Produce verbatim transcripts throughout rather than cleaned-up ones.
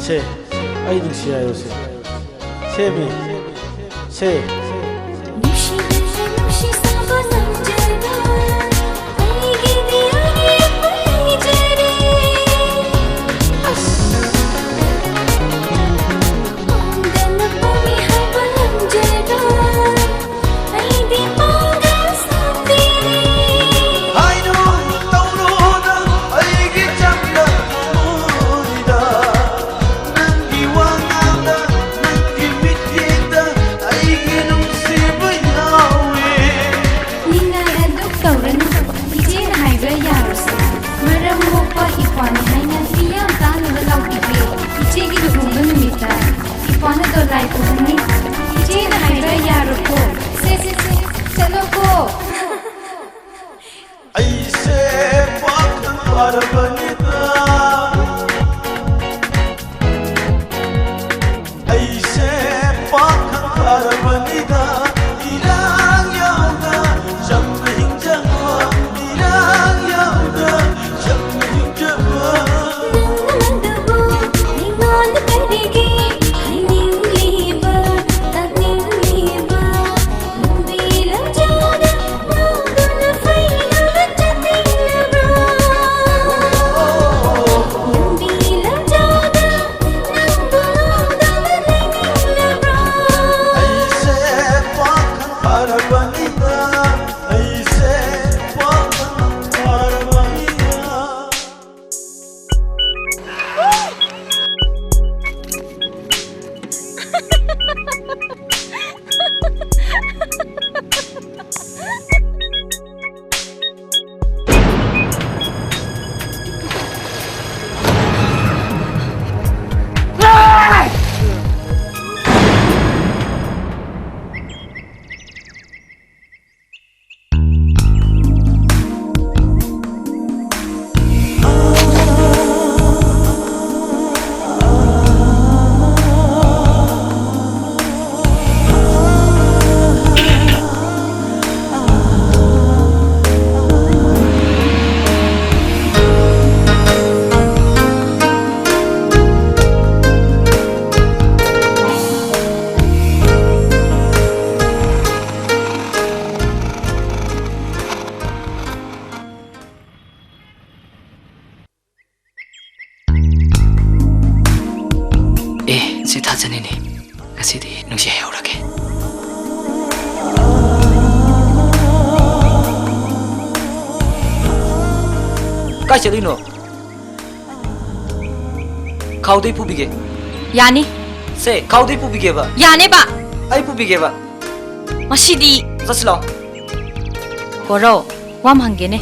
ꯁꯦ, ꯑꯩ ꯅꯨꯡꯁꯤ ꯍꯥꯏꯌꯣ ꯁꯦ꯫ ꯁꯦ ꯃꯤ, ꯁꯦ꯫ ꯅꯨꯡꯁꯤꯕꯅ ꯅꯨꯡꯁꯤ ꯁꯥꯕ ꯅꯪꯖꯔꯣꯏ꯫ ꯑꯩꯒꯤꯗꯤ ꯑꯔꯦꯝꯕ ꯂꯩꯖꯔꯦ꯫ ꯑꯁ꯫ ꯄꯥꯝꯗꯅ ꯄꯥꯝꯃꯤ ꯍꯥꯏꯕ ꯉꯝꯖꯔꯣꯏ꯫ ꯑꯩꯗꯤ ꯄꯥꯡꯒꯜ ꯁꯣꯟꯖꯤꯜꯂꯦ꯫ ꯍꯥꯏꯅꯨ ꯇꯧꯔꯨꯅ ꯑꯩꯒꯤ ꯆꯝꯂꯕ ꯊꯃꯣꯏꯗ꯫ ꯅꯪꯒꯤ ꯋꯥꯉꯥꯡꯗ, ꯅꯪꯒꯤ ꯃꯤꯠꯌꯦꯡꯗ ꯑꯩꯒꯤ ꯅꯨꯡꯁꯤꯕ ꯌꯥꯎꯏ꯫ ꯅꯤꯡꯉꯥꯏ ꯑꯗꯨ ꯇꯧꯔꯅꯨ꯫ ꯏꯆꯦꯅ ꯍꯥꯏꯕ ꯌꯥꯔꯣꯏꯁꯦ꯫ ꯃꯔꯝ ꯃꯣꯛꯄ ꯏꯄ꯭ꯋꯥꯅꯤ ꯍꯥꯏꯅ ꯃꯤꯌꯥꯝ ꯇꯥꯅꯕ ꯂꯥꯎꯕꯤꯒꯦ꯫ ꯏꯆꯦꯒꯤ ꯂꯨꯍꯣꯡꯕ ꯅꯨꯃꯤꯠꯇ ꯏꯄ꯭ꯋꯥꯅ ꯗꯣꯂꯥꯏ ꯄꯨꯍꯟꯅꯤ꯫ ꯏꯆꯦꯅ ꯍꯥꯏꯕ ꯌꯥꯔꯣꯏꯀꯣ꯫ ꯁꯦ, ꯁꯦ, ꯁꯦ, ꯆꯠꯂꯣꯀꯣ꯫ ꯑꯩꯁꯦ ꯄꯥꯈꯪ ꯐꯥꯔꯕꯅꯤꯗ꯫ ꯑꯩꯁꯦ ꯄꯥꯈꯪ ꯐꯥꯔꯕꯅꯤꯗ꯫ ꯏꯔꯥꯡ ꯌꯥꯎꯗ ꯆꯝꯅ ꯍꯤꯡꯖꯕ, ꯏꯔꯥꯡ ꯌꯥꯎꯗ ꯆꯝꯅ ꯍꯤꯡꯖꯕ꯫ ꯅꯪꯅ ꯃꯗꯨꯕꯨ ꯑꯩꯉꯣꯟꯗ ꯀꯔꯤꯒꯤ ꯍꯥꯏꯅꯤꯡꯂꯤꯕ, ꯇꯥꯛꯅꯤꯡꯂꯤꯕ? ꯂꯝꯕꯤ ꯂꯝꯖꯥꯎꯗ ꯉꯥꯎꯗꯨꯅ ꯐꯩꯗꯨꯅ ꯆꯠꯅꯤꯡꯂꯕ꯭ꯔꯣ? ꯁꯤ ꯊꯥꯖꯅꯤꯅꯦ꯫ ꯉꯁꯤꯗꯤ ꯅꯨꯡꯁꯤ ꯍꯩꯍꯧꯔꯒꯦ꯫ ꯀꯥꯏ ꯆꯠꯂꯤꯅꯣ? ꯈꯥꯎꯗꯩ ꯄꯨꯕꯤꯒꯦ꯫ ꯌꯥꯅꯤ꯫ ꯁꯦ, ꯈꯥꯎꯗꯩ ꯄꯨꯕꯤꯒꯦꯕ꯫ ꯌꯥꯅꯦꯕ꯫ ꯑꯩ ꯄꯨꯕꯤꯒꯦꯕ꯫ ꯃꯁꯤꯗꯤ꯫ ꯆꯠꯁꯤ ꯂꯥꯛꯑꯣ꯫ ꯀꯣꯔꯧ, ꯋꯥ ꯑꯃ ꯍꯪꯒꯦꯅꯦ꯫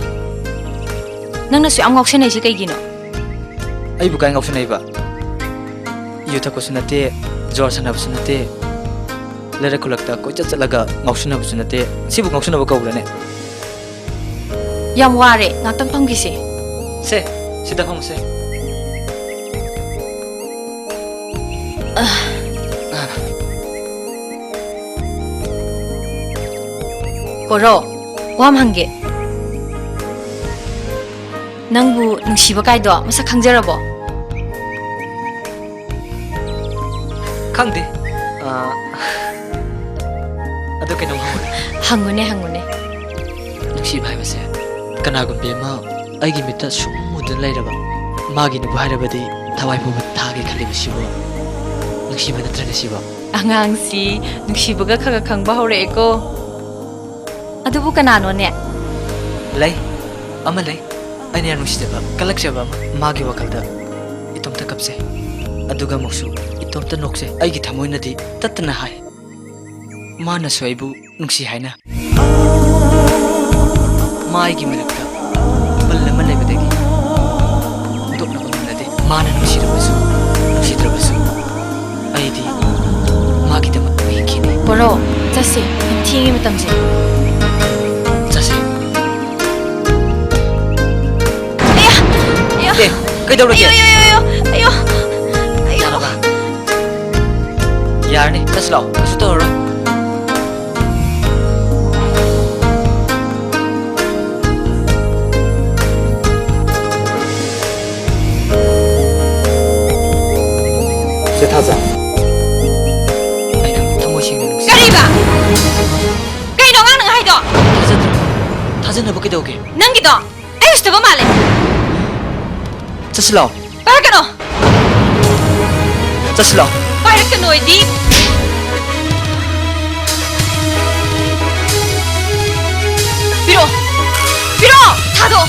ꯅꯪꯅꯁꯨ ꯌꯥꯝ ꯉꯥꯎꯁꯟꯅꯩꯁꯦ ꯀꯩꯒꯤꯅꯣ? ꯑꯩꯕꯨ ꯀꯥꯏ ꯉꯥꯎꯁꯟꯅꯩꯕ? ꯌꯨ ꯊꯛꯄꯁꯨ ꯅꯠꯇꯦ, ꯖꯨꯋꯥꯔ ꯁꯥꯟꯅꯕꯁꯨ ꯅꯠꯇꯦ, ꯂꯩꯔꯛ ꯈꯨꯜꯂꯛꯇ ꯀꯣꯏꯆꯠ ꯆꯠꯂꯒ ꯉꯥꯎꯁꯟꯅꯕꯁꯨ ꯅꯠꯇꯦ꯫ ꯁꯤꯕꯨ ꯉꯥꯎꯁꯟꯅꯕ ꯀꯧꯕ꯭ꯔꯅꯦ? ꯌꯥꯝ ꯋꯥꯔꯦ, ꯉꯥꯛꯇꯪ ꯐꯝꯈꯤꯁꯦ꯫ ꯁꯦ, ꯁꯤꯗ ꯐꯝꯃꯨꯁꯦ꯫ ꯀꯣꯔꯧ, ꯋꯥ ꯑꯃ ꯍꯪꯒꯦ꯫ ꯅꯪꯕꯨ ꯅꯨꯡꯁꯤꯕ ꯀꯥꯏꯗꯣ ꯃꯁꯛ ꯈꯪꯖꯔꯕꯣ? ꯈꯪꯗꯦ꯫ ꯑꯥ, ꯑꯗꯨ ꯀꯩꯅꯣꯝ ꯍꯪꯉꯨꯅꯦ꯫ ꯍꯪꯉꯨꯅꯦ, ꯍꯪꯉꯨꯅꯦ꯫ ꯅꯨꯡꯁꯤꯕ ꯍꯥꯏꯕꯁꯦ ꯀꯅꯥꯒꯨꯝꯕꯤ ꯑꯃ ꯑꯩꯒꯤ ꯃꯤꯠꯇ ꯁꯨꯝ ꯃꯨꯗꯨꯅ ꯂꯩꯔꯕ, ꯃꯥꯒꯤꯅꯕꯨ ꯍꯥꯏꯔꯕꯗꯤ ꯊꯋꯥꯏ ꯐꯥꯎꯕ ꯊꯥꯒꯦ ꯈꯜꯂꯤꯕꯁꯤꯕꯨ ꯅꯨꯡꯁꯤꯕ ꯅꯠꯇ꯭ꯔꯅꯦ ꯁꯤꯕꯣ? ꯑꯉꯥꯡꯁꯤ ꯅꯨꯡꯁꯤꯕꯒ ꯈꯔ ꯈꯔ ꯈꯪꯕ ꯍꯧꯔꯛꯑꯦꯀꯣ꯫ ꯑꯗꯨꯕꯨ ꯀꯅꯥꯅꯣꯅꯦ? ꯂꯩ, ꯑꯃ ꯂꯩ꯫ ꯑꯩꯅ ꯌꯥꯝ ꯅꯨꯡꯁꯤꯖꯕ, ꯀꯜꯂꯛꯆꯕ ꯑꯃ꯫ ꯃꯥꯒꯤ ꯋꯥꯈꯜꯗ ꯏꯇꯣꯝꯇ ꯀꯞꯆꯩ, ꯑꯗꯨꯒ ꯑꯃꯨꯛꯁꯨ ꯏꯇꯣꯝꯇ ꯅꯣꯛꯆꯩ꯫ ꯑꯩꯒꯤ ꯊꯃꯣꯏꯅꯗꯤ ꯇꯠꯇꯅ ꯍꯥꯏ, ꯃꯥꯅꯁꯨ ꯑꯩꯕꯨ ꯅꯨꯡꯁꯤ ꯍꯥꯏꯅ꯫ ꯃꯥ ꯑꯩꯒꯤ ꯃꯔꯛꯇ ꯕꯜ ꯑꯃ ꯂꯩꯕꯗꯒꯤ ꯍꯨꯟꯗꯣꯛꯅꯕ ꯉꯝꯅꯗꯦ꯫ ꯃꯥꯅ ꯅꯨꯡꯁꯤꯔꯕꯁꯨ, ꯅꯨꯡꯁꯤꯗ꯭ꯔꯕꯁꯨ, ꯑꯩꯗꯤ ꯃꯥꯒꯤꯗꯃꯛ ꯍꯤꯡꯈꯤꯅꯤ꯫ ꯀꯣꯔꯧ, ꯆꯠꯁꯦ, ꯌꯥꯝ ꯊꯦꯡꯉꯦ ꯃꯇꯝꯁꯦ꯫ ꯆꯠꯁꯦ꯫ ꯑꯌꯥ! ꯑꯌꯥ! ꯑꯦ, ꯀꯩꯗꯧꯔꯒꯦ? ꯑꯌꯣ, ꯑꯌꯣ, ꯑꯌꯣ, ꯑꯌꯣ, ꯑꯌꯣ! ꯌꯥꯔꯕ? ꯌꯥꯔꯅꯤ, ꯆꯠꯁꯤ ꯂꯥꯛꯑꯣ, ꯀꯩꯁꯨ ꯇꯧꯔꯔꯣꯏ꯫ ꯆꯦ ꯊꯥꯖ꯫ ꯑꯩ ꯅꯪꯕꯨ ꯊꯃꯣꯏ ꯁꯦꯡꯅ ꯅꯨꯡꯁꯤ꯫ ꯀꯔꯤꯕ? ꯀꯩꯅꯣ ꯑꯉꯥꯡ ꯅꯪ ꯍꯥꯏꯗꯣ? ꯊꯥꯖꯗ꯭ꯔꯣ? ꯊꯥꯖꯅꯕ ꯀꯩꯗꯧꯒꯦ? ꯅꯪꯒꯤꯗꯣ ꯑꯩ ꯎꯁꯤꯠꯇꯕ ꯃꯥꯜꯂꯦ꯫ ꯆꯠꯁꯤ ꯂꯥꯛꯑꯣ꯫ ꯄꯥꯏꯔꯛꯀꯅꯣ꯫ ꯆꯠꯁꯤ ꯂꯥꯛꯑꯣ꯫ ꯄꯥꯏꯔꯛꯀꯅꯣ ꯑꯩꯗꯤ꯫ ꯄꯤꯔꯛꯑꯣ! ꯄꯤꯔꯛꯑꯣ! ꯊꯥꯗꯣꯛꯑꯣ!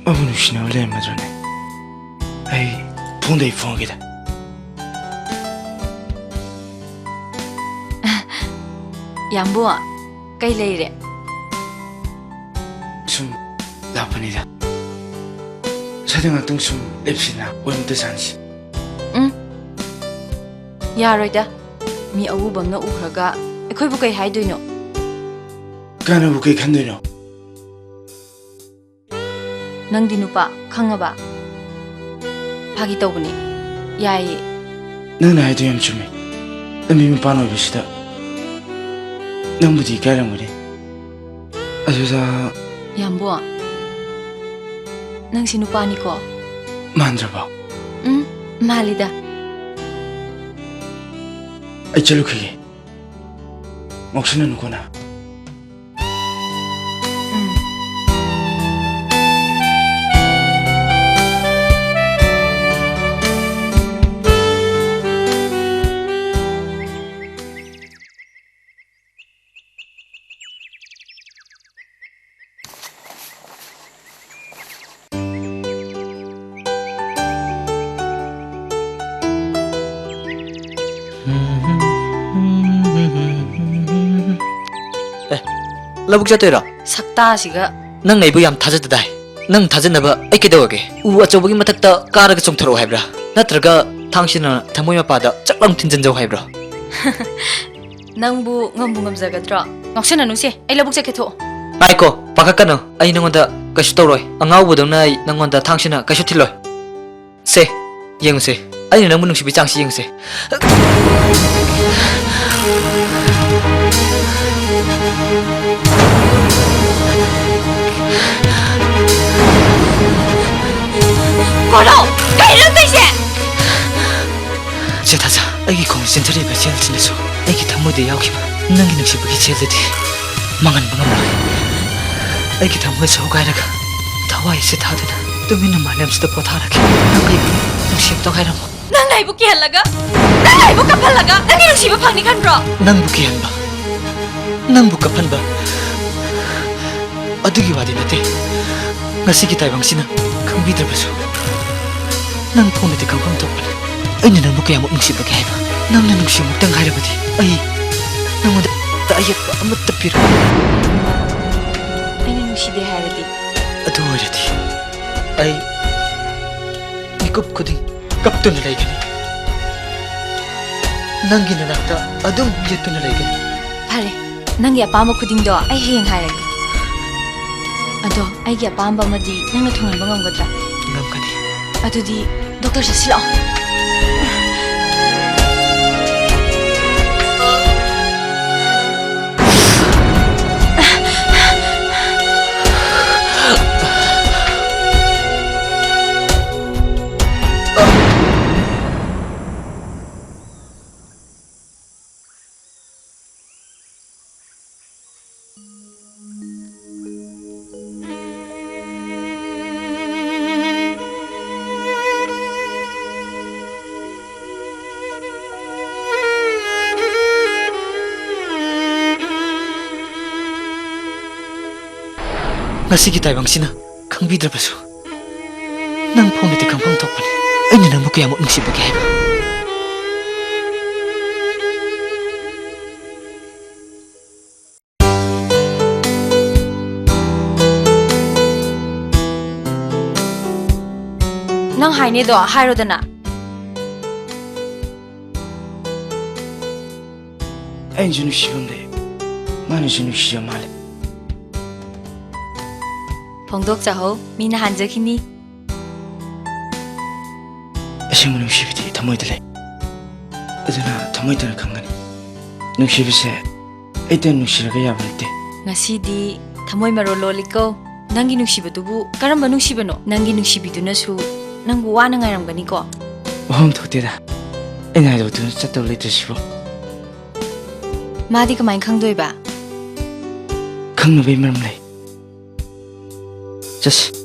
ꯃꯕꯨ ꯅꯨꯡꯁꯤꯅꯕ ꯂꯩꯔꯝꯃꯗ꯭ꯔꯅꯦ? ꯑꯩ ꯐꯣꯟꯗꯩ ꯐꯣꯟꯒꯦꯗ꯫ ꯌꯥꯝꯕꯨ, ꯀꯩ ꯂꯩꯔꯦ? ꯁꯨꯝ ꯂꯥꯛꯄꯅꯤꯗ꯫ ꯁ꯭ꯋꯥꯏꯗ ꯉꯥꯛꯇꯪ ꯁꯨꯝ ꯂꯦꯞꯁꯤꯅ, ꯋꯥꯔꯤ ꯑꯝꯇ ꯁꯥꯟꯁꯤ꯫ ꯎꯝ, ꯌꯥꯔꯣꯏꯗ꯫ ꯃꯤ ꯑꯎꯕ ꯑꯃꯅ ꯎꯈ꯭ꯔꯒ ꯑꯩꯈꯣꯏꯕꯨ ꯀꯩ ꯍꯥꯏꯗꯣꯏꯅꯣ? ꯀꯥꯟꯅꯕꯨ ꯀꯩ ꯈꯟꯗꯣꯏꯅꯣ? ꯅꯪꯗꯤ ꯅꯨꯄꯥ ꯈꯪꯉꯕ? ꯐꯥꯒꯤ ꯇꯧꯕꯅꯦ꯫ ꯌꯥꯏꯌꯦ꯫ ꯅꯪꯅ ꯍꯥꯏꯗꯣ ꯌꯥꯝ ꯆꯨꯝꯃꯦ꯫ ꯂꯝꯕꯤ ꯃꯄꯥꯟ ꯑꯣꯏꯕꯁꯤꯗ ꯅꯪꯕꯨꯗꯤ ꯏꯀꯥꯏꯔꯝꯒꯅꯤ꯫ ꯑꯗꯨꯗ ꯌꯥꯝꯕꯣ, ꯅꯪꯁꯤ ꯅꯨꯄꯥꯅꯤꯀꯣ? ꯃꯥꯟꯗ꯭ꯔꯕꯣ? ꯎꯝ, ꯃꯥꯜꯂꯤꯗ꯫ ꯑꯩ ꯆꯠꯂꯨꯈꯤꯒꯦ꯫ ꯉꯥꯎꯁꯤꯟꯅꯅꯨꯀꯣ ꯅꯪ꯫ ꯎꯝ꯫ ꯑꯦ, ꯂꯧꯕꯨꯛ ꯆꯠꯇꯣꯏꯔꯣ? ꯁꯛꯇꯥꯁꯤꯒ꯫ ꯅꯪ ꯑꯩꯕꯨ ꯌꯥꯝ ꯊꯥꯖꯗꯗꯥꯏ? ꯅꯪ ꯊꯥꯖꯅꯕ ꯑꯩ ꯀꯩꯗꯧꯔꯒꯦ? ꯎ ꯑꯆꯧꯕꯒꯤ ꯃꯊꯛꯇ ꯀꯥꯔꯒ ꯆꯣꯡꯊꯔꯛꯑꯣ ꯍꯥꯏꯕ꯭ꯔꯥ? ꯅꯠꯇ꯭ꯔꯒ ꯊꯥꯡꯁꯤꯅ ꯊꯃꯣꯏ ꯃꯄꯥꯗ ꯆꯛ ꯂꯥꯎ ꯊꯤꯟꯖꯤꯟꯖꯧ ꯍꯥꯏꯕ꯭ꯔꯣ? ꯅꯪꯕꯨ ꯉꯝꯕꯨ ꯉꯝꯖꯒꯗ꯭ꯔꯣ? ꯉꯥꯎꯁꯟꯅꯅꯨꯁꯦ, ꯑꯩ ꯂꯧꯕꯨꯛ ꯆꯠꯀꯦ, ꯊꯣꯛꯑꯣ꯫ ꯉꯥꯏꯈꯣ, ꯄꯥꯈꯠꯀꯅꯨ, ꯑꯩ ꯅꯉꯣꯟꯗ ꯀꯩꯁꯨ ꯇꯧꯔꯣꯏ꯫ ꯑꯉꯥꯎꯕꯗꯧꯅ ꯑꯩ ꯅꯉꯣꯟꯗ ꯊꯥꯡꯁꯤꯅ ꯀꯩꯁꯨ ꯊꯤꯜꯂꯣꯏ꯫ ꯁꯦ, ꯌꯦꯡꯉꯨꯁꯦ꯫ ꯑꯩꯅ ꯅꯪꯕꯨ ꯅꯨꯡꯁꯤꯕꯒꯤ ꯆꯥꯡꯁꯤ ꯌꯦꯡꯉꯨꯁꯦ꯫ ꯀꯣꯂꯣ! ꯀꯩꯅꯣ ꯅꯪ ꯇꯧꯔꯤꯁꯦ? ꯆꯦ ꯊꯥꯖ, ꯑꯩꯒꯤ ꯈꯣꯡꯗ ꯆꯦꯟꯊꯔꯛꯏꯕ ꯏꯆꯦꯜꯁꯤꯅꯁꯨ ꯑꯩꯒꯤ ꯊꯃꯣꯏꯗ ꯌꯥꯎꯈꯤꯕ ꯅꯪꯒꯤ ꯅꯨꯡꯁꯤꯕꯒꯤ ꯏꯆꯦꯜꯗꯨꯗꯤ ꯃꯥꯡꯍꯟꯕ ꯉꯝꯂꯣꯏ꯫ ꯑꯩꯒꯤ ꯊꯃꯣꯏ ꯁꯔꯨꯒꯥꯏꯔꯒ ꯊꯋꯥꯏ ꯑꯁꯤ ꯊꯥꯗꯨꯅ ꯇꯨꯃꯤꯟꯅ ꯃꯥꯂꯦꯝꯁꯤꯗ ꯄꯣꯊꯥꯔꯒꯦ꯫ ꯅꯪ ꯑꯩꯕꯨ ꯅꯨꯡꯁꯤꯕꯗꯣ ꯍꯥꯏꯔꯝꯃꯣ꯫ ꯅꯪꯅ ꯑꯩꯕꯨ ꯀꯤꯍꯜꯂꯒ, ꯅꯪꯅ ꯑꯩꯕꯨ ꯀꯞꯍꯜꯂꯒ ꯅꯪꯒꯤ ꯅꯨꯡꯁꯤꯕ ꯐꯪꯅꯤ ꯈꯟꯕ꯭ꯔꯣ? ꯅꯪꯕꯨ ꯀꯤꯍꯟꯕ, ꯅꯪꯕꯨ ꯀꯞꯍꯟꯕ, ꯑꯗꯨꯒꯤ ꯋꯥꯗꯤ ꯅꯠꯇꯦ꯫ ꯉꯁꯤꯒꯤ ꯇꯥꯏꯕꯪꯁꯤꯅ ꯈꯪꯕꯤꯗ꯭ꯔꯕꯁꯨ, ꯅꯪ ꯐꯣꯡꯅꯗꯤ ꯈꯪꯐꯝ ꯊꯣꯛꯄꯅꯤ꯫ ꯑꯩꯅ ꯅꯪꯕꯨ ꯀꯌꯥꯃꯨꯛ ꯅꯨꯡꯁꯤꯕꯒꯦ ꯍꯥꯏꯕ? ꯅꯪꯅ ꯅꯨꯡꯁꯤꯕꯃꯛꯇꯪ ꯍꯥꯏꯔꯕꯗꯤ ꯑꯩ ꯅꯪꯉꯣꯟꯗ ꯑꯌꯦꯠꯄ ꯑꯃꯠꯇ ꯄꯤꯔꯣꯏ꯫ ꯑꯩꯅ ꯅꯨꯡꯁꯤꯗꯦ ꯍꯥꯏꯔꯗꯤ? ꯑꯗꯨ ꯑꯣꯏꯔꯗꯤ ꯑꯩ ꯃꯤꯀꯨꯞ ꯈꯨꯗꯤꯡ ꯀꯞꯇꯨꯅ ꯂꯩꯒꯅꯤ꯫ ꯅꯪꯒꯤ ꯅꯅꯥꯛꯇ ꯑꯗꯨꯝ ꯌꯦꯠꯇꯨꯅ ꯂꯩꯒꯅꯤ꯫ ꯐꯔꯦ, ꯅꯪꯒꯤ ꯑꯄꯥꯝꯕ ꯈꯨꯗꯤꯡꯗꯣ ꯑꯩ ꯍꯌꯦꯡ ꯍꯥꯏꯔꯒꯦ꯫ ꯑꯗꯣ ꯑꯩꯒꯤ ꯑꯄꯥꯝꯕ ꯑꯃꯗꯤ ꯅꯪꯅ ꯊꯨꯡꯍꯟꯕ ꯉꯝꯒꯗ꯭ꯔꯥ? ꯉꯝꯒꯅꯤ꯫ ꯑꯗꯨꯗꯤ ꯗꯣꯛꯇꯔ ꯆꯠꯁꯤ ꯂꯥꯛꯑꯣ꯫ ꯉꯁꯤꯒꯤ ꯇꯥꯏꯕꯪꯁꯤꯅ ꯈꯪꯕꯤꯗ꯭ꯔꯕꯁꯨ, ꯅꯪ ꯐꯣꯡꯅꯗꯤ ꯈꯪꯐꯝ ꯊꯣꯛꯄꯅꯤ ꯑꯩꯅ ꯅꯪꯕꯨ ꯀꯌꯥꯃꯨꯛ ꯅꯨꯡꯁꯤꯕꯒꯦ ꯍꯥꯏꯕ꯫ ꯅꯪ ꯍꯥꯏꯅꯦꯗꯣ ꯍꯥꯏꯔꯣꯗꯅ꯫ ꯑꯩꯅꯁꯨ ꯅꯨꯡꯁꯤꯕ ꯑꯃ ꯂꯩ, ꯃꯥꯅꯁꯨ ꯅꯨꯡꯁꯤꯕ ꯑꯃ ꯂꯩ꯫ ꯐꯣꯡꯗꯣꯛꯆꯍꯧ, ꯃꯤꯅ ꯍꯥꯟꯖꯈꯤꯅꯤ꯫ ꯑꯁꯦꯡꯕ ꯅꯨꯡꯁꯤꯕꯗꯤ ꯊꯃꯣꯏꯗ ꯂꯩ꯫ ꯑꯗꯨꯅ ꯊꯃꯣꯏꯗꯅ ꯈꯪꯒꯅꯤ꯫ ꯅꯨꯡꯁꯤꯕꯁꯦ ꯑꯩꯇ ꯅꯨꯡꯁꯤꯔꯒ ꯌꯥꯕ ꯅꯠꯇꯦ꯫ ꯉꯁꯤꯗꯤ ꯊꯃꯣꯏ ꯃꯔꯣꯜ ꯂꯣꯜꯂꯤꯀꯣ꯫ ꯅꯪꯒꯤ ꯅꯨꯡꯁꯤꯕꯗꯨꯕꯨ ꯀꯔꯝꯕ ꯅꯨꯡꯁꯤꯕꯅꯣ? ꯅꯪꯒꯤ ꯅꯨꯡꯁꯤꯕꯤꯗꯨꯅꯁꯨ ꯅꯪꯕꯨ ꯋꯥꯅ ꯉꯥꯏꯔꯝꯒꯅꯤꯀꯣ꯫ ꯋꯥꯐꯝ ꯊꯣꯛꯇꯦꯗ꯫ ꯑꯩꯅ ꯍꯥꯏꯗꯣꯛꯇꯨꯅ ꯆꯠꯇꯧ ꯂꯩꯇ꯭ꯔꯁꯤꯕꯨ꯫ ꯃꯥꯗꯤ ꯀꯃꯥꯏꯅ ꯈꯪꯗꯣꯏꯕ? ꯈꯪꯅꯕꯒꯤ ꯃꯔꯝ ꯂꯩ꯫ ꯆꯠꯁꯤ꯫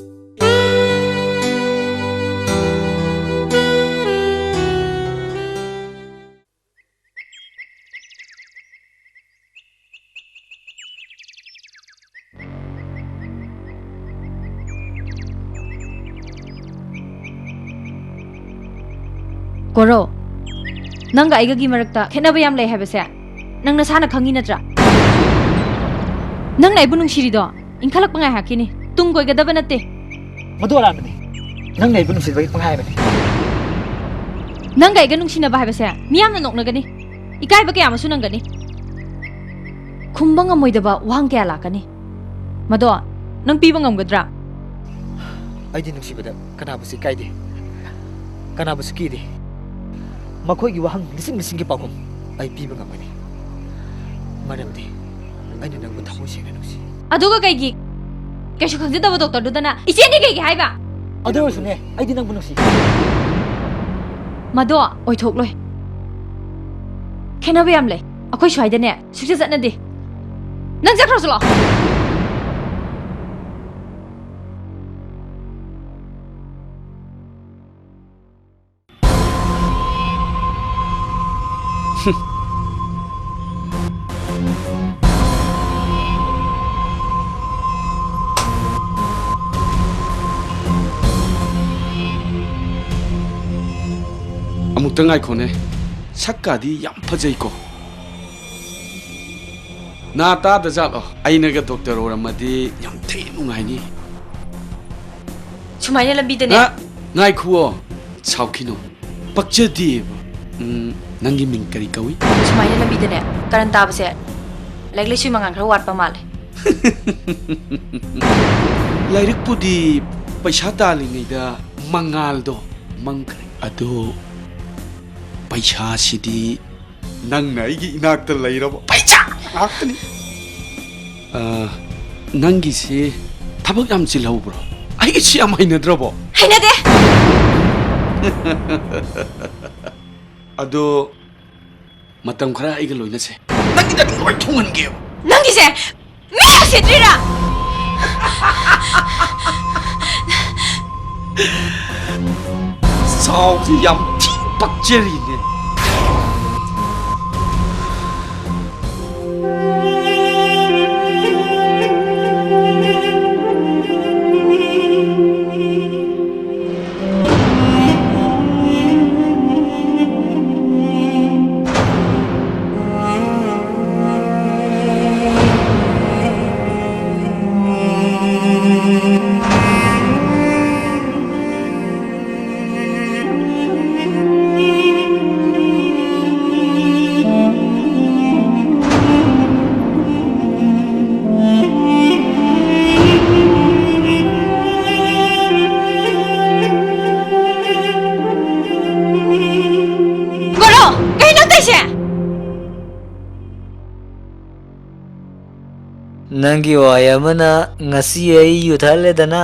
ꯀꯣꯔꯣ, ꯅꯪꯒ ꯑꯩꯒꯒꯤ ꯃꯔꯛꯇ ꯈꯦꯠꯅꯕ ꯌꯥꯝ ꯂꯩ ꯍꯥꯏꯕꯁꯦ ꯅꯪ ꯅꯁꯥꯅ ꯈꯪꯉꯤ ꯅꯠꯇ꯭ꯔꯥ? ꯅꯪꯅ ꯑꯩꯕꯨ ꯅꯨꯡꯁꯤꯔꯤꯗꯣ ꯏꯟꯈꯠꯂꯛꯄ ꯉꯥꯏꯍꯥꯛꯀꯤꯅꯤ, ꯇꯨꯡ ꯀꯣꯏꯒꯗꯕ ꯅꯠꯇꯦ꯫ ꯃꯗꯨ ꯑꯔꯥꯟꯕꯅꯤ꯫ ꯅꯪꯅ ꯑꯩꯕꯨ ꯅꯨꯡꯁꯤꯕꯒꯤ ꯄꯪꯍꯥꯏ ꯍꯥꯏꯕꯅꯤ꯫ ꯅꯪꯒ ꯑꯩꯒ ꯅꯨꯡꯁꯤꯅꯕ ꯍꯥꯏꯕꯁꯦ ꯃꯤꯌꯥꯝꯅ ꯅꯣꯛꯅꯒꯅꯤ, ꯏꯀꯥꯏꯕ ꯀꯌꯥ ꯑꯃꯁꯨ ꯅꯪꯒꯅꯤ, ꯈꯨꯝꯕ ꯉꯝꯃꯣꯏꯗꯕ ꯋꯥꯍꯪ ꯀꯌꯥ ꯂꯥꯛꯀꯅꯤ꯫ ꯃꯗꯣ ꯅꯪ ꯄꯤꯕ ꯉꯝꯒꯗ꯭ꯔꯥ? ꯑꯩꯗꯤ ꯅꯨꯡꯁꯤꯕꯗ ꯀꯅꯥꯕꯨꯁꯨ ꯏꯀꯥꯏꯗꯦ, ꯀꯅꯥꯕꯨꯁꯨ ꯀꯤꯗꯦ꯫ ꯃꯈꯣꯏꯒꯤ ꯋꯥꯍꯪ ꯂꯤꯁꯤꯡ ꯂꯤꯁꯤꯡꯒꯤ ꯄꯥꯎꯈꯨꯝ ꯑꯩ ꯄꯤꯕ ꯉꯝꯒꯅꯤ꯫ ꯃꯔꯝꯗꯤ ꯑꯩꯅ ꯅꯪꯕꯨ ꯊꯃꯣꯏ ꯁꯦꯡꯅ ꯅꯨꯡꯁꯤ꯫ ꯑꯗꯨꯒ ꯀꯩꯒꯤ ꯀꯩꯁꯨ ꯈꯪꯖꯗꯕ ꯗꯣꯛꯇꯔꯗꯨꯗꯅ ꯏꯆꯦꯅꯤ ꯀꯩꯒꯤ ꯍꯥꯏꯕ? ꯑꯗꯨ ꯑꯣꯏꯔꯁꯨꯅꯦ, ꯑꯩꯗꯤ ꯅꯪꯕꯨ ꯅꯨꯡꯁꯤ꯫ ꯃꯗꯣ ꯑꯣꯏꯊꯣꯛꯂꯣꯏ꯫ ꯈꯦꯠꯅꯕ ꯌꯥꯝ ꯂꯩ꯫ ꯑꯩꯈꯣꯏ ꯁ꯭ꯋꯥꯏꯗꯅꯦ ꯁꯨꯛꯆꯠ ꯆꯠꯅꯗꯦ꯫ ꯅꯪ ꯆꯠꯈ꯭ꯔꯣ ꯆꯠꯂꯣ꯫ ꯑꯃꯨꯛꯇ ꯉꯥꯏꯈꯣꯅꯦ, ꯁꯛꯀꯥꯗꯤ ꯌꯥꯝ ꯐꯖꯩꯀꯣ꯫ ꯅꯥ ꯇꯥꯗ ꯖꯥꯠꯂꯣ? ꯑꯩꯅꯒ ꯗꯣꯛꯇꯔ ꯑꯣꯏꯔꯝꯃꯗꯤ ꯌꯥꯝ ꯊꯤ ꯅꯨꯡꯉꯥꯏꯅꯤ꯫ ꯁꯨꯃꯥꯏꯅ ꯂꯝꯕꯤꯗꯅꯦ꯫ ꯑ, ꯉꯥꯏꯈꯨꯑꯣ, ꯁꯥꯎꯈꯤꯅꯣ, ꯄꯛꯆꯗꯦꯕ꯫ ꯎꯝ, ꯅꯪꯒꯤ ꯃꯤꯡ ꯀꯔꯤ ꯀꯧꯏ? ꯁꯨꯃꯥꯏꯅ ꯂꯝꯕꯤꯗꯅꯦ ꯀꯔꯟ ꯇꯥꯕꯁꯦ ꯂꯥꯏꯔꯤꯛ ꯂꯥꯏꯁꯨ ꯃꯉꯥꯜ ꯈꯔ ꯋꯥꯠꯄ ꯃꯥꯜꯂꯦ꯫ ꯂꯥꯏꯔꯤꯛꯄꯨꯗꯤ ꯄꯩꯁꯥ ꯇꯥꯜꯂꯤꯉꯩꯗ ꯃꯉꯥꯜꯗꯣ ꯃꯝꯈ꯭ꯔꯦ꯫ ꯑꯗꯨ ꯄꯩꯁꯥꯁꯤꯗꯤ? ꯅꯪꯅ ꯑꯩꯒꯤ ꯏꯅꯥꯛꯇ ꯂꯩꯔꯕ ꯄꯩꯁꯥ ꯉꯥꯛꯇꯅꯤ꯫ ꯑ, ꯅꯪꯒꯤꯁꯤ ꯊꯕꯛ ꯌꯥꯝ ꯆꯤꯜꯍꯧꯕ꯭ꯔꯣ? ꯑꯩꯒꯤꯁꯤ ꯌꯥꯝ ꯍꯩꯅꯗ꯭ꯔꯕꯣ? ꯍꯩꯅꯗꯦ꯫ ꯑꯗꯣ ꯃꯇꯝ ꯈꯔ ꯑꯩꯒ ꯂꯣꯏꯅꯁꯦ꯫ ꯅꯪꯒꯤ ꯅꯪ ꯂꯣꯏ ꯊꯨꯡꯍꯟꯒꯦꯕ꯫ ꯅꯪꯒꯤꯁꯦ ꯃꯤ ꯎꯁꯤꯠꯇ꯭ꯔꯤꯔꯥ? ꯁꯥꯎꯁꯤ ꯌꯥꯝ ꯊꯤ ꯄꯛꯆꯔꯤꯅꯦ꯫ ꯒꯣꯔꯣ, ꯀꯩꯅꯣ ꯇꯧꯏꯁꯦ? ꯅꯪꯒꯤ ꯋꯥꯍꯩ ꯑꯃꯅ ꯉꯁꯤ ꯑꯩ ꯌꯨ ꯊꯛꯍꯜꯂꯦꯗꯅ꯫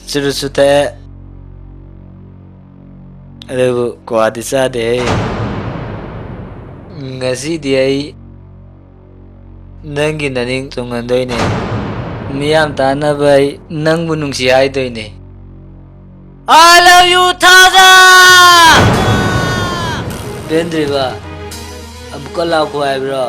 ꯆꯨꯔꯨꯞꯁꯨ ꯊꯛꯑꯦ, ꯑꯗꯨꯕꯨ ꯀ꯭ꯋꯥꯗꯤ ꯆꯥꯗꯦꯍꯦ꯫ ꯉꯁꯤꯗꯤ ꯑꯩ ꯅꯪꯒꯤ ꯅꯅꯤꯡ ꯇꯨꯡꯍꯟꯗꯣꯏꯅꯦ꯫ ꯃꯤꯌꯥꯝ ꯇꯥꯅꯕ ꯑꯩ ꯅꯪꯕꯨ ꯅꯨꯡꯁꯤ ꯍꯥꯏꯗꯣꯏꯅꯦ꯫ I love you, ꯊꯥꯖ! ꯄꯦꯟꯗ꯭ꯔꯤꯕ? ꯑꯃꯨꯛꯀ ꯂꯥꯛꯈꯣ ꯍꯥꯏꯕ꯭ꯔꯣ?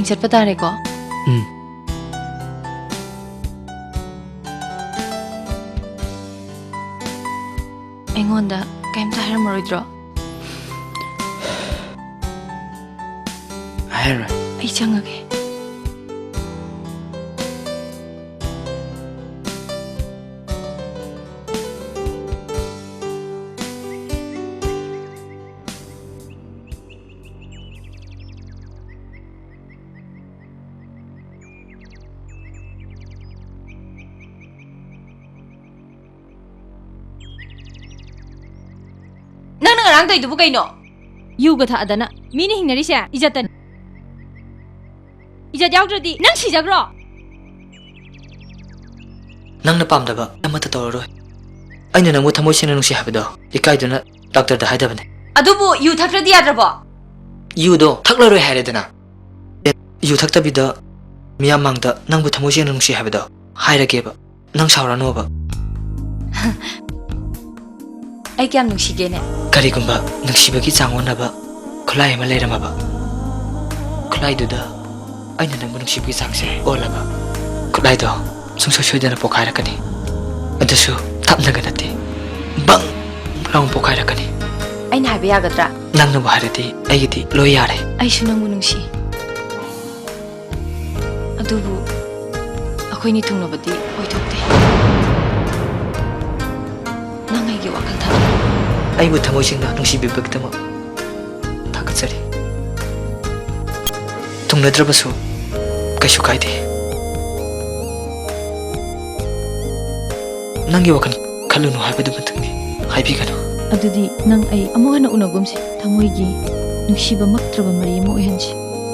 ꯆꯠꯄ ꯇꯥꯔꯦꯀꯣ? ꯎꯝ꯫ ꯑꯩꯉꯣꯟꯗ ꯀꯩꯝꯇ ꯍꯥꯏꯔꯝꯃꯔꯣꯏꯗ꯭ꯔꯣ? ꯍꯥꯏꯔꯣꯏ꯫ ꯑꯩ ꯆꯪꯉꯒꯦ꯫ ꯅꯪꯅ ꯉꯔꯥꯡ ꯇꯧꯔꯤꯗꯨꯕꯨ ꯀꯩꯅꯣ? ꯌꯨꯒ ꯊꯛꯑꯗꯅ ꯃꯤꯅ ꯍꯤꯡꯅꯔꯤꯁꯦ ꯏꯖꯠꯇꯅꯤ꯫ ꯏꯖꯠ ꯌꯥꯎꯗ꯭ꯔꯗꯤ ꯅꯪ ꯁꯤꯖꯈ꯭ꯔꯣ꯫ ꯅꯪꯅ ꯄꯥꯝꯗꯕ ꯑꯃꯠꯇ ꯇꯧꯔꯔꯣꯏ꯫ ꯑꯩꯅ ꯅꯪꯕꯨ ꯊꯃꯣꯏ ꯁꯦꯡꯅ ꯅꯨꯡꯁꯤ ꯍꯥꯏꯕꯗꯣ ꯏꯀꯥꯏꯗꯨꯅ ꯗꯥꯛꯇꯔꯗ ꯍꯥꯏꯗꯕꯅꯦ꯫ ꯑꯗꯨꯕꯨ ꯌꯨ ꯊꯛꯇ꯭ꯔꯗꯤ ꯌꯥꯗ꯭ꯔꯕꯣ? ꯌꯨꯗꯣ ꯊꯛꯂꯔꯣꯏ ꯍꯥꯏꯔꯦꯗꯅ꯫ ꯌꯨ ꯊꯛꯇꯕꯤꯗ ꯃꯤꯌꯥꯝ ꯃꯥꯡꯗ ꯅꯪꯕꯨ ꯊꯃꯣꯏ ꯁꯦꯡꯅ ꯅꯨꯡꯁꯤ ꯍꯥꯏꯕꯗꯣ ꯍꯥꯏꯔꯒꯦꯕ꯫ ꯅꯪ ꯁꯥꯎꯔꯅꯣꯕ꯫ ꯑꯩ ꯀꯌꯥꯝ ꯅꯨꯡꯁꯤꯒꯦꯅꯦ? ꯀꯔꯤꯒꯨꯝꯕ ꯅꯨꯡꯁꯤꯕꯒꯤ ꯆꯥꯡ ꯑꯣꯟꯅꯕ ꯈꯨꯠꯂꯥꯏ ꯑꯃ ꯂꯩꯔꯝꯃꯕ, ꯈꯨꯠꯂꯥꯏꯗꯨꯗ ꯑꯩꯅ ꯅꯪꯕꯨ ꯅꯨꯡꯁꯤꯕꯒꯤ ꯆꯥꯡꯁꯦ ꯑꯣꯜꯂꯕ, ꯈꯨꯠꯂꯥꯏꯗꯣ ꯁꯨꯡꯁꯣꯏ ꯁꯣꯏꯗꯅ ꯄꯣꯈꯥꯏꯔꯛꯀꯅꯤ꯫ ꯑꯗꯨꯁꯨ ꯇꯞꯅꯒ ꯅꯠꯇꯦ, ꯕꯪ ꯂꯥꯎꯅ ꯄꯣꯈꯥꯏꯔꯛꯀꯅꯤ꯫ ꯑꯩꯅ ꯍꯥꯏꯕ ꯌꯥꯒꯗ꯭ꯔꯥ? ꯅꯪꯅꯕꯨ ꯍꯥꯏꯔꯗꯤ ꯑꯩꯒꯤꯗꯤ ꯂꯣꯏ ꯌꯥꯔꯦ꯫ ꯑꯩꯁꯨ ꯅꯪꯕꯨ ꯅꯨꯡꯁꯤ꯫ ꯑꯗꯨꯕꯨ ꯑꯩꯈꯣꯏꯅꯤ ꯊꯨꯡꯅꯕꯗꯤ ꯑꯣꯏꯊꯣꯛꯇꯦ꯫ ꯅꯪ ꯑꯩꯒꯤ ꯋꯥꯈꯜ ꯊꯥꯗꯣꯛꯎ꯫ ꯑꯩꯕꯨ ꯊꯃꯣꯏ ꯁꯦꯡꯅ ꯅꯨꯡꯁꯤꯕꯤꯕꯒꯤꯗꯃꯛ ꯊꯥꯒꯠꯆꯔꯤ꯫ ꯊꯨꯡꯅꯗ꯭ꯔꯕꯁꯨ ꯀꯩꯁꯨ ꯀꯥꯏꯗꯦ꯫ ꯅꯪꯒꯤ ꯋꯥꯈꯜ ꯈꯜꯂꯨꯅꯨ ꯍꯥꯏꯕꯗꯨꯃꯇꯪꯗꯤ ꯍꯥꯏꯕꯤꯒꯅꯨ꯫ ꯑꯗꯨꯗꯤ ꯅꯪ ꯑꯩ ꯑꯃꯨꯛ ꯍꯟꯅ ꯎꯅꯒꯨꯝꯁꯤ꯫ ꯊꯃꯣꯏꯒꯤ ꯅꯨꯡꯁꯤꯕꯃꯛꯇ꯭ꯔꯕ ꯃꯔꯤ ꯑꯃ ꯑꯣꯏꯍꯟꯁꯤ꯫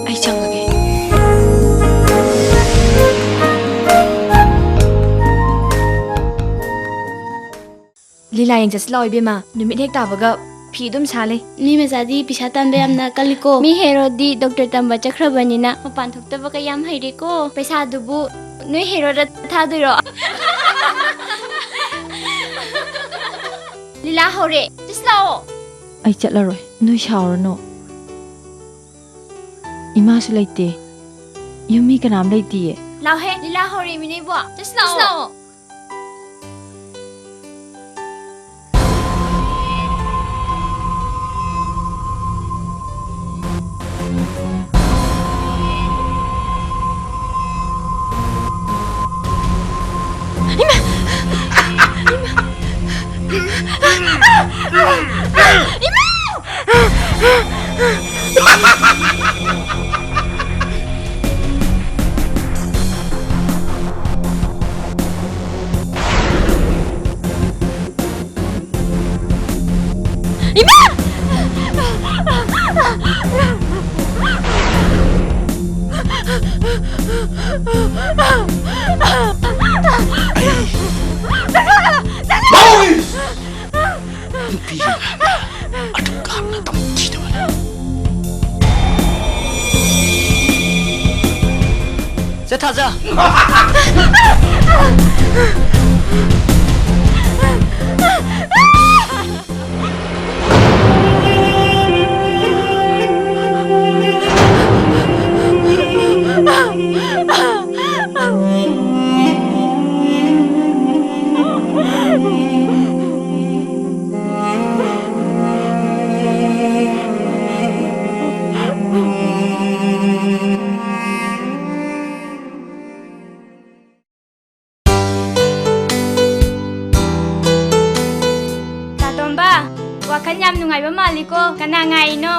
ꯑꯩ ꯆꯪꯉꯒꯦ꯫ ꯂꯤꯂꯥ ꯌꯦꯡ ꯆꯠꯁꯤ ꯂꯥꯛꯑꯣ ꯏꯕꯦꯝꯃ꯫ ꯅꯨꯃꯤꯠ ꯍꯦꯛ ꯇꯥꯕꯒ ꯐꯤ ꯑꯗꯨꯝ ꯁꯥ ꯂꯩ꯫ ꯅꯣꯏ ꯃꯆꯥꯗꯤ ꯄꯩꯁꯥ ꯇꯥꯟꯕ ꯌꯥꯝꯅ ꯀꯜꯂꯤꯀꯣ꯫ ꯃꯤ ꯍꯦꯔꯣꯗꯤ ꯗꯣꯛꯇꯔ ꯇꯝꯕ ꯆꯠꯈ꯭ꯔꯕꯅꯤꯅ ꯃꯄꯥꯟ ꯊꯣꯛꯇꯕꯒ ꯌꯥꯝ ꯍꯩꯔꯦꯀꯣ꯫ ꯄꯩꯁꯥꯗꯨꯕꯨ ꯅꯣꯏ ꯍꯦꯔꯣꯗ ꯊꯥꯗꯣꯏꯔꯣ? ꯂꯤꯂꯥ ꯍꯧꯔꯦ, ꯆꯠꯁꯤ ꯂꯥꯛꯑꯣ꯫ ꯑꯩ ꯆꯠꯂꯔꯣꯏ, ꯅꯣꯏ ꯁꯥꯎꯔꯅꯨ꯫ ꯏꯃꯥꯁꯨ ꯂꯩꯇꯦ꯫ ꯌꯨꯝ ꯃꯤ ꯀꯅꯥꯝ ꯂꯩꯇꯤꯌꯦ꯫ ꯂꯥꯎꯍꯦ, ꯂꯤꯂꯥ ꯍꯧꯔꯤꯃꯤꯅꯦ ꯏꯕꯣ꯫ ꯆꯠꯁꯤ ꯂꯥꯛꯑꯣ꯫ ꯆꯠꯁꯤ ꯂꯥꯛꯑꯣ꯫ ꯏꯃꯥ! ꯅꯨꯄꯤꯁꯤꯡ ꯑꯗꯨꯝ ꯀꯥꯡꯅ ꯑꯗꯨꯝ ꯊꯤꯗꯕꯅꯤ꯫ ꯆꯦ ꯊꯥꯖ! ꯇꯥꯇꯣꯝꯕ, ꯋꯥꯈꯜ ꯌꯥꯝ ꯅꯨꯡꯉꯥꯏꯕ ꯃꯥꯜꯂꯤꯀꯣ꯫ ꯀꯅꯥ ꯉꯥꯏꯔꯤꯅꯣ?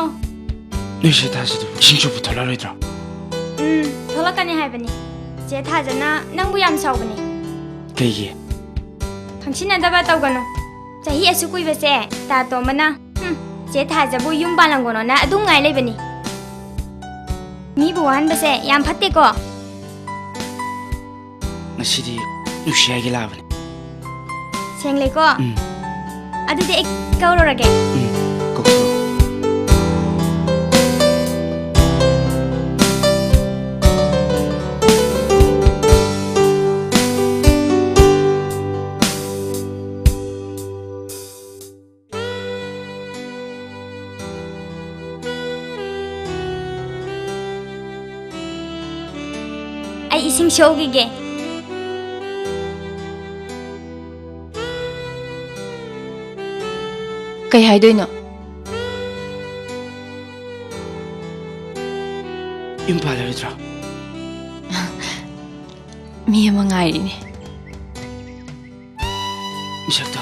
ꯅꯣꯏ ꯆꯦ ꯊꯥꯖꯗꯨꯕꯨ ꯏꯁꯤꯡꯁꯨ ꯄꯨꯊꯣꯛꯂꯛꯑꯔꯣꯏꯗ꯭ꯔꯣ? ꯎꯝ, ꯊꯣꯛꯂꯛꯀꯅꯤ ꯍꯥꯏꯕꯅꯤ꯫ ꯆꯦ ꯊꯥꯖꯅ ꯅꯪꯕꯨ ꯌꯥꯝ ꯁꯥꯎꯕꯅꯤ꯫ ꯀꯩꯒꯤ? ꯈꯪꯁꯤꯟꯅꯗꯕ ꯇꯧꯒꯅꯨ꯫ ꯆꯍꯤ ꯑꯁꯨꯛ ꯀꯨꯏꯕꯁꯦ ꯇꯥꯇꯣꯝꯕꯅ, ꯍꯨꯝ, ꯆꯦ ꯊꯥꯖꯕꯨ ꯌꯨꯝ ꯄꯥꯜꯂꯝꯒꯅꯣꯅ ꯑꯗꯨꯝ ꯉꯥꯏ ꯂꯩꯕꯅꯤ꯫ ꯃꯤꯕꯨ ꯋꯥꯍꯟꯕꯁꯦ ꯌꯥꯝ ꯐꯠꯇꯦꯀꯣ꯫ ꯉꯁꯤꯗꯤ ꯅꯨꯡꯁꯤ ꯍꯥꯏꯒꯦ ꯂꯥꯛꯑꯕꯅꯤ꯫ ꯁꯦꯡꯂꯦꯀꯣ? ꯎꯝ꯫ ꯑꯗꯨꯗꯤ ꯑꯩ ꯀꯧꯔꯨꯔꯒꯦ꯫ ꯎꯝ, ꯀꯧꯊꯣꯔꯛꯑꯣ꯫ ꯏꯁꯤꯡ ꯁꯣꯛꯈꯤꯒꯦ꯫ ꯀꯩ ꯍꯥꯏꯗꯣꯏꯅꯣ? ꯌꯨꯝ ꯄꯥꯜꯂꯔꯣꯏꯗ꯭ꯔꯣ? ꯃꯤ ꯑꯃ ꯉꯥꯏꯔꯤꯅꯦ꯫ ꯃꯤꯁꯛꯇꯣ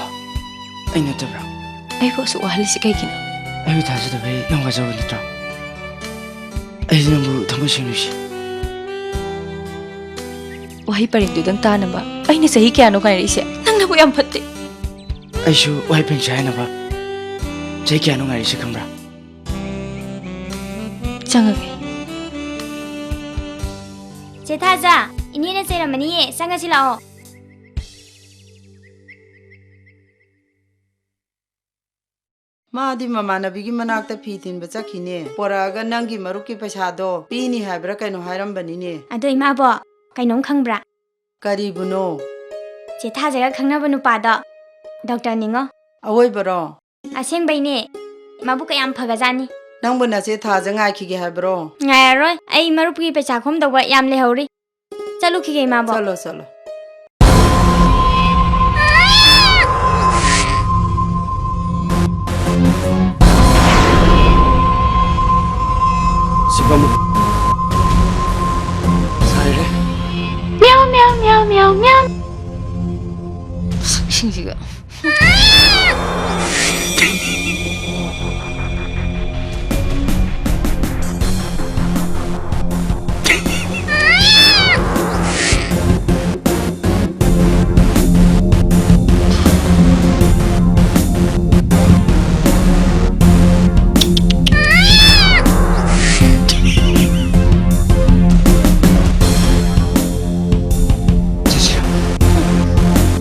ꯑꯩ ꯅꯠꯇꯕ꯭ꯔꯥ? ꯑꯩꯕꯨ ꯑꯁꯨꯛ ꯋꯥꯍꯜꯂꯤꯁꯤ ꯀꯩꯒꯤꯅꯣ? ꯑꯩꯕꯨ ꯊꯥꯖꯗꯕꯩ ꯅꯪ ꯋꯥꯖꯕ ꯅꯠꯇ꯭ꯔꯣ? ꯑꯩꯗꯤ ꯅꯪꯕꯨ ꯊꯃꯣꯏ ꯁꯦꯡꯅ ꯅꯨꯡꯁꯤ꯫ ꯋꯥꯍꯩ ꯄꯔꯦꯡꯗꯨꯗꯪ ꯇꯥꯅꯕ ꯑꯩꯅ ꯆꯍꯤ ꯀꯌꯥꯅꯣ ꯉꯥꯏꯔꯛꯏꯁꯦ? ꯅꯪꯅꯕꯨ ꯌꯥꯝ ꯐꯠꯇꯦ꯫ ꯑꯩꯁꯨ ꯋꯥꯍꯩ ꯄꯔꯦꯡꯁꯦ ꯍꯥꯏꯅꯕ ꯆꯍꯤ ꯀꯌꯥꯅꯣ ꯉꯥꯏꯔꯛꯏꯁꯦ ꯈꯪꯕ꯭ꯔꯥ? ꯆꯪꯉꯒꯦ꯫ ꯆꯦ ꯊꯥꯖ, ꯏꯅꯦꯅ ꯆꯩꯔꯝꯃꯅꯤꯌꯦ, ꯆꯪꯉꯁꯤ ꯂꯥꯛꯑꯣ꯫ ꯃꯥꯗꯤ ꯃꯃꯥꯟꯅꯕꯤꯒꯤ ꯃꯅꯥꯛꯇ ꯐꯤ ꯊꯤꯟꯕ ꯆꯠꯈꯤꯅꯦ꯫ ꯄꯣꯔꯛꯑꯒ ꯅꯪꯒꯤ ꯃꯔꯨꯞꯀꯤ ꯄꯩꯁꯥꯗꯣ ꯄꯤꯅꯤ ꯍꯥꯏꯕ꯭ꯔꯥ ꯀꯩꯅꯣ ꯍꯥꯏꯔꯝꯕꯅꯤꯅꯦ꯫ ꯑꯗꯣ ꯏꯃꯥꯕꯣ, ꯀꯩꯅꯣꯝ ꯈꯪꯕ꯭ꯔꯥ? ꯀꯔꯤꯕꯨꯅꯣ? ꯆꯦ ꯊꯥꯖꯒ ꯈꯪꯅꯕ ꯅꯨꯄꯥꯗꯣ ꯗꯣꯛꯇꯔꯅꯤꯉꯣ꯫ ꯑꯋꯣꯏꯕꯔꯣ? ꯑꯁꯦꯡꯕꯩꯅꯦ꯫ ꯃꯥꯕꯨ ꯀꯌꯥꯝ ꯐꯒꯖꯥꯠꯅꯤ꯫ ꯅꯪꯕꯨ ꯅꯆꯦ ꯊꯥꯖ ꯉꯥꯏꯈꯤꯒꯦ ꯍꯥꯏꯕ꯭ꯔꯣ? ꯉꯥꯏꯔꯔꯣꯏ꯫ ꯑꯩ ꯃꯔꯨꯞꯀꯤ ꯄꯩꯁꯥ ꯈꯣꯝꯗꯧꯕ ꯌꯥꯝ ꯂꯩꯍꯧꯔꯤ꯫ ꯆꯠꯂꯨꯈꯤꯒꯦ, ꯏꯃꯥꯕꯣꯛ꯫ ꯆꯠꯂꯣ, ꯆꯠꯂꯣ꯫ ꯁꯤ ꯐꯝꯃꯨ꯫ ꯁꯥꯏꯔꯦ꯫ ꯃ꯭ꯌꯥꯎ, ꯃ꯭ꯌꯥꯎ, ꯃ꯭ꯌꯥꯎ, ꯃ꯭ꯌꯥꯎ, ꯃ꯭ꯌꯥꯎ꯫ ꯏꯁꯤꯡꯁꯤꯒ꯫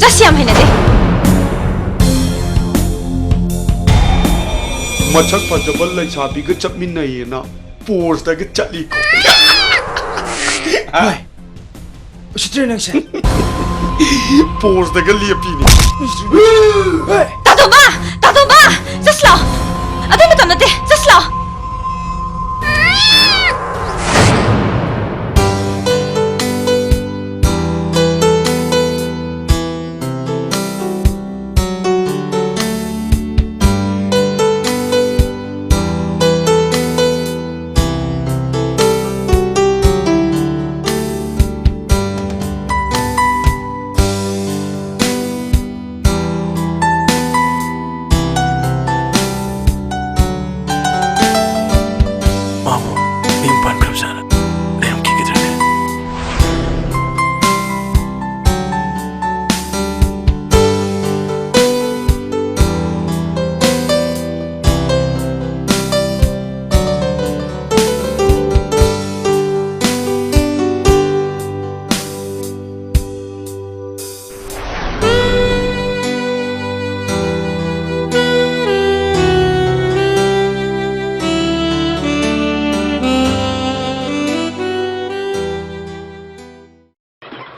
ꯆꯠꯁꯤ ꯌꯥꯝ ꯍꯩꯅꯗꯦ꯫ ꯃꯁꯛ ꯐꯖꯕ ꯂꯩꯁꯥꯕꯤꯒ ꯆꯠꯃꯤꯟꯅꯩꯌꯦꯅ ꯄꯣꯁꯇꯒ ꯆꯠꯂꯤꯀꯣ꯫ ꯍꯣꯏ꯫ ꯎꯁꯤꯠꯇ꯭ꯔꯦ ꯅꯪꯁꯦ꯫ ꯄꯣꯁꯇꯒ ꯂꯦꯞꯄꯤꯅꯤ꯫ ꯍꯣꯏ꯫ ꯇꯥꯗꯣꯕ! ꯇꯥꯗꯣꯕ! ꯆꯠꯁꯤ ꯂꯥꯛꯑꯣ꯫ ꯑꯗꯨ ꯃꯇꯝ ꯅꯠꯇꯦ꯫ ꯆꯠꯁꯤ ꯂꯥꯛꯑꯣ꯫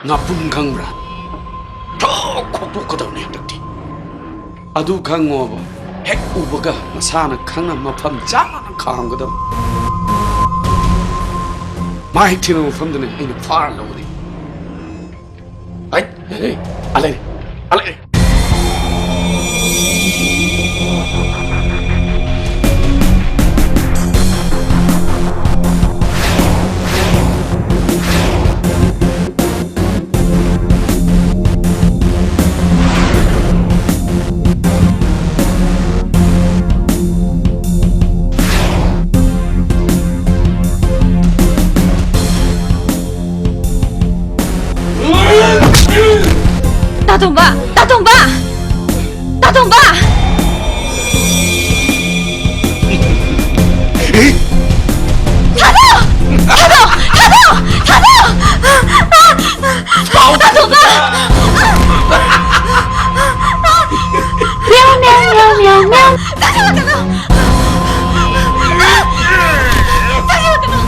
ꯉꯥꯄꯨꯝ ꯈꯪꯕ꯭ꯔꯥ? ꯊꯣꯛ ꯈꯣꯛꯇꯣꯛꯀꯗꯕꯅꯤ ꯍꯟꯗꯛꯇꯤ꯫ ꯑꯗꯨ ꯈꯪꯉꯣꯕ, ꯍꯦꯛ ꯎꯕꯒ ꯃꯁꯥꯅ ꯈꯪꯅ ꯃꯐꯝ ꯆꯥꯅ ꯈꯥꯝꯒꯗꯕ꯫ ꯃꯥ ꯍꯦꯛ ꯊꯦꯡꯅꯕ ꯃꯐꯝꯗꯅꯦ ꯑꯩꯅ ꯐꯥꯔ ꯂꯧꯒꯅꯤ꯫ ꯑꯩ, ꯑꯩ, ꯑꯂꯩ, ꯑꯂꯩ꯫ ꯇꯥꯇꯣꯝꯕ! ꯇꯥꯇꯣꯝꯕ! ꯇꯥꯇꯣꯝꯕ! ꯊꯥꯗꯣꯛ! ꯊꯥꯗꯣꯛ! ꯊꯥꯗꯣꯛ! ꯊꯥꯗꯣꯛ! ꯇꯥꯇꯣꯝꯕ! ꯃ꯭ꯌꯥꯎ, ꯃ꯭ꯌꯥꯎ, ꯃ꯭ꯌꯥꯎ, ꯃ꯭ꯌꯥꯎ, ꯃ꯭ꯌꯥꯎ꯫ ꯊꯥꯗꯣꯛꯀꯅꯨ! ꯊꯥꯗꯣꯛꯀꯅꯨ!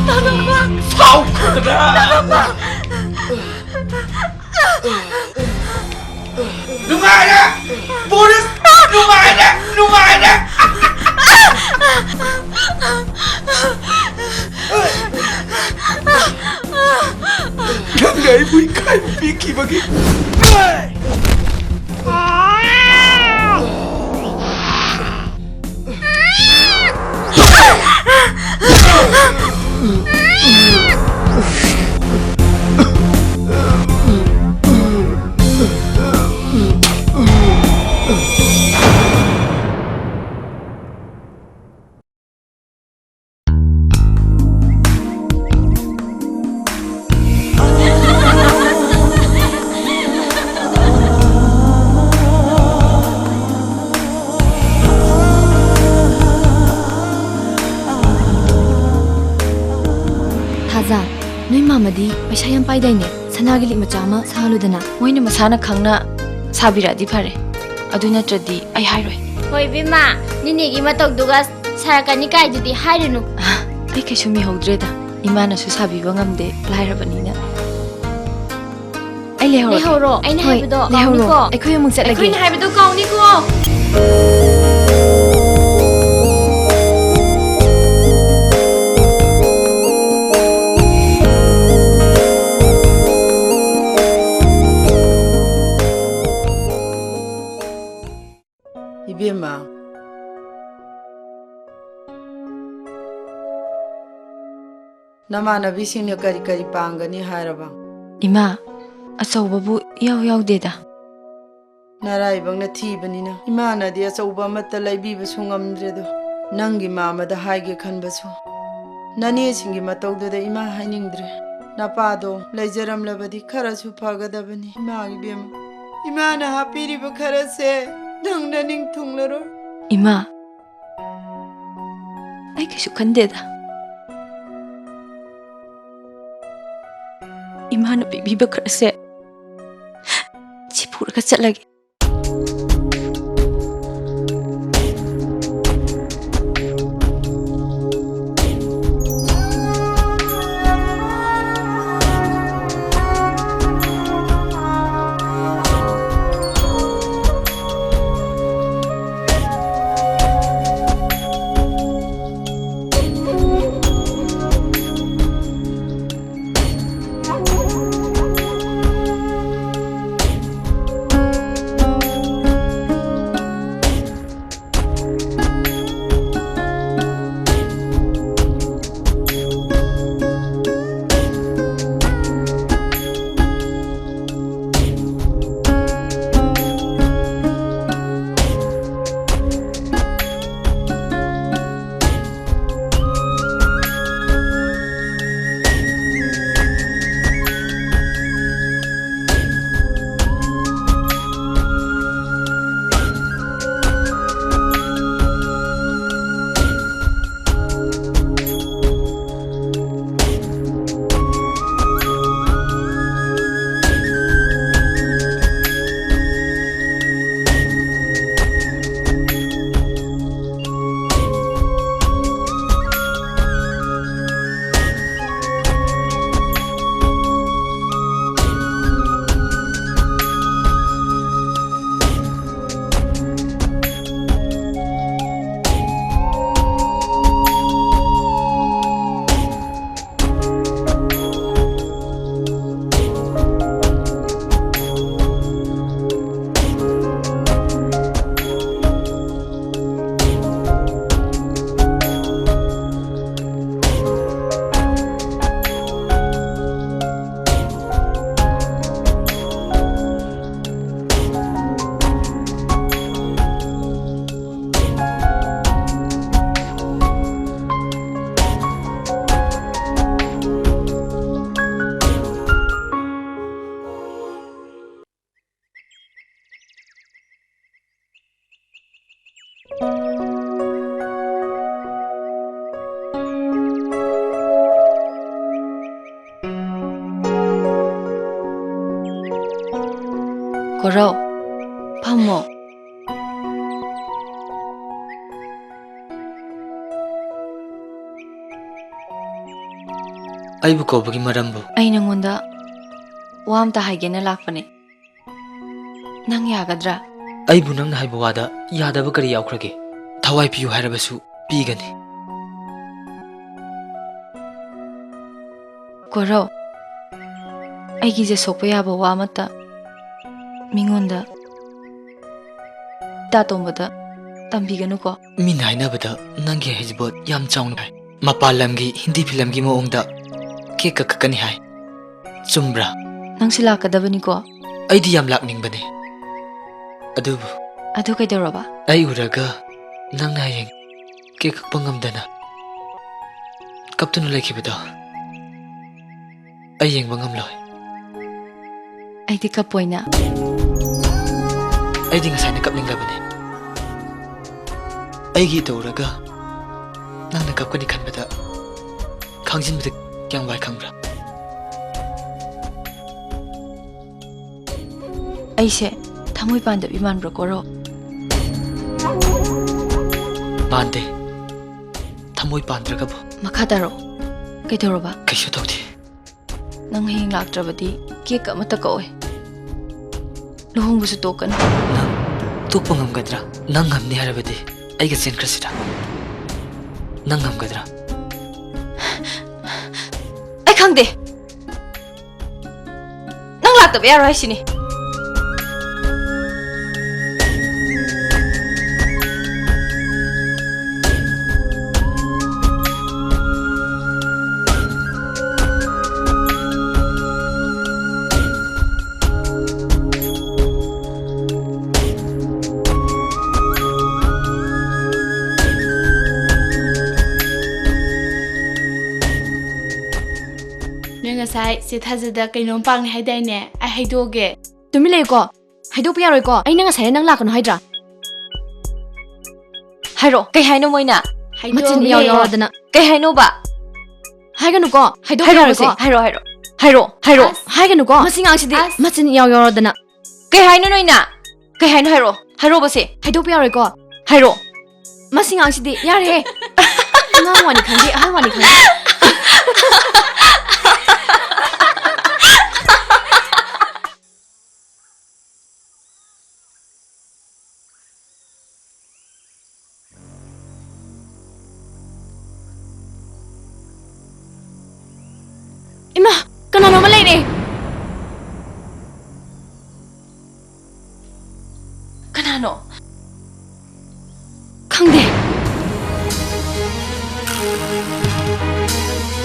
ꯇꯥꯇꯣꯝꯕ! ꯁꯥꯎꯈ꯭ꯔꯗꯅ! ꯅꯨꯡꯉꯥꯏꯔꯦ! ꯕꯣꯔꯤꯁ! ꯅꯨꯡꯉꯥꯏꯔꯦ! ꯅꯨꯡꯉꯥꯏꯔꯦ! ꯅꯪꯅ ꯑꯩꯕꯨ ꯏꯀꯥꯏꯕ ꯄꯤꯈꯤꯕꯒꯤ꯫ ꯊꯥꯖ, ꯅꯣꯏ ꯃꯥꯃꯗꯤ ꯄꯩꯁꯥ ꯌꯥꯝ ꯄꯥꯏꯗꯥꯏꯅꯦ? ꯁꯅꯥꯒꯤ ꯂꯤꯛ ꯃꯆꯥ ꯑꯃ ꯁꯥꯍꯜꯂꯨꯗꯅ꯫ ꯃꯣꯏꯅ ꯃꯁꯥꯅ ꯈꯪꯅ ꯁꯥꯕꯤꯔꯛꯑꯗꯤ ꯐꯔꯦ, ꯑꯗꯨ ꯅꯠꯇ꯭ꯔꯗꯤ ꯑꯩ ꯍꯥꯏꯔꯣꯏ꯫ ꯍꯣꯏ ꯏꯕꯦꯝꯃ, ꯅꯤꯅꯦꯒꯤ ꯃꯇꯧꯗꯨꯒ ꯁꯥꯔꯛꯀꯅꯤ ꯀꯥꯏꯗꯨꯗꯤ ꯍꯥꯏꯔꯨꯅꯨ꯫ ꯑꯩ ꯀꯩꯁꯨ ꯃꯤꯍꯧꯗ꯭ꯔꯦꯗ, ꯏꯃꯥꯅꯁꯨ ꯁꯥꯕꯤꯕ ꯉꯝꯗꯦ, ꯂꯥꯏꯔꯕꯅꯤꯅ꯫ ꯑꯩ ꯂꯩꯍꯧꯔꯒꯦ꯫ ꯂꯩꯍꯧꯔꯣ, ꯑꯩꯅ ꯍꯣꯏ, ꯍꯥꯏꯕꯗꯣ ꯂꯩꯍꯧꯔꯣ꯫ ꯀꯥꯎꯅꯤꯀꯣ꯫ ꯑꯩꯈꯣꯏ ꯑꯃꯨꯛ ꯆꯠꯂꯒꯦ꯫ ꯑꯩꯈꯣꯏꯅ ꯍꯥꯏꯕꯗꯣ ꯀꯥꯎꯅꯤꯀꯣ꯫ ꯏꯕꯦꯝꯃ, ꯅꯃꯥꯟꯅꯕꯤꯁꯤꯡꯅ ꯀꯔꯤ ꯀꯔꯤ ꯄꯥꯡꯒꯅꯤ ꯍꯥꯏꯔꯕ? ꯏꯃꯥ, ꯑꯆꯧꯕꯕꯨ ꯏꯌꯥꯎ ꯌꯥꯎꯗꯦꯗ꯫ ꯅꯔꯥꯏꯕꯛꯅ ꯊꯤꯕꯅꯤꯅ ꯏꯃꯥꯅꯗꯤ ꯑꯆꯧꯕ ꯑꯃꯠꯇ ꯂꯩꯕꯤꯕꯁꯨ ꯉꯝꯗ꯭ꯔꯦꯗꯣ꯫ ꯅꯪꯒꯤ ꯃꯥꯃꯗ ꯍꯥꯏꯒꯦ ꯈꯟꯕꯁꯨ ꯅꯅꯦꯁꯤꯡꯒꯤ ꯃꯇꯧꯗꯨꯗ ꯏꯃꯥ ꯍꯥꯏꯅꯤꯡꯗ꯭ꯔꯦ꯫ ꯅꯄꯥꯗꯣ ꯂꯩꯖꯔꯝꯂꯕꯗꯤ ꯈꯔꯁꯨ ꯐꯒꯗꯕꯅꯤ ꯏꯃꯥ ꯏꯕꯦꯝꯃ꯫ ꯏꯃꯥꯅ ꯍꯥꯞꯄꯤꯔꯤꯕ ꯈꯔꯁꯦ ꯅꯪ ꯅꯅꯤꯡ ꯊꯨꯡꯂꯔꯣꯏ꯫ ꯏꯃꯥ, ꯑꯩ ꯀꯩꯁꯨ ꯈꯟꯗꯦꯗ꯫ ꯏꯃꯥꯅ ꯄꯤꯕꯤꯕ ꯈꯔꯁꯦ ꯁꯤ ꯄꯨꯔꯒ ꯆꯠꯂꯒꯦ꯫ ꯀꯣꯔꯧ, ꯐꯝꯃꯣ꯫ ꯑꯩꯕꯨ ꯀꯧꯕꯒꯤ ꯃꯔꯝꯕꯨ? ꯑꯩ ꯅꯪꯉꯣꯟꯗ ꯋꯥ ꯑꯝꯇ ꯍꯥꯏꯒꯦꯅ ꯂꯥꯛꯄꯅꯦ꯫ ꯅꯪ ꯌꯥꯒꯗ꯭ꯔꯥ? ꯑꯩꯕꯨ ꯅꯪꯅ ꯍꯥꯏꯕ ꯋꯥꯗ ꯌꯥꯗꯕ ꯀꯔꯤ ꯌꯥꯎꯈ꯭ꯔꯒꯦ? ꯊꯋꯥꯏ ꯄꯤꯌꯨ ꯍꯥꯏꯔꯕꯁꯨ ꯄꯤꯒꯅꯤ꯫ ꯀꯣꯔꯧ, ꯑꯩꯒꯤꯁꯦ ꯁꯣꯛꯄ ꯌꯥꯕ ꯋꯥ ꯑꯃꯠꯇ ꯃꯤꯉꯣꯟꯗ, ꯇꯥꯇꯣꯝꯕꯗ ꯇꯝꯕꯤꯒꯅꯨꯀꯣ꯫ ꯃꯤꯅ ꯍꯥꯏꯅꯕꯗ ꯅꯪꯒꯤ ꯍꯩꯖꯤꯕꯣꯠ ꯌꯥꯝ ꯆꯥꯎꯅ ꯍꯥꯏ꯫ ꯃꯄꯥꯟ ꯂꯝꯒꯤ ꯍꯤꯟꯗꯤ ꯐꯤꯂꯝꯒꯤ ꯃꯑꯣꯡꯗ ꯀꯦꯛ ꯀꯛꯀꯅꯤ ꯍꯥꯏ꯫ ꯆꯨꯝꯕ꯭ꯔꯥ? ꯅꯪꯁꯨ ꯂꯥꯛꯀꯗꯕꯅꯤꯀꯣ꯫ ꯑꯩꯗꯤ ꯌꯥꯝ ꯂꯥꯛꯅꯤꯡꯕꯅꯦ꯫ ꯑꯗꯨꯕꯨ ꯑꯗꯨ ꯀꯩꯗꯧꯔꯕ? ꯑꯩ ꯎꯔꯒ ꯅꯪꯅ ꯍꯌꯦꯡ ꯀꯦꯛ ꯀꯛꯄ ꯉꯝꯗꯅ ꯀꯞꯇꯨꯅ ꯂꯩꯈꯤꯕꯗꯣ ꯑꯩ ꯌꯦꯡꯕ ꯉꯝꯂꯣꯏ꯫ ꯑꯩꯗꯤ ꯀꯞꯄꯣꯏꯅ꯫ ꯑꯩꯗꯤ ꯉꯁꯥꯏꯅ ꯀꯞꯅꯤꯡꯂꯕꯅꯤ꯫ ꯑꯩꯒꯤ ꯏꯇꯧ ꯎꯔꯒ ꯅꯪꯅ ꯀꯞꯀꯅꯤ ꯈꯟꯕꯗ ꯈꯥꯡꯖꯤꯟꯕꯗ ꯀꯌꯥꯝ ꯋꯥꯏ ꯈꯪꯕ꯭ꯔꯥ? ꯑꯩꯁꯦ ꯊꯃꯣꯏ ꯄꯥꯟꯗꯕꯤ ꯃꯥꯟꯕ꯭ꯔꯥ, ꯀꯣꯔꯧ? ꯃꯥꯟꯗꯦ꯫ ꯊꯃꯣꯏ ꯄꯥꯟꯗ꯭ꯔꯒꯕꯨ꯫ ꯃꯈꯥ ꯇꯥꯔꯣ꯫ ꯀꯩꯗꯧꯔꯕ? ꯀꯩꯁꯨ ꯇꯧꯗꯦ꯫ ꯅꯪ ꯍꯌꯦꯡ ꯂꯥꯛꯇ꯭ꯔꯕꯗꯤ ꯀꯦꯛ ꯑꯃꯠꯇ ꯀꯛꯑꯣꯏ꯫ ꯂꯨꯍꯣꯡꯕꯁꯨ ꯇꯣꯛꯀꯅꯤ꯫ ꯅꯪ ꯇꯣꯛꯄ ꯉꯝꯒꯗ꯭ꯔꯥ? ꯅꯪ ꯉꯝꯅꯤ ꯍꯥꯏꯔꯕꯗꯤ ꯑꯩꯒ ꯆꯦꯟꯈ꯭ꯔꯁꯤꯔꯥ? ꯅꯪ ꯉꯝꯒꯗ꯭ꯔꯥ? ꯑꯩ ꯈꯪꯗꯦ꯫ ꯅꯪ ꯂꯥꯛꯇꯕ ꯌꯥꯔꯣꯏ ꯍꯥꯏꯁꯤꯅꯤ꯫ ꯅꯣꯏ ꯉꯁꯥꯏ ꯆꯦ ꯊꯥꯖꯗ ꯀꯩꯅꯣꯝ ꯄꯥꯡꯅꯤ ꯍꯥꯏꯗꯥꯏꯅꯦ? ꯑꯩ ꯍꯥꯏꯗꯣꯛꯑꯒꯦ꯫ ꯇꯨꯃꯤꯟ ꯂꯩꯌꯨꯀꯣ꯫ ꯍꯥꯏꯗꯣꯛꯄ ꯌꯥꯔꯣꯏꯀꯣ꯫ ꯑꯩꯅ ꯉꯁꯥꯏ ꯅꯪ ꯂꯥꯛꯀꯅꯨ ꯍꯥꯏꯗ꯭ꯔꯥ? ꯍꯥꯏꯔꯣ, ꯀꯩ ꯍꯥꯏꯅꯣ ꯃꯣꯏꯅ? ꯍꯥꯏꯗꯣꯛꯑꯒꯦ꯫ ꯃꯆꯤꯟ ꯏꯌꯥꯎ ꯌꯥꯎꯔꯗꯅ꯫ ꯀꯩ ꯍꯥꯏꯅꯣꯕ? ꯍꯥꯏꯒꯅꯨꯀꯣ꯫ ꯍꯥꯏꯗꯣꯛꯄ ꯍꯥꯏꯔꯣꯕꯁꯦ, ꯌꯥꯔꯣꯏꯀꯣ꯫ ꯍꯥꯏꯔꯣ, ꯍꯥꯏꯔꯣ, ꯍꯥꯏꯔꯣ, ꯍꯥꯏꯔꯣ꯫ ꯑꯁ꯫ ꯍꯥꯏꯒꯅꯨꯀꯣ꯫ ꯑꯁ꯫ ꯃꯁꯤ ꯉꯥꯡꯁꯤꯗꯤ ꯑꯁ꯫ ꯃꯆꯤꯟ ꯏꯌꯥꯎ ꯌꯥꯎꯔꯗꯅ꯫ ꯀꯩ ꯍꯥꯏꯅꯣ ꯅꯣꯏꯅ? ꯀꯩ ꯍꯥꯏꯅꯣ ꯍꯥꯏꯔꯛꯑꯣ꯫ ꯍꯥꯏꯔꯛꯑꯣꯕꯁꯦ꯫ ꯍꯥꯏꯗꯣꯛꯄ ꯌꯥꯔꯣꯏꯀꯣ? ꯍꯥꯏꯔꯛꯑꯣ꯫ ꯃꯁꯤ ꯉꯥꯡꯁꯤꯗꯤ ꯌꯥꯔꯦꯍꯦ꯫ ꯑꯉꯥꯡ ꯋꯥꯅꯤ ꯈꯪꯗꯦ, ꯑꯍꯜ ꯋꯥꯅꯤ ꯈꯪꯗꯦ꯫ ꯏꯃꯥ, ꯀꯅꯥꯅꯣꯝꯃ ꯂꯩꯔꯦ꯫ ꯀꯅꯥꯅꯣ? ꯈꯪꯗꯦ꯫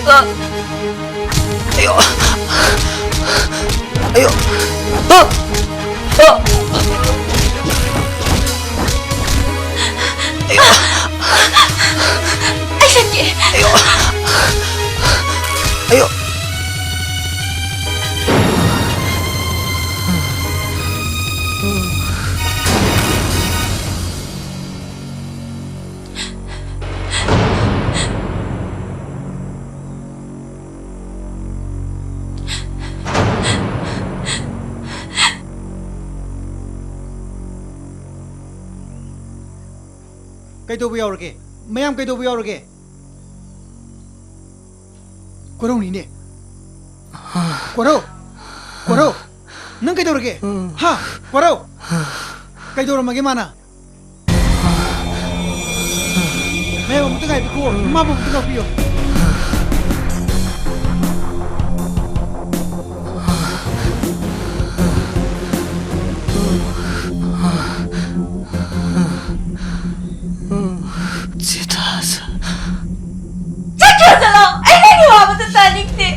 ꯑ! ꯑꯌꯣ! ꯑꯌꯣ! ꯑ! ꯑ! ꯑꯌꯣ! ꯑꯩ ꯆꯠꯀꯦ꯫ ꯑꯌꯣ! ꯑꯌꯣ! ꯀꯩꯗꯧꯕ ꯌꯥꯎꯔꯒꯦ? ꯃꯌꯥꯝ ꯀꯩꯗꯧꯕ ꯌꯥꯎꯔꯒꯦ? ꯀꯣꯔꯧꯅꯤꯅꯦ꯫ ꯀꯣꯔꯧ! ꯀꯣꯔꯧ! ꯅꯪ ꯀꯩꯗꯧꯔꯒꯦ? ꯍꯥ? ꯀꯣꯔꯧ! ꯀꯩꯗꯧꯔꯝꯃꯒꯦ ꯃꯥꯅ? ꯃꯌꯥꯝ ꯑꯃꯨꯛꯇ ꯉꯥꯏꯕꯤꯈꯣ꯫ ꯃꯥꯕꯨ ꯑꯃꯨꯛꯇ ꯉꯥꯛꯄꯤꯌꯣ꯫ ꯆꯤꯇꯥꯁ꯫ ꯆꯠꯈ꯭ꯔꯣ ꯆꯠꯂꯣ! ꯑꯩ ꯅꯪꯒꯤ ꯋꯥ ꯑꯃꯠꯇ ꯇꯥꯅꯤꯡꯗꯦ꯫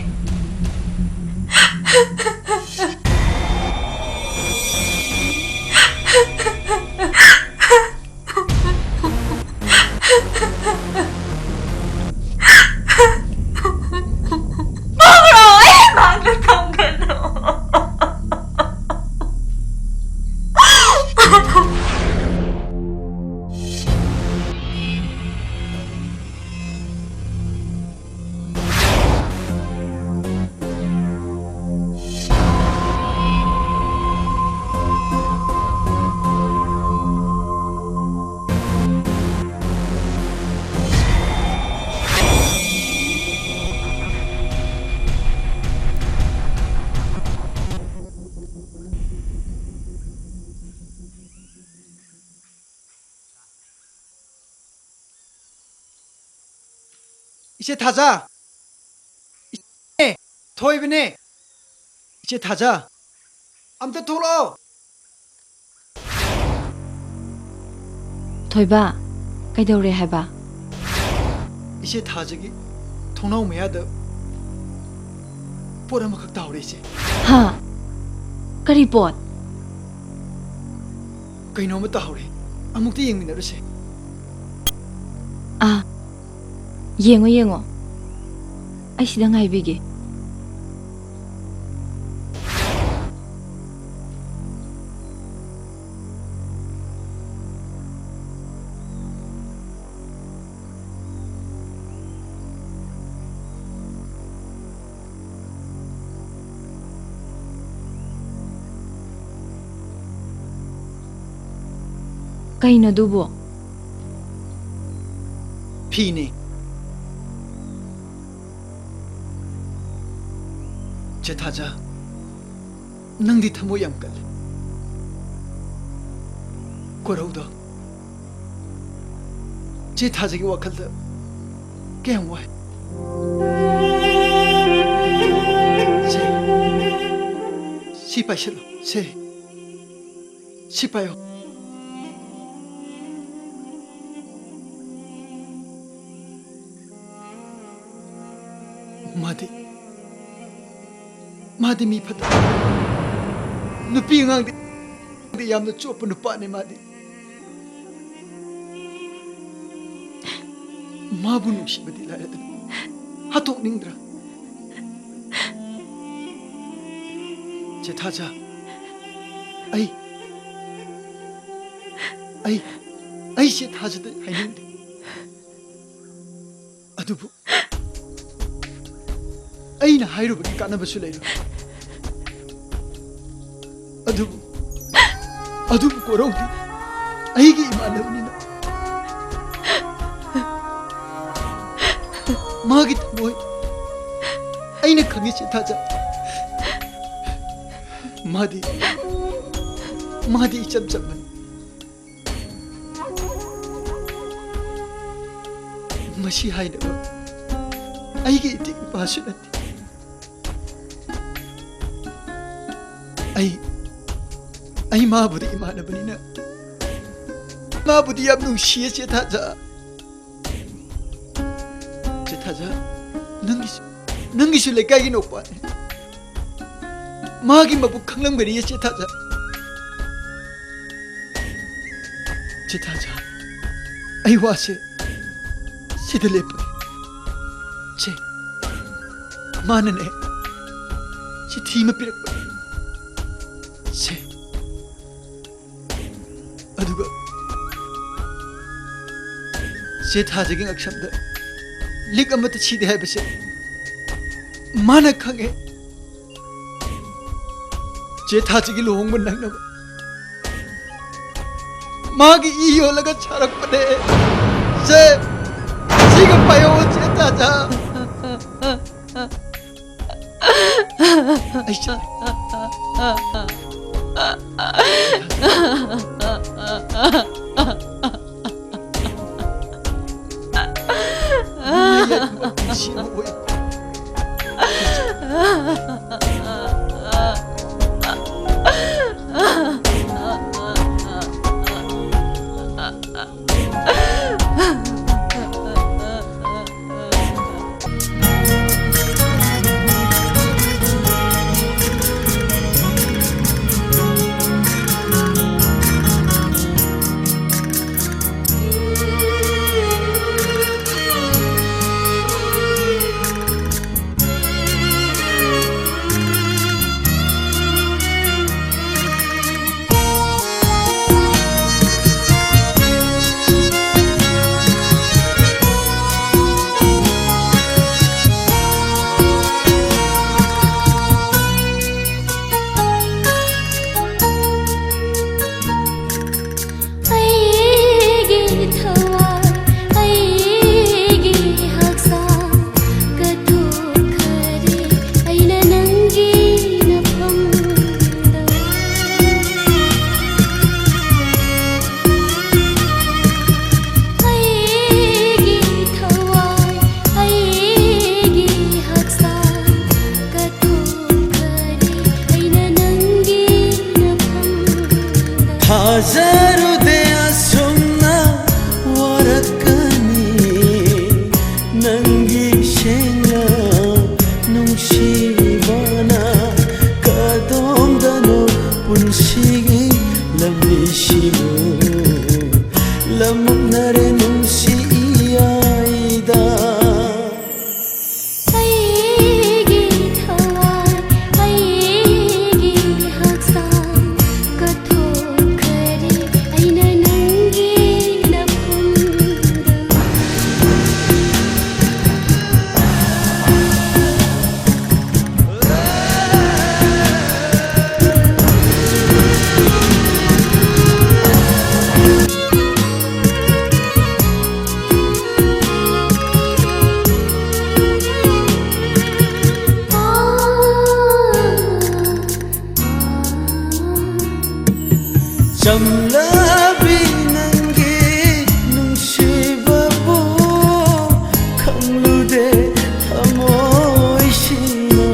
ꯏꯆꯦ ꯊꯥꯖ! ꯏꯆꯦ! ꯊꯣꯏꯕꯅꯦ! ꯏꯆꯦ ꯊꯥꯖ! ꯑꯝꯇ ꯊꯣꯛꯂꯛꯑꯣ! ꯊꯣꯏꯕ, ꯀꯩꯗꯧꯔꯦ ꯍꯥꯏꯕ? ꯏꯆꯦ ꯊꯥꯖꯒꯤ ꯊꯣꯡꯅꯥꯎ ꯃꯌꯥꯗ ꯄꯣꯠ ꯑꯃꯈꯛ ꯇꯥꯍꯧꯔꯦ, ꯏꯆꯦ꯫ ꯍꯥ? ꯀꯔꯤ ꯄꯣꯠ? ꯀꯩꯅꯣꯝꯃ ꯇꯥꯍꯧꯔꯦ꯫ ꯑꯃꯨꯛꯇ ꯌꯦꯡꯃꯤꯟꯅꯔꯨꯁꯦ꯫ ꯑꯥ, ꯌꯦꯡꯉꯣ, ꯌꯦꯡꯉꯣ꯫ ꯑꯩ ꯁꯤꯗ ꯉꯥꯏꯕꯤꯒꯦ꯫ ꯀꯩꯅꯣ ꯑꯗꯨꯕꯣ? ꯐꯤꯅꯦ꯫ ꯆꯦ ꯊꯥꯖ, ꯅꯪꯗꯤ ꯊꯃꯣꯏ ꯌꯥꯝ ꯀꯜꯂꯤ꯫ ꯀꯣꯔꯧꯗꯣ ꯆꯦ ꯊꯥꯖꯒꯤ ꯋꯥꯈꯜꯗ ꯀꯌꯥꯝ ꯋꯥꯏ꯫ ꯁꯦ, ꯁꯤ ꯄꯥꯏꯁꯤꯜꯂꯣ꯫ ꯁꯦ, ꯁꯤ ꯄꯥꯏꯌꯣ꯫ ꯃꯥꯗꯤ, ꯃꯥꯗꯤ ꯃꯤ ꯐꯠꯇꯕ ꯅꯨꯄꯤ ꯑꯉꯥꯡꯗꯤ ꯌꯥꯝꯅ ꯆꯣꯞꯄ ꯅꯨꯄꯥꯅꯤ ꯃꯥꯗꯤ꯫ ꯃꯥꯕꯨ ꯅꯨꯡꯁꯤꯕꯗꯤ ꯂꯥꯏꯔꯗꯅ ꯍꯥꯠꯇꯣꯛꯅꯤꯡꯗ꯭ꯔꯥ? ꯆꯦ ꯊꯥꯖ, ꯑꯩ, ꯑꯩ, ꯑꯩ ꯆꯦ ꯊꯥꯖꯗ ꯍꯥꯏꯅꯤꯡꯗꯦ꯫ ꯑꯗꯨꯕꯨ ꯑꯩꯅ ꯍꯥꯏꯔꯨꯕꯒꯤ ꯀꯥꯟꯅꯕꯁꯨ ꯂꯩꯔꯣꯏ꯫ ꯑꯗꯨꯕꯨ, ꯑꯗꯨꯕꯨ ꯀꯣꯔꯧꯗꯤ ꯑꯩꯒꯤ ꯏꯃꯥꯟꯅꯕꯅꯤꯅ ꯃꯥꯒꯤ ꯊꯃꯣꯏ ꯑꯩꯅ ꯈꯪꯉꯤ, ꯆꯦ ꯊꯥꯖ꯫ ꯃꯥꯗꯤ, ꯃꯥꯗꯤ ꯏꯆꯝ ꯆꯝꯕꯅꯤ꯫ ꯃꯁꯤ ꯍꯥꯏꯅꯕ ꯑꯩꯒꯤ ꯏꯇꯤꯛ ꯏꯄꯥꯁꯨ ꯅꯠꯇꯦ꯫ ꯑꯩ, ꯑꯩ ꯃꯥꯕꯨꯗꯤ ꯏꯃꯥꯟꯅꯕꯅꯤꯅ, ꯃꯥꯕꯨꯗꯤ ꯌꯥꯝ ꯅꯨꯡꯁꯤꯌꯦ, ꯆꯦ ꯊꯥꯖ꯫ ꯆꯦ ꯊꯥꯖ, ꯅꯪꯒꯤꯁꯨ, ꯅꯪꯒꯤꯁꯨ ꯂꯩꯀꯥꯏꯒꯤ ꯅꯨꯄꯥꯅꯦ꯫ ꯃꯥꯒꯤ ꯃꯕꯨꯛ ꯈꯪꯂꯝꯒꯅꯤꯌꯦ, ꯆꯦ ꯊꯥꯖ꯫ ꯆꯦ ꯊꯥꯖ, ꯑꯩ ꯋꯥꯁꯦ ꯁꯤꯗ ꯂꯦꯞꯄꯒꯦ꯫ ꯆꯦ, ꯃꯥꯅꯅꯦ ꯆꯤꯊꯤ ꯑꯃ ꯄꯤꯔꯛꯄꯅꯦ꯫ ꯁꯦ, ꯑꯗꯨꯒ ꯆꯦ ꯊꯥꯖꯒꯤ ꯉꯛꯁꯝꯗ ꯂꯤꯛ ꯑꯃꯠꯇ ꯁꯤꯗꯦ ꯍꯥꯏꯕꯁꯦ ꯃꯥꯅ ꯈꯪꯉꯦ꯫ ꯆꯦ ꯊꯥꯖꯒꯤ ꯂꯨꯍꯣꯡꯕ ꯅꯪꯅꯕ ꯃꯥꯒꯤ ꯏ ꯌꯣꯜꯂꯒ ꯁꯥꯔꯛꯄꯅꯦ꯫ ꯁꯦ, ꯁꯤꯒ ꯄꯥꯏꯌꯣ, ꯆꯦ ꯊꯥꯖ꯫ ꯑꯩ ꯆꯠꯂꯦ꯫ ꯊꯥꯖꯔꯨꯗꯦ ꯑꯁꯨꯝꯅ ꯋꯥꯔꯛꯀꯅꯤ꯫ ꯅꯪꯒꯤ ꯁꯦꯡꯅ ꯅꯨꯡꯁꯤꯕꯅ ꯀꯗꯣꯝꯗꯅꯣ ꯄꯨꯟꯁꯤꯒꯤ ꯂꯝꯕꯤꯁꯤꯕꯨ ꯂꯃꯨꯛꯅꯔꯦ ꯅꯨꯡꯁꯤ ꯏꯌꯥꯏꯗ꯫ ꯑꯩꯒꯤ ꯊꯋꯥꯏ, ꯑꯩꯒꯤ ꯍꯛꯆꯥꯡ ꯀꯠꯊꯣꯛꯈ꯭ꯔꯦ ꯑꯩꯅ ꯅꯪꯒꯤ ꯅꯐꯝꯗ꯫ ꯆꯝꯂꯕꯤ ꯅꯪꯒꯤ ꯅꯨꯡꯁꯤꯕꯕꯨ ꯈꯪꯂꯨꯗꯦ ꯊꯃꯣꯏꯁꯤꯡꯅ꯫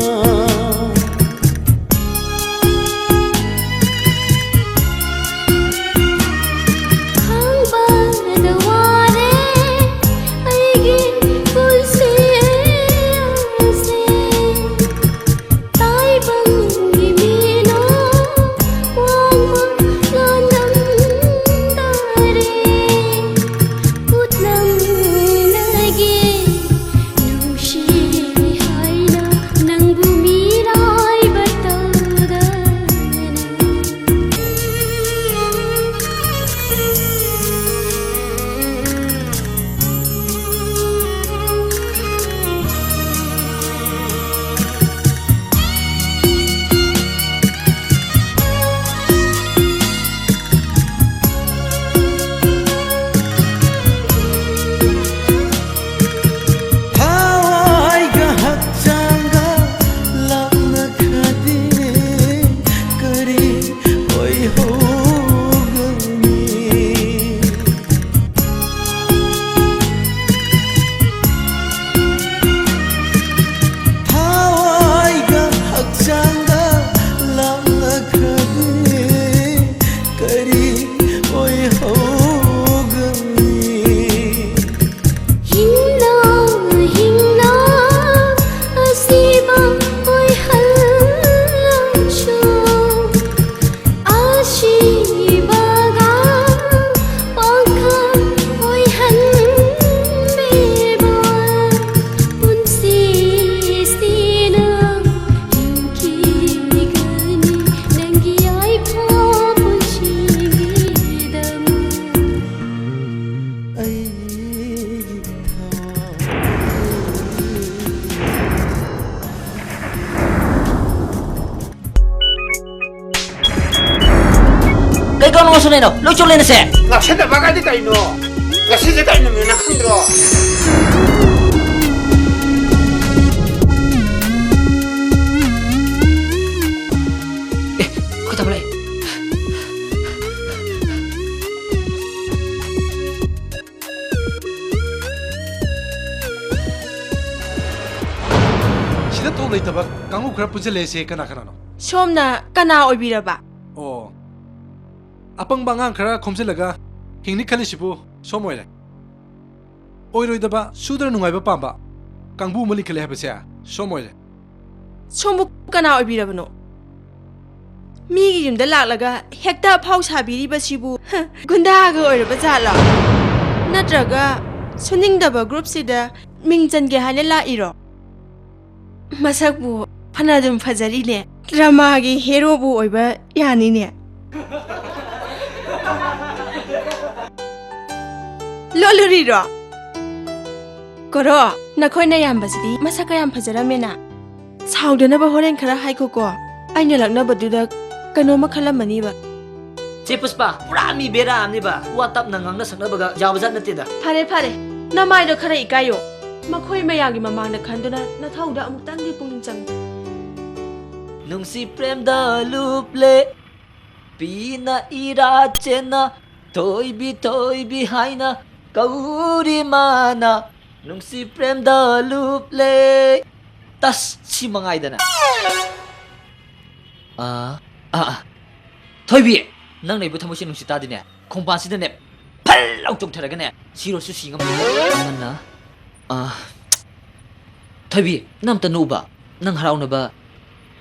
ꯈꯪꯕꯗ ꯋꯥꯔꯦ ꯑꯩꯒꯤ ꯄꯨꯟꯁꯤ ꯑꯁꯦ꯫ ꯇꯥꯏꯕꯪꯒꯤ ꯃꯤꯅꯣ ꯋꯥꯡꯃ ꯂꯥꯟꯗꯝ ꯑꯣꯏꯍꯧꯒꯅꯤ꯫ ꯍꯤꯡꯅ ꯍꯤꯡꯅ ꯑꯁꯤꯕ ꯑꯣꯏꯍꯜꯂꯁꯨ, ꯑꯁꯤꯕꯒ ꯄꯥꯡꯈꯛ ꯑꯣꯏꯍꯟꯕꯤꯕ ꯄꯨꯟꯁꯤꯁꯤꯅ ꯍꯤꯡꯈꯤꯒꯅꯤ ꯅꯪꯒꯤ ꯌꯥꯏꯐ ꯄꯨꯟꯁꯤꯒꯤꯗꯃꯛ꯫ ꯑꯩꯒꯤ ꯊꯋꯥꯏ꯫ ꯀꯩ ꯀꯥꯎꯅ ꯉꯥꯎꯁꯟꯅꯩꯅꯣ? ꯂꯣꯏ ꯆꯣꯠꯂꯦꯅꯁꯦ꯫ ꯉꯥꯎꯁꯟꯅꯕ ꯀꯥꯏꯗꯤ ꯀꯩꯅꯣ? ꯉꯁꯤꯁꯦ ꯀꯩ ꯅꯨꯃꯤꯠꯅꯣ ꯈꯪꯗ꯭ꯔꯣ? ꯑꯦ, ꯑꯩꯈꯣꯏ ꯇꯥꯃꯣ ꯂꯥꯛꯑꯦ꯫ ꯁꯤꯗ ꯊꯣꯛ ꯂꯩꯇꯕ ꯀꯥꯡꯕꯨ ꯈꯔ ꯄꯨꯟꯁꯤꯜꯂꯛꯏꯁꯦ ꯀꯅꯥ ꯀꯅꯥꯅꯣ? ꯁꯣꯝꯅ ꯀꯅꯥ ꯑꯣꯏꯕꯤꯔꯕ? ꯑꯣ, ꯑꯄꯪꯕ ꯑꯉꯥꯡ ꯈꯔ ꯈꯣꯝꯖꯤꯜꯂꯒ ꯍꯤꯡꯅꯤ ꯈꯜꯂꯤꯁꯤꯕꯨ ꯁꯣꯝ ꯑꯣꯏꯔꯦ꯫ ꯑꯣꯏꯔꯣꯏꯗꯕ, ꯁꯨꯗ꯭ꯔ ꯅꯨꯡꯉꯥꯏꯕ ꯄꯥꯝꯕ ꯀꯥꯡꯕꯨ ꯑꯃ ꯂꯤꯡꯈꯠꯂꯦ ꯍꯥꯏꯕꯁꯦ ꯁꯣꯝ ꯑꯣꯏꯔꯦ꯫ ꯁꯣꯝꯕꯨ ꯀꯅꯥ ꯑꯣꯏꯕꯤꯔꯕꯅꯣ? ꯃꯤꯒꯤ ꯌꯨꯝꯗ ꯂꯥꯛꯂꯒ ꯍꯦꯛꯇ ꯑꯐꯥꯎ ꯁꯥꯕꯤꯔꯤꯕꯁꯤꯕꯨ, ꯍ, ꯒꯨꯟꯗꯥꯒ ꯑꯣꯏꯔꯕ ꯖꯥꯠꯂꯣ? ꯅꯠꯇ꯭ꯔꯒ ꯁꯨꯅꯤꯡꯗꯕ ꯒ꯭ꯔꯨꯞꯁꯤꯗ ꯃꯤꯡ ꯆꯟꯒꯦ ꯍꯥꯏꯅ ꯂꯥꯛꯏꯔꯣ? ꯃꯁꯛꯄꯨ ꯐꯅꯗꯨꯝ ꯐꯖꯔꯤꯅꯦ, ꯗ꯭ꯔꯃꯥꯒꯤ ꯍꯦꯔꯣꯕꯨ ꯑꯣꯏꯕ ꯌꯥꯅꯤꯅꯦ꯫ ꯂꯣꯜꯂꯨꯔꯤꯔꯣ? ꯀꯣꯔꯣ, ꯅꯈꯣꯏ ꯅꯌꯥꯝꯕꯁꯤꯗꯤ ꯃꯁꯛ ꯀꯌꯥꯝ ꯐꯖꯔꯝꯃꯦꯅ꯫ ꯁꯥꯎꯗꯅꯕ ꯍꯣꯔꯦꯟ ꯈꯔ ꯍꯥꯏꯈꯣꯀꯣ꯫ ꯑꯩꯅ ꯂꯛꯅꯕꯗꯨꯗ ꯀꯩꯅꯣꯝꯃ ꯈꯜꯂꯝꯃꯅꯤꯕ꯫ ꯆꯦ ꯄꯨꯁꯄꯥ, ꯄꯨꯔꯥ ꯃꯤ ꯕꯦꯔꯥ ꯑꯃꯅꯤꯕ꯫ ꯋꯥ ꯇꯞꯅ ꯉꯥꯡꯅ ꯁꯛꯅꯕꯒ ꯌꯥꯕꯖꯥꯠ ꯅꯠꯇꯦꯗ꯫ ꯐꯔꯦ, ꯐꯔꯦ, ꯅꯃꯥꯏꯗꯣ ꯈꯔ ꯏꯀꯥꯏꯌꯣ꯫ ꯃꯈꯣꯏ ꯃꯌꯥꯝꯒꯤ ꯃꯃꯥꯡꯗ ꯈꯟꯗꯨꯅ ꯅꯊꯧꯗ ꯑꯃꯨꯛꯇꯪꯗꯤ ꯄꯨꯛꯅꯤꯡ ꯆꯪꯉꯨ꯫ ꯅꯨꯡꯁꯤ ꯄ꯭ꯔꯦꯝꯗ ꯂꯨꯞꯂꯦ, ꯄꯤꯅ ꯏꯔꯥ ꯆꯦꯟꯅ, ꯊꯣꯏꯕꯤ ꯊꯣꯏꯕꯤ ꯍꯥꯏꯅ ꯀꯧꯔꯤ ꯃꯥꯅ꯫ ꯅꯨꯡꯁꯤ ꯄ꯭ꯔꯦꯝꯗ ꯂꯨꯞꯂꯦ꯫ ꯇꯁ, ꯁꯤ ꯃꯉꯥꯏꯗꯅ꯫ ꯑꯥ, ꯑꯥ, ꯑꯥ꯫ ꯊꯣꯏꯕꯤ, ꯅꯪ ꯂꯩꯕ ꯊꯃꯣꯏꯁꯦ ꯅꯨꯡꯁꯤꯠ ꯇꯥꯗꯦꯅꯦ꯫ ꯈꯣꯡꯕꯥꯟꯁꯤꯗꯅꯦ ꯐꯜ ꯂꯥꯎ ꯆꯣꯡꯊꯔꯒꯅꯦ ꯁꯤꯔꯣꯁꯨ ꯁꯤ ꯉꯝꯗꯦ꯫ ꯑꯃꯅ, ꯑꯥ, ꯊꯣꯏꯕꯤ, ꯅꯪ ꯑꯝꯇ ꯅꯣꯛꯎꯕ꯫ ꯅꯪ ꯍꯔꯥꯎꯅꯕ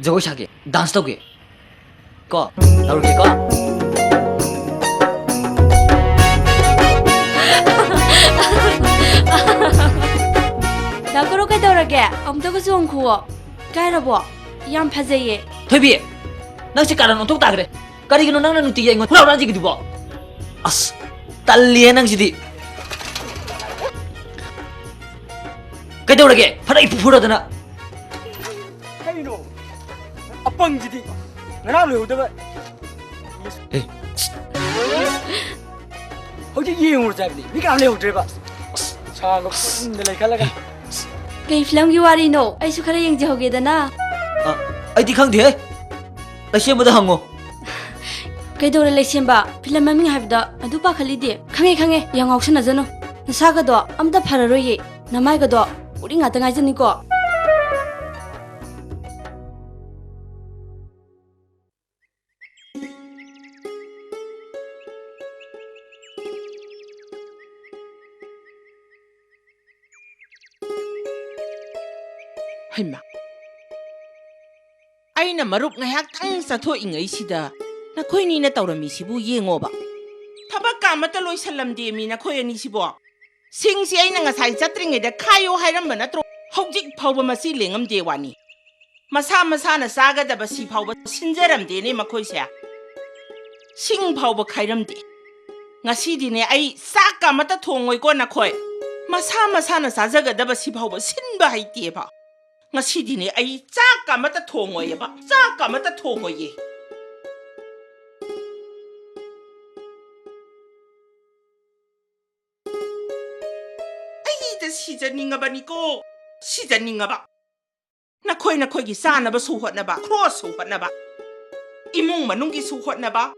ꯖꯒꯣꯏ ꯁꯥꯒꯦ, ꯗꯥꯟꯁ ꯇꯧꯒꯦ꯫ ꯀꯣ, ꯇꯧꯔꯒꯦꯀꯣ꯫ ꯗꯥ ꯒꯣꯔꯣ, ꯀꯩꯗꯧꯔꯒꯦ? ꯑꯃꯨꯛꯇꯒ ꯆꯣꯡꯈꯨꯋꯣ꯫ ꯏꯀꯥꯏꯔꯕꯣ? ꯌꯥꯝ ꯐꯖꯩꯌꯦ꯫ ꯊꯣꯏꯕꯤ, ꯅꯪꯁꯦ ꯀꯥꯔꯟ ꯑꯣꯟꯊꯣꯛ ꯇꯥꯈ꯭ꯔꯦ꯫ ꯀꯔꯤꯒꯤꯅꯣ ꯅꯪꯅ ꯅꯨꯡꯇꯤꯒꯤ ꯑꯩꯉꯣꯟꯗ ꯍꯨꯔꯥꯎ ꯍꯨꯔꯥꯎ ꯆꯤꯡꯈꯤꯗꯨꯕꯣ? ꯑꯁ, ꯇꯜꯂꯤꯍꯦ ꯅꯪꯁꯤꯗꯤ꯫ ꯀꯩꯗꯧꯔꯒꯦ? ꯐꯅ ꯏꯐꯨ ꯐꯨꯔꯗꯅ꯫ ꯀꯩꯅꯣ? ꯑꯄꯪꯁꯤꯗꯤ ꯉꯔꯥꯡ ꯂꯣꯏꯍꯧꯗꯕ꯫ ꯑꯦ꯫ ꯍꯧꯖꯤꯛ ꯌꯦꯡꯉꯨꯔꯁꯦ ꯍꯥꯏꯕꯅꯤ꯫ ꯃꯤ ꯀꯅꯥꯝ ꯂꯩꯍꯧꯗ꯭ꯔꯦꯕ꯫ ꯑꯁ, ꯁꯥꯡꯅ ꯄꯨꯟꯅ ꯂꯩꯈꯠꯂꯒ꯫ ꯀꯩ ꯐꯤꯂꯝꯒꯤ ꯋꯥꯔꯤꯅꯣ? ꯑꯩꯁꯨ ꯈꯔ ꯌꯦꯡꯖꯍꯧꯒꯦꯗꯅ꯫ ꯑ, ꯑꯩꯗꯤ ꯈꯪꯗꯦꯍꯦ꯫ ꯂꯩꯁꯦꯝꯕꯗ ꯍꯪꯉꯣ꯫ ꯀꯩꯗꯧꯔꯦ ꯂꯩꯁꯦꯝꯕ? ꯐꯤꯂꯝ ꯃꯃꯤꯡ ꯍꯥꯏꯕꯗ ꯑꯗꯨ ꯄꯥꯈꯠꯂꯤꯗꯤ? ꯈꯪꯉꯦ, ꯈꯪꯉꯦ, ꯌꯥꯝ ꯉꯥꯎꯁꯟꯅꯖꯅꯨ꯫ ꯅꯁꯥꯒꯗꯣ ꯑꯝꯇ ꯐꯔꯔꯣꯏꯌꯦ꯫ ꯅꯃꯥꯏꯒꯗꯣ ꯎꯔꯤꯡ ꯉꯥꯛꯇ ꯉꯥꯏꯖꯅꯤꯀꯣ꯫ ꯍꯩꯃꯥ! ꯑꯩꯅ ꯃꯔꯨꯞ ꯉꯥꯏꯍꯥꯛꯇꯪ ꯆꯠꯊꯣꯛꯏꯉꯩꯁꯤꯗ ꯅꯈꯣꯏꯅꯤꯅ ꯇꯧꯔꯝꯃꯤꯁꯤꯕꯨ ꯌꯦꯡꯉꯣꯕ꯫ ꯊꯕꯛꯀ ꯑꯃꯠꯇ ꯂꯣꯏꯁꯜꯂꯝꯗꯦꯃꯤ ꯅꯈꯣꯏ ꯑꯅꯤꯁꯤꯕꯣ꯫ ꯁꯤꯡꯁꯤ ꯑꯩꯅ ꯉꯁꯥꯏ ꯆꯠꯇ꯭ꯔꯤꯉꯩꯗ ꯈꯥꯏꯌꯣ ꯍꯥꯏꯔꯝꯕ ꯅꯠꯇ꯭ꯔꯣ? ꯍꯧꯖꯤꯛ ꯐꯥꯎꯕ ꯃꯁꯤ ꯂꯦꯡꯉꯝꯗꯦ ꯋꯥꯅꯤ꯫ ꯃꯁꯥ ꯃꯁꯥꯅ ꯆꯥꯒꯗꯕ ꯁꯤ ꯐꯥꯎꯕ ꯁꯤꯟꯖꯔꯝꯗꯦꯅꯦ ꯃꯈꯣꯏꯁꯦ꯫ ꯁꯤꯡ ꯐꯥꯎꯕ ꯈꯥꯏꯔꯝꯗꯦ꯫ ꯉꯁꯤꯗꯤꯅꯦ ꯑꯩ ꯆꯥꯛꯀ ꯑꯃꯠꯇ ꯊꯣꯡꯉꯣꯏꯀꯣ ꯅꯈꯣꯏ꯫ ꯃꯁꯥ ꯃꯁꯥꯅ ꯆꯥꯖꯒꯗꯕ ꯁꯤ ꯐꯥꯎꯕ ꯁꯤꯟꯕ ꯍꯩꯇꯦꯕ꯫ ꯉꯁꯤꯗꯤꯅꯦ ꯑꯩ ꯆꯥꯛꯀ ꯑꯃꯠꯇ ꯊꯣꯡꯉꯣꯏꯌꯦꯕ꯫ ꯆꯥꯛꯀ ꯑꯃꯠꯇ ꯊꯣꯡꯉꯣꯏꯌꯦ꯫ ꯑꯩꯗ ꯁꯤꯖꯅꯤꯡꯉꯕꯅꯤꯀꯣ꯫ ꯁꯤꯖꯅꯤꯡꯉꯕ꯫ ꯅꯈꯣꯏ ꯅꯈꯣꯏꯒꯤ ꯆꯥꯅꯕꯁꯨ ꯍꯣꯠꯅꯕ, ꯈ꯭ꯔꯣꯁꯁꯨ ꯍꯣꯠꯅꯕ, ꯏꯃꯨꯡ ꯃꯅꯨꯡꯒꯤꯁꯨ ꯍꯣꯠꯅꯕ꯫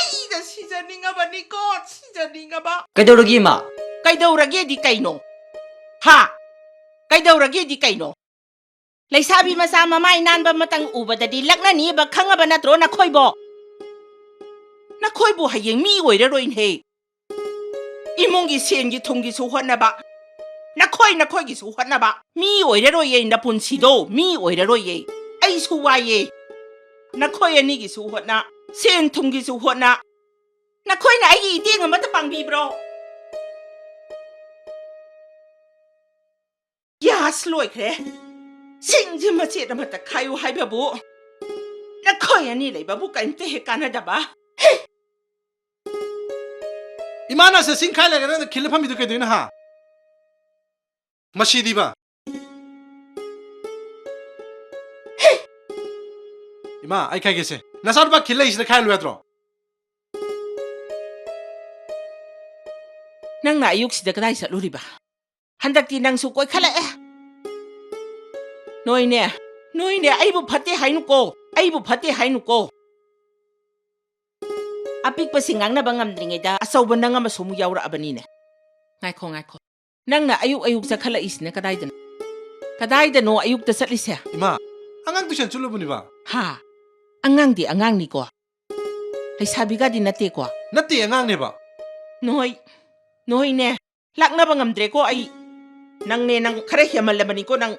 ꯑꯩꯗ ꯁꯤꯖꯅꯤꯡꯉꯕꯅꯤꯀꯣ, ꯁꯤꯖꯅꯤꯡꯉꯕ꯫ ꯀꯩꯗꯧꯔꯒꯦ, ꯏꯃꯥ? ꯀꯩꯗꯧꯔꯒꯦꯗꯤ ꯀꯩꯅꯣ? ꯍꯥ? ꯀꯩꯗꯧꯔꯒꯦꯗꯤ ꯀꯩꯅꯣ? ꯂꯩꯁꯥꯕꯤ ꯃꯆꯥ ꯃꯃꯥꯏ ꯅꯥꯟꯕ ꯑꯃꯇꯪ ꯎꯕꯗꯗꯤ ꯂꯛꯅꯅꯤꯕ, ꯈꯪꯉꯕ ꯅꯠꯇ꯭ꯔꯣ ꯅꯈꯣꯏꯕꯣ? ꯅꯈꯣꯏꯕꯨ ꯍꯌꯦꯡ ꯃꯤ ꯑꯣꯏꯔꯔꯣꯏꯅꯦꯍꯦ꯫ ꯏꯃꯨꯡꯒꯤ ꯁꯦꯟꯒꯤ ꯊꯨꯝꯒꯤꯁꯨ ꯍꯣꯠꯅꯕ, ꯅꯈꯣꯏ ꯅꯈꯣꯏꯒꯤꯁꯨ ꯍꯣꯠꯅꯕ꯫ ꯃꯤ ꯑꯣꯏꯔꯔꯣꯏꯌꯦ ꯅꯄꯨꯟꯁꯤꯗꯣ, ꯃꯤ ꯑꯣꯏꯔꯔꯣꯏꯌꯦ꯫ ꯑꯩꯁꯨ ꯋꯥꯏꯌꯦ꯫ ꯅꯈꯣꯏ ꯑꯅꯤꯒꯤꯁꯨ ꯍꯣꯠꯅ, ꯁꯦꯟ ꯊꯨꯝꯒꯤꯁꯨ ꯍꯣꯠꯅ꯫ ꯅꯈꯣꯏꯅ ꯑꯩꯒꯤ ꯏꯇꯦꯡ ꯑꯃꯠꯇ ꯄꯥꯡꯕꯤꯕ꯭ꯔꯣ? ꯒ꯭ꯌꯥꯁ ꯂꯣꯏꯈ꯭ꯔꯦ꯫ ꯁꯤꯡꯁꯦ ꯃꯆꯦꯠ ꯑꯃꯠꯇ ꯈꯥꯏꯌꯨ ꯍꯥꯏꯕꯕꯨ ꯅꯈꯣꯏ ꯑꯅꯤ ꯂꯩꯕꯕꯨ ꯀꯔꯤꯝꯇ ꯍꯦꯛ ꯀꯥꯟꯅꯗꯕ꯫ ꯏꯃꯥꯅ ꯁꯦ ꯁꯤꯡ ꯈꯥꯏ ꯂꯩꯔꯒ ꯅꯪꯅ ꯈꯤꯜꯂ ꯐꯝꯃꯤꯗꯨ ꯀꯩꯗꯧꯅꯣ ꯍꯥ? ꯃꯁꯤꯗꯤꯕ꯫ ꯏꯃꯥ, ꯑꯩ ꯈꯥꯏꯒꯦꯁꯦ꯫ ꯅꯆꯥꯅꯨꯄꯥ ꯈꯤꯜ ꯂꯩꯁꯤꯗ ꯈꯥꯏꯍꯜꯂꯨ ꯌꯥꯗ꯭ꯔꯣ? ꯅꯪꯅ ꯑꯌꯨꯛꯁꯤꯗ ꯀꯗꯥꯏ ꯆꯠꯂꯨꯔꯤꯕ? ꯍꯟꯗꯛꯇꯤ ꯅꯪꯁꯨ ꯀꯣꯏꯈꯠꯂꯛꯑꯦ꯫ ꯅꯣꯏꯅꯦ, ꯅꯣꯏꯅꯦ, ꯑꯩꯕꯨ ꯐꯠꯇꯦ ꯍꯥꯏꯅꯨꯀꯣ, ꯑꯩꯕꯨ ꯐꯠꯇꯦ ꯍꯥꯏꯅꯨꯀꯣ꯫ ꯑꯄꯤꯛꯄꯁꯤꯡ ꯉꯥꯡꯅꯕ ꯉꯝꯗ꯭ꯔꯤꯉꯩꯗ ꯑꯆꯧꯕ ꯅꯪ ꯑꯃꯁꯨ ꯑꯃꯨꯛ ꯌꯥꯎꯔꯛꯑꯕꯅꯤꯅꯦ꯫ ꯉꯥꯏꯈꯣ, ꯉꯥꯏꯈꯣ꯫ ꯅꯪꯅ ꯑꯌꯨꯛ ꯑꯌꯨꯛ ꯆꯠꯈꯠꯂꯛꯏꯁꯤꯅ ꯀꯗꯥꯏꯗꯅꯣ? ꯀꯗꯥꯏꯗꯅꯣ ꯑꯌꯨꯛꯇ ꯆꯠꯂꯤꯁꯦ? ꯏꯃꯥ, ꯑꯉꯥꯡ ꯇꯨꯏꯁꯟ ꯆꯠꯂꯨꯕꯅꯤꯕ꯫ ꯍꯥ? ꯑꯉꯥꯡꯗꯤ ꯑꯉꯥꯡꯅꯤꯀꯣ꯫ ꯂꯩꯁꯥꯕꯤꯒꯗꯤ ꯅꯠꯇꯦꯀꯣ꯫ ꯅꯠꯇꯦ, ꯑꯉꯥꯡꯅꯦꯕ꯫ ꯅꯣꯏ, ꯅꯣꯏꯅꯦ, ꯂꯥꯛꯅꯕ ꯉꯝꯗ꯭ꯔꯦꯀꯣ ꯑꯩ꯫ ꯅꯪꯅꯦ, ꯅꯪ ꯈꯔ ꯍꯦꯟꯃꯜꯂꯕꯅꯤꯀꯣ ꯅꯪ꯫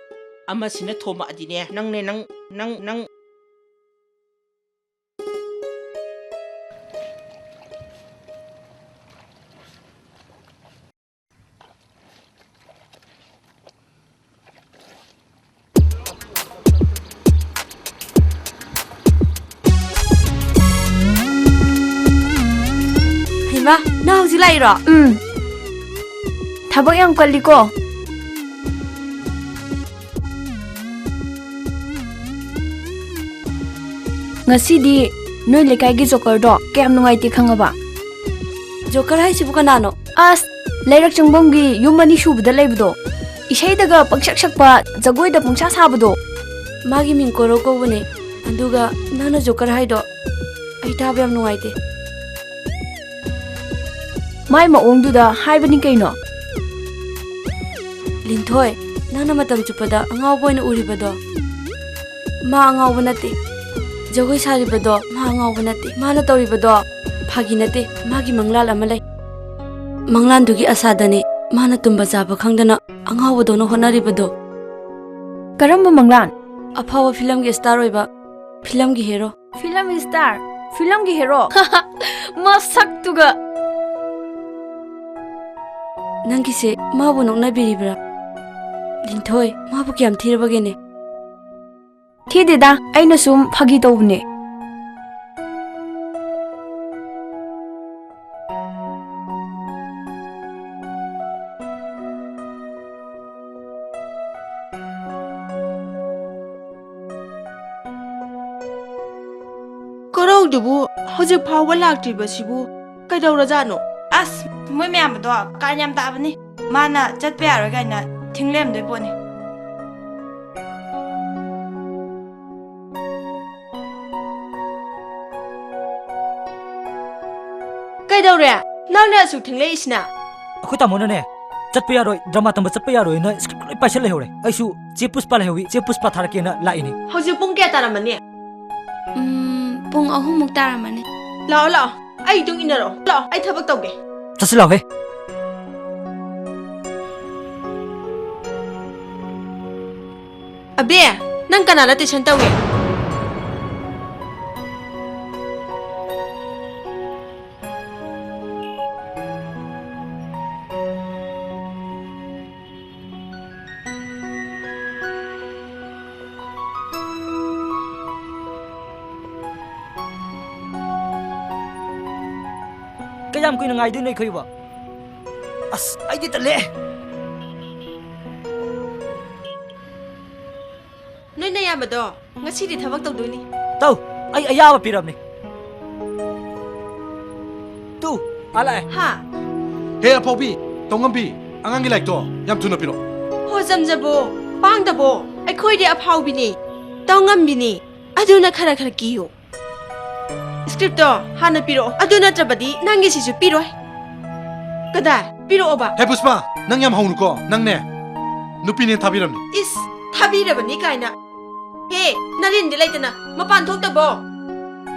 ꯑꯃꯁꯤꯅ ꯊꯣꯝꯃꯛꯑꯗꯤꯅꯦ, ꯅꯪꯅꯦ, ꯅꯪ, ꯅꯪ, ꯅꯪ꯫ ꯍꯩꯃꯥ, ꯅꯪ ꯍꯧꯖꯤꯛ ꯂꯥꯛꯏꯔꯣ? ꯎꯝ꯫ ꯊꯕꯛ ꯌꯥꯝ ꯀꯜꯂꯤꯀꯣ꯫ ꯉꯁꯤꯗꯤ ꯅꯣꯏ ꯂꯩꯀꯥꯏꯒꯤ ꯖꯣꯀꯔꯗꯣ ꯀꯌꯥꯝ ꯅꯨꯡꯉꯥꯏꯇꯦ ꯈꯪꯉꯕ? ꯖꯣꯀꯔ ꯍꯥꯏꯁꯤꯕꯨ ꯀꯅꯥꯅꯣ? ꯑꯁ, ꯂꯩꯔꯛ ꯆꯪꯐꯝꯒꯤ ꯌꯨꯝ ꯑꯅꯤ ꯁꯨꯕꯗ ꯂꯩꯕꯗꯣ, ꯏꯁꯩꯗꯒ ꯄꯪꯁꯛ ꯁꯛꯄ, ꯖꯒꯣꯏꯗ ꯄꯪꯁꯥ ꯁꯥꯕꯗꯣ꯫ ꯃꯥꯒꯤ ꯃꯤꯡ ꯀꯣꯔꯧ ꯀꯧꯕꯅꯦ꯫ ꯑꯗꯨꯒ ꯅꯪꯅ ꯖꯣꯀꯔ ꯍꯥꯏꯗꯣ ꯑꯩ ꯇꯥꯕ ꯌꯥꯝ ꯅꯨꯡꯉꯥꯏꯇꯦ꯫ ꯃꯥꯏ ꯃꯑꯣꯡꯗꯨꯗ ꯍꯥꯏꯕꯅꯤ ꯀꯩꯅꯣ꯫ ꯂꯤꯟꯊꯣꯏ, ꯅꯪꯅ ꯃꯇꯝ ꯆꯨꯞꯄꯗ ꯑꯉꯥꯎꯕ ꯑꯣꯏꯅ ꯎꯔꯤꯕꯗꯣ, ꯃꯥ ꯑꯉꯥꯎꯕ ꯅꯠꯇꯦ꯫ ꯖꯒꯣꯏ ꯁꯥꯔꯤꯕꯗꯣ ꯃꯥ ꯑꯉꯥꯎꯕ ꯅꯠꯇꯦ꯫ ꯃꯥꯅ ꯇꯧꯔꯤꯕꯗꯣ ꯐꯥꯒꯤ ꯅꯠꯇꯦ, ꯃꯥꯒꯤ ꯃꯪꯂꯥꯟ ꯑꯃ ꯂꯩ꯫ ꯃꯪꯂꯥꯟꯗꯨꯒꯤ ꯑꯁꯥꯗꯅꯦ ꯃꯥꯅ ꯇꯨꯝꯕ ꯆꯥꯕ ꯈꯪꯗꯅ ꯑꯉꯥꯎꯕꯗꯧꯅ ꯍꯣꯠꯅꯔꯤꯕꯗꯣ꯫ ꯀꯔꯝꯕ ꯃꯪꯂꯥꯟ? ꯑꯐꯥꯎꯕ ꯐꯤꯂꯝꯒꯤ ꯁ꯭ꯇꯥꯔ ꯑꯣꯏꯕ, ꯐꯤꯂꯝꯒꯤ ꯍꯦꯔꯣ꯫ Film star? ꯐꯤꯂꯝꯒꯤ ꯍꯦꯔꯣ? ꯃꯁꯛꯇꯨꯒ! ꯅꯪꯒꯤꯁꯦ ꯃꯥꯕꯨ ꯅꯣꯛꯅꯕꯤꯔꯤꯕ꯭ꯔꯥ? ꯂꯤꯟꯊꯣꯏ, ꯃꯥꯕꯨ ꯀꯌꯥꯝ ꯊꯤꯔꯕꯒꯦꯅꯦ? ꯊꯤꯗꯦꯗ, ꯑꯩꯅ ꯁꯨꯝ ꯐꯥꯒꯤ ꯇꯧꯕꯅꯦ꯫ ꯀꯣꯔꯧꯗꯨꯕꯨ ꯍꯧꯖꯤꯛ ꯐꯥꯎꯕ ꯂꯥꯛꯇ꯭ꯔꯤꯕꯁꯤꯕꯨ ꯀꯩꯗꯧꯔꯖꯥꯠꯅꯣ? ꯑꯁ, ꯃꯣꯏ ꯃꯌꯥꯝꯗꯣ ꯀꯥꯔꯟ ꯌꯥꯝ ꯇꯥꯕꯅꯤ꯫ ꯃꯥꯅ ꯆꯠꯄ ꯌꯥꯔꯣꯏ ꯀꯥꯏꯅ ꯊꯤꯡ ꯂꯩꯔꯝꯗꯣꯏ ꯄꯣꯠꯅꯤ꯫ ꯀꯩꯗꯧꯔꯦ? ꯅꯪꯅ ꯑꯁꯨꯛ ꯊꯦꯡꯂꯛꯏꯁꯤꯅ? ꯑꯩꯈꯣꯏ ꯇꯥꯃꯣꯅꯅꯦ, ꯆꯠꯄ ꯌꯥꯔꯣꯏ, ꯗ꯭ꯔꯃꯥ ꯇꯝꯕ ꯆꯠꯄ ꯌꯥꯔꯣꯏꯅ ꯁ꯭ꯀ꯭ꯔꯤꯞ ꯂꯣꯏ ꯄꯥꯏꯁꯜ ꯂꯩꯍꯧꯔꯦ꯫ ꯑꯩꯁꯨ ꯆꯦ ꯄꯨꯁꯄꯥ ꯂꯩꯍꯧꯋꯤ, ꯆꯦ ꯄꯨꯁꯄꯥ ꯊꯥꯔꯛꯀꯦꯅ ꯂꯥꯛꯏꯅꯦ꯫ ꯍꯧꯖꯤꯛ ꯄꯨꯡ ꯀꯌꯥ ꯇꯥꯔꯝꯃꯅꯤ? ꯎꯝ, ꯄꯨꯡ ꯑꯍꯨꯝꯃꯨꯛ ꯇꯥꯔꯝꯃꯅꯤ꯫ ꯂꯥꯛꯑꯣ, ꯂꯥꯛꯑꯣ, ꯑꯩ ꯏꯇꯨꯡ ꯏꯟꯅꯔꯛꯑꯣ꯫ ꯂꯥꯛꯑꯣ, ꯑꯩ ꯊꯕꯛ ꯇꯧꯒꯦ꯫ ꯆꯠꯁꯤ ꯂꯥꯛꯑꯣꯍꯦ꯫ ꯑꯕꯦ, ꯅꯪ ꯀꯅꯥꯗ ꯇꯨꯏꯁꯟ ꯇꯧꯏ? ꯀꯌꯥꯝ ꯀꯨꯏꯅ ꯉꯥꯏꯗꯣꯏꯅꯣ ꯑꯩꯈꯣꯏꯕꯣ? ꯑꯁ, ꯑꯩꯗꯤ ꯇꯜꯂꯦ꯫ ꯅꯣꯏ ꯅꯌꯥꯝꯕꯗꯣ ꯉꯁꯤꯗꯤ ꯊꯕꯛ ꯇꯧꯗꯣꯏꯅꯤ꯫ ꯇꯧ, ꯑꯩ ꯑꯌꯥꯕ ꯄꯤꯔꯕꯅꯤ꯫ ꯇꯨ, ꯑꯥ ꯂꯥꯛꯑꯦ꯫ ꯍꯥ? ꯍꯦ ꯑꯐꯥꯎꯕꯤ, ꯇꯧꯉꯝꯕꯤ, ꯑꯉꯥꯡꯒꯤ ꯂꯥꯏꯔꯤꯛꯇꯣ ꯌꯥꯝ ꯊꯨꯅ ꯄꯤꯔꯛꯑꯣ꯫ ꯍꯣ ꯖꯝꯖꯕꯣ, ꯄꯥꯡꯗꯕꯣ, ꯑꯩꯈꯣꯏꯗꯤ ꯑꯐꯥꯎꯕꯤꯅꯤ, ꯇꯧꯉꯝꯕꯤꯅꯤ, ꯑꯗꯨꯅ ꯈꯔ ꯈꯔ ꯀꯤꯌꯨ꯫ ꯁ꯭ꯀ꯭ꯔꯤꯞꯇꯣ ꯍꯥꯟꯅ ꯄꯤꯔꯛꯑꯣ, ꯑꯗꯨ ꯅꯠꯇ꯭ꯔꯕꯗꯤ ꯅꯪꯒꯤꯁꯤꯁꯨ ꯄꯤꯔꯣꯏ꯫ ꯀꯗꯥꯏ? ꯄꯤꯔꯛꯑꯣꯕ꯫ ꯍꯦ ꯄꯨꯁꯄꯥ, ꯅꯪ ꯌꯥꯝ ꯍꯧꯅꯨꯀꯣ, ꯅꯪꯅꯦ ꯅꯨꯄꯤꯅꯦ ꯊꯥꯕꯤꯔꯝꯅꯤ꯫ ꯏꯁ, ꯊꯥꯕꯤꯔꯕꯅꯤ ꯀꯥꯏꯅ꯫ ꯍꯦ, ꯅꯔꯦꯟꯗꯤ ꯂꯩꯇꯅ ꯃꯄꯥꯟ ꯊꯣꯛꯇꯕꯣ?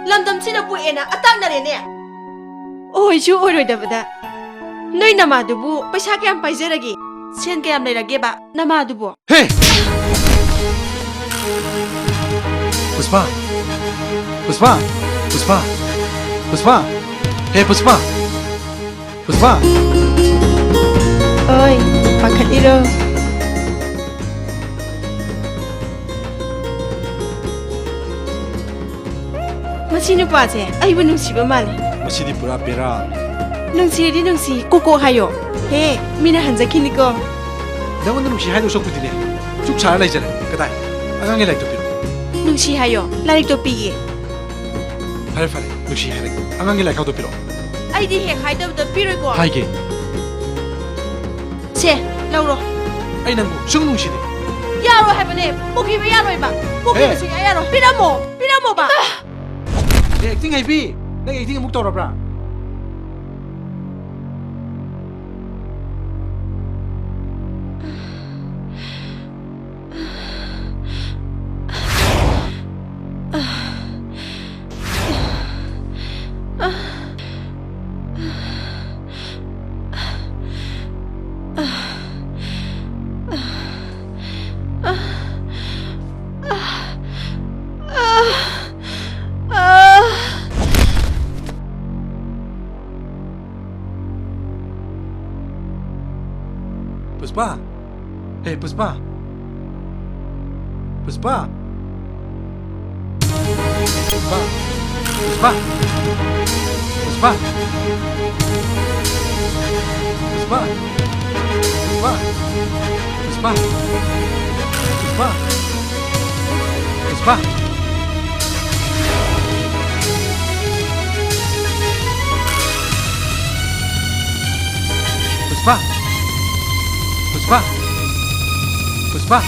ꯂꯝꯗꯝꯁꯤꯗ ꯄꯣꯛꯑꯦꯅ ꯑꯇꯥꯛꯅꯔꯦꯅꯦ꯫ ꯑꯣꯏꯁꯨ ꯑꯣꯏꯔꯣꯏꯗꯕꯗ꯫ ꯅꯣꯏ ꯅꯃꯥꯗꯨꯕꯨ ꯄꯩꯁꯥ ꯀꯌꯥꯝ ꯄꯥꯏꯖꯔꯒꯦ? ꯁꯦꯟ ꯀꯌꯥꯝ ꯂꯩꯔꯒꯦꯕ ꯅꯃꯥꯗꯨꯕꯨ? ꯍꯦ! ꯄꯨꯁꯄꯥ! ꯄꯨꯁꯄꯥ! ꯄꯨꯁꯄꯥ! ꯄꯨꯁꯄꯥ! ꯍꯦ ꯄꯨꯁꯄꯥ! ꯄꯨꯁꯄꯥ! ꯑꯣꯏ, ꯄꯥꯈꯠꯂꯤꯔꯣ? ꯃꯁꯤ ꯅꯨꯄꯥꯁꯦ ꯑꯩꯕꯨ ꯅꯨꯡꯁꯤꯕ ꯃꯥꯜꯂꯦ꯫ ꯃꯁꯤꯗꯤ ꯄꯨꯔꯥ ꯕꯦꯔꯥ꯫ ꯅꯨꯡꯁꯤꯔꯗꯤ ꯅꯨꯡꯁꯤ, ꯀꯣꯀꯣ ꯍꯥꯏꯌꯣ꯫ ꯍꯦ, ꯃꯤꯅ ꯍꯟꯖꯈꯤꯅꯤꯀꯣ꯫ ꯅꯪꯉꯣꯟꯗ ꯅꯨꯡꯁꯤ ꯍꯥꯏꯗꯧ ꯁꯔꯨꯛꯄꯨꯗꯤꯅꯦ, ꯆꯨꯛ ꯁꯥꯔ ꯂꯩꯖꯔꯦ꯫ ꯀꯗꯥꯏ? ꯑꯉꯥꯡꯒꯤ ꯂꯥꯏꯔꯤꯛꯇꯣ ꯄꯤꯔꯛꯑꯣ꯫ ꯅꯨꯡꯁꯤ ꯍꯥꯏꯌꯣ, ꯂꯥꯏꯔꯤꯛꯇꯣ ꯄꯤꯒꯦ꯫ ꯐꯔꯦ ꯐꯔꯦ, ꯅꯨꯡꯁꯤ ꯍꯥꯏꯔꯒꯦ꯫ ꯑꯉꯥꯡꯒꯤ ꯂꯥꯏꯔꯤꯛꯈꯥꯎꯗꯣ ꯄꯤꯔꯛꯑꯣ꯫ ꯑꯩꯗꯤ ꯍꯦꯛ ꯍꯥꯏꯗꯕꯗ ꯄꯤꯔꯣꯏꯀꯣ꯫ ꯍꯥꯏꯒꯦ꯫ ꯁꯦ, ꯂꯧꯔꯣ꯫ ꯑꯩ ꯅꯪꯕꯨ ꯁꯨꯡ ꯅꯨꯡꯁꯤꯗꯦ꯫ ꯌꯥꯔꯣꯏ ꯍꯥꯏꯕꯅꯦ, ꯄꯨꯈꯤꯕ ꯌꯥꯔꯣꯏꯕ꯫ ꯄꯨꯈꯤꯕ ꯍꯦ! ꯁꯨꯡꯌꯥ ꯌꯥꯔꯣꯏ꯫ ꯄꯤꯔꯝꯃꯣ, ꯄꯤꯔꯝꯃꯣꯕ꯫ ꯑꯦ, ꯑꯦꯛꯇꯤꯡ ꯍꯩꯕꯤ, ꯅꯪ ꯑꯦꯛꯇꯤꯡ ꯑꯃꯨꯛ ꯇꯧꯔꯕ꯭ꯔꯥ? ꯄꯨꯁꯄꯥ! ꯍꯦ, ꯄꯨꯁꯄꯥ! ꯄꯨꯁꯄꯥ! ꯄꯨꯁꯄꯥ! ꯄꯨꯁꯄꯥ! ꯄꯨꯁꯄꯥ! ꯄꯨꯁꯄꯥ! ꯄꯨꯁꯄꯥ! ꯄꯨꯁꯄꯥ! ꯄꯨꯁꯄꯥ! ꯄꯨꯁꯄꯥ! ꯄꯨꯁꯄꯥ! ꯄꯨꯁꯄꯥ!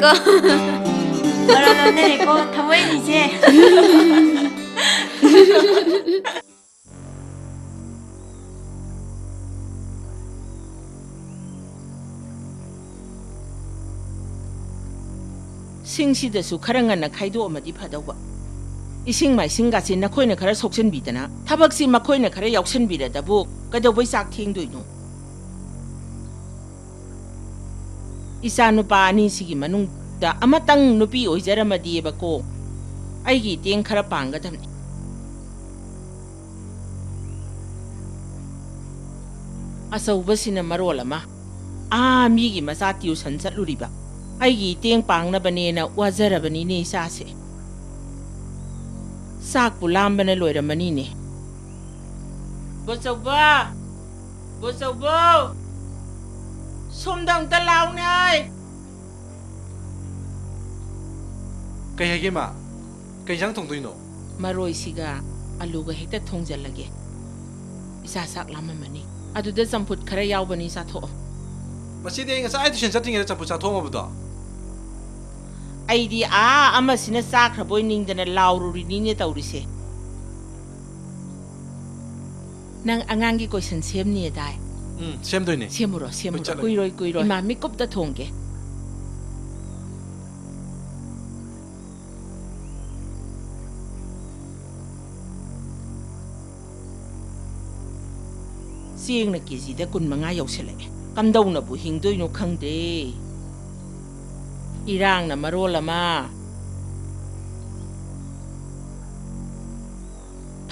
ꯀꯣ꯫ ꯃꯔꯣꯟ ꯂꯣꯟꯅꯔꯦꯀꯣ, ꯊꯃꯣꯏꯅꯤꯁꯦ꯫ ꯁꯤꯡꯁꯤꯗꯁꯨ ꯈꯔ ꯉꯟꯅ ꯈꯥꯏꯗꯣꯛꯑꯝꯃꯗꯤ ꯐꯗꯧꯕ꯫ ꯏꯁꯤꯡ ꯃꯥꯏꯁꯤꯡꯒꯁꯤ ꯅꯈꯣꯏꯅ ꯈꯔ ꯁꯣꯛꯆꯟꯕꯤꯗꯅ, ꯊꯕꯛꯁꯤ ꯃꯈꯣꯏꯅ ꯈꯔ ꯌꯥꯎꯁꯟꯕꯤꯔꯗꯕꯨ ꯀꯩꯗꯧꯕꯩ ꯆꯥꯛ ꯊꯦꯡꯗꯣꯏꯅꯣ? ꯏꯆꯥ ꯅꯨꯄꯥ ꯑꯅꯤꯁꯤꯒꯤ ꯃꯅꯨꯡꯗ ꯑꯃꯇꯪ ꯅꯨꯄꯤ ꯑꯣꯏꯖꯔꯝꯃꯗꯤꯕꯀꯣ, ꯑꯩꯒꯤ ꯏꯇꯦꯡ ꯈꯔ ꯄꯥꯡꯒꯗꯕꯅꯤ꯫ ꯑꯆꯧꯕꯁꯤꯅ ꯃꯔꯣꯜ ꯑꯃ, ꯑꯥ ꯃꯤꯒꯤ ꯃꯆꯥ ꯇ꯭ꯌꯨꯁꯟ ꯆꯠꯂꯨꯔꯤꯕ꯫ ꯑꯩꯒꯤ ꯏꯇꯦꯡ ꯄꯥꯡꯅꯕꯅꯦꯅ ꯋꯥꯖꯔꯕꯅꯤꯅꯦ ꯏꯆꯥꯁꯦ꯫ ꯆꯥꯛꯄꯨ ꯂꯥꯝꯕꯅ ꯂꯣꯏꯔꯝꯃꯅꯤꯅꯦ꯫ ꯕꯣꯆꯧꯕ! ꯕꯣꯆꯧꯕ! ꯁꯣꯝꯗ ꯑꯝꯇ ꯂꯥꯎꯅꯦ! ꯀꯩ ꯍꯥꯏꯒꯦ, ꯃꯥ? ꯀꯩ ꯏꯟꯖꯥꯡ ꯊꯣꯡꯗꯣꯏꯅꯣ? ꯃꯔꯣꯏꯁꯤꯒ ꯑꯂꯨꯒ ꯍꯦꯛꯇ ꯊꯣꯡꯖꯜꯂꯒꯦ꯫ ꯏꯆꯥ ꯆꯥꯛ ꯂꯥꯝꯃꯝꯃꯅꯤ꯫ ꯑꯗꯨꯗ ꯆꯝꯐꯨꯠ ꯈꯔ ꯌꯥꯎꯕꯅꯤ, ꯆꯥꯊꯣꯛꯑꯣ꯫ ꯃꯁꯤꯗꯤ ꯑꯩ ꯉꯁꯥꯏ ꯇꯨꯏꯁꯟ ꯆꯠꯇ꯭ꯔꯤꯉꯩꯗ ꯆꯝꯐꯨꯠ ꯆꯥꯊꯣꯛꯑꯝꯃꯕꯗꯣ꯫ ꯑꯩꯗꯤ ꯑꯥ ꯑꯃꯁꯤꯅ ꯆꯥꯈ꯭ꯔꯕꯣꯏ ꯅꯤꯡꯗꯅ ꯂꯥꯎꯔꯨꯔꯤꯅꯤꯅꯦ ꯇꯧꯔꯤꯁꯦ꯫ ꯅꯪ ꯑꯉꯥꯡꯒꯤ ꯀꯣꯏꯁꯟ ꯁꯦꯝꯅꯤꯗꯥꯏ? ꯎꯝ, ꯁꯦꯝꯗꯣꯏꯅꯦ꯫ ꯁꯦꯝꯃꯨꯔꯣ, ꯁꯦꯝꯃꯨꯔꯣ꯫ ꯍꯣꯏ, ꯆꯠꯂꯒꯦ꯫ ꯀꯨꯏꯔꯣꯏ, ꯀꯨꯏꯔꯣꯏ꯫ ꯏꯃꯥ, ꯃꯤꯀꯨꯞꯇ ꯊꯣꯡꯒꯦ꯫ ꯆꯦꯡꯅ ꯀꯦꯖꯤꯗ ꯀꯨꯟꯃꯉꯥ ꯌꯧꯁꯤꯜꯂꯛꯑꯦ꯫ ꯀꯝꯗꯧꯅꯕꯨ ꯍꯤꯡꯗꯣꯏꯅꯣ ꯈꯪꯗ꯭ꯔꯦ꯫ ꯏꯔꯥꯡꯅ ꯃꯔꯣꯜ ꯑꯃ꯫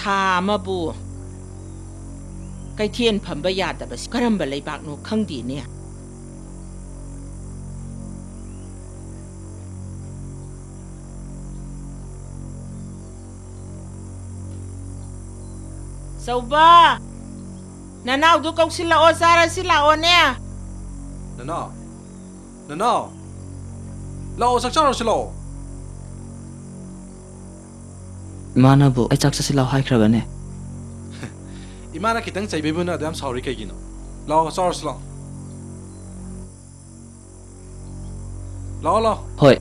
ꯊꯥ ꯑꯃꯕꯨ ꯀꯩꯊꯦꯜ ꯐꯝꯕ ꯌꯥꯗꯕꯁꯤ ꯀꯔꯝꯕ ꯂꯩꯕꯥꯛꯅꯣ ꯈꯪꯗꯦꯅꯦ꯫ ꯆꯧꯕ! ꯅꯅꯥꯎꯗꯨ ꯀꯧꯁꯤꯜꯂꯛꯑꯣ, ꯆꯥꯔꯁꯤ ꯂꯥꯛꯑꯣꯅꯦ꯫ ꯅꯅꯥꯎ, ꯅꯅꯥꯎ, ꯂꯥꯛꯑꯣ, ꯆꯥꯛ ꯆꯥꯔꯨꯁꯤ ꯂꯥꯛꯑꯣ꯫ ꯏꯃꯥꯅꯕꯨ ꯑꯩ ꯆꯥꯛ ꯆꯥꯁꯤ ꯂꯥꯛꯑꯣ ꯍꯥꯏꯈ꯭ꯔꯕꯅꯦ꯫ ꯏꯃꯥꯅ ꯈꯤꯇꯪ ꯆꯩꯕꯤꯕꯅ ꯑꯗꯨ ꯌꯥꯝ ꯁꯥꯎꯔꯤ ꯀꯩꯒꯤꯅꯣ? ꯂꯥꯛꯑꯣ, ꯆꯥꯔꯨꯁꯤ ꯂꯥꯛꯑꯣ꯫ ꯂꯥꯛꯑꯣ, ꯂꯥꯛꯑꯣ꯫ ꯍꯣꯏ꯫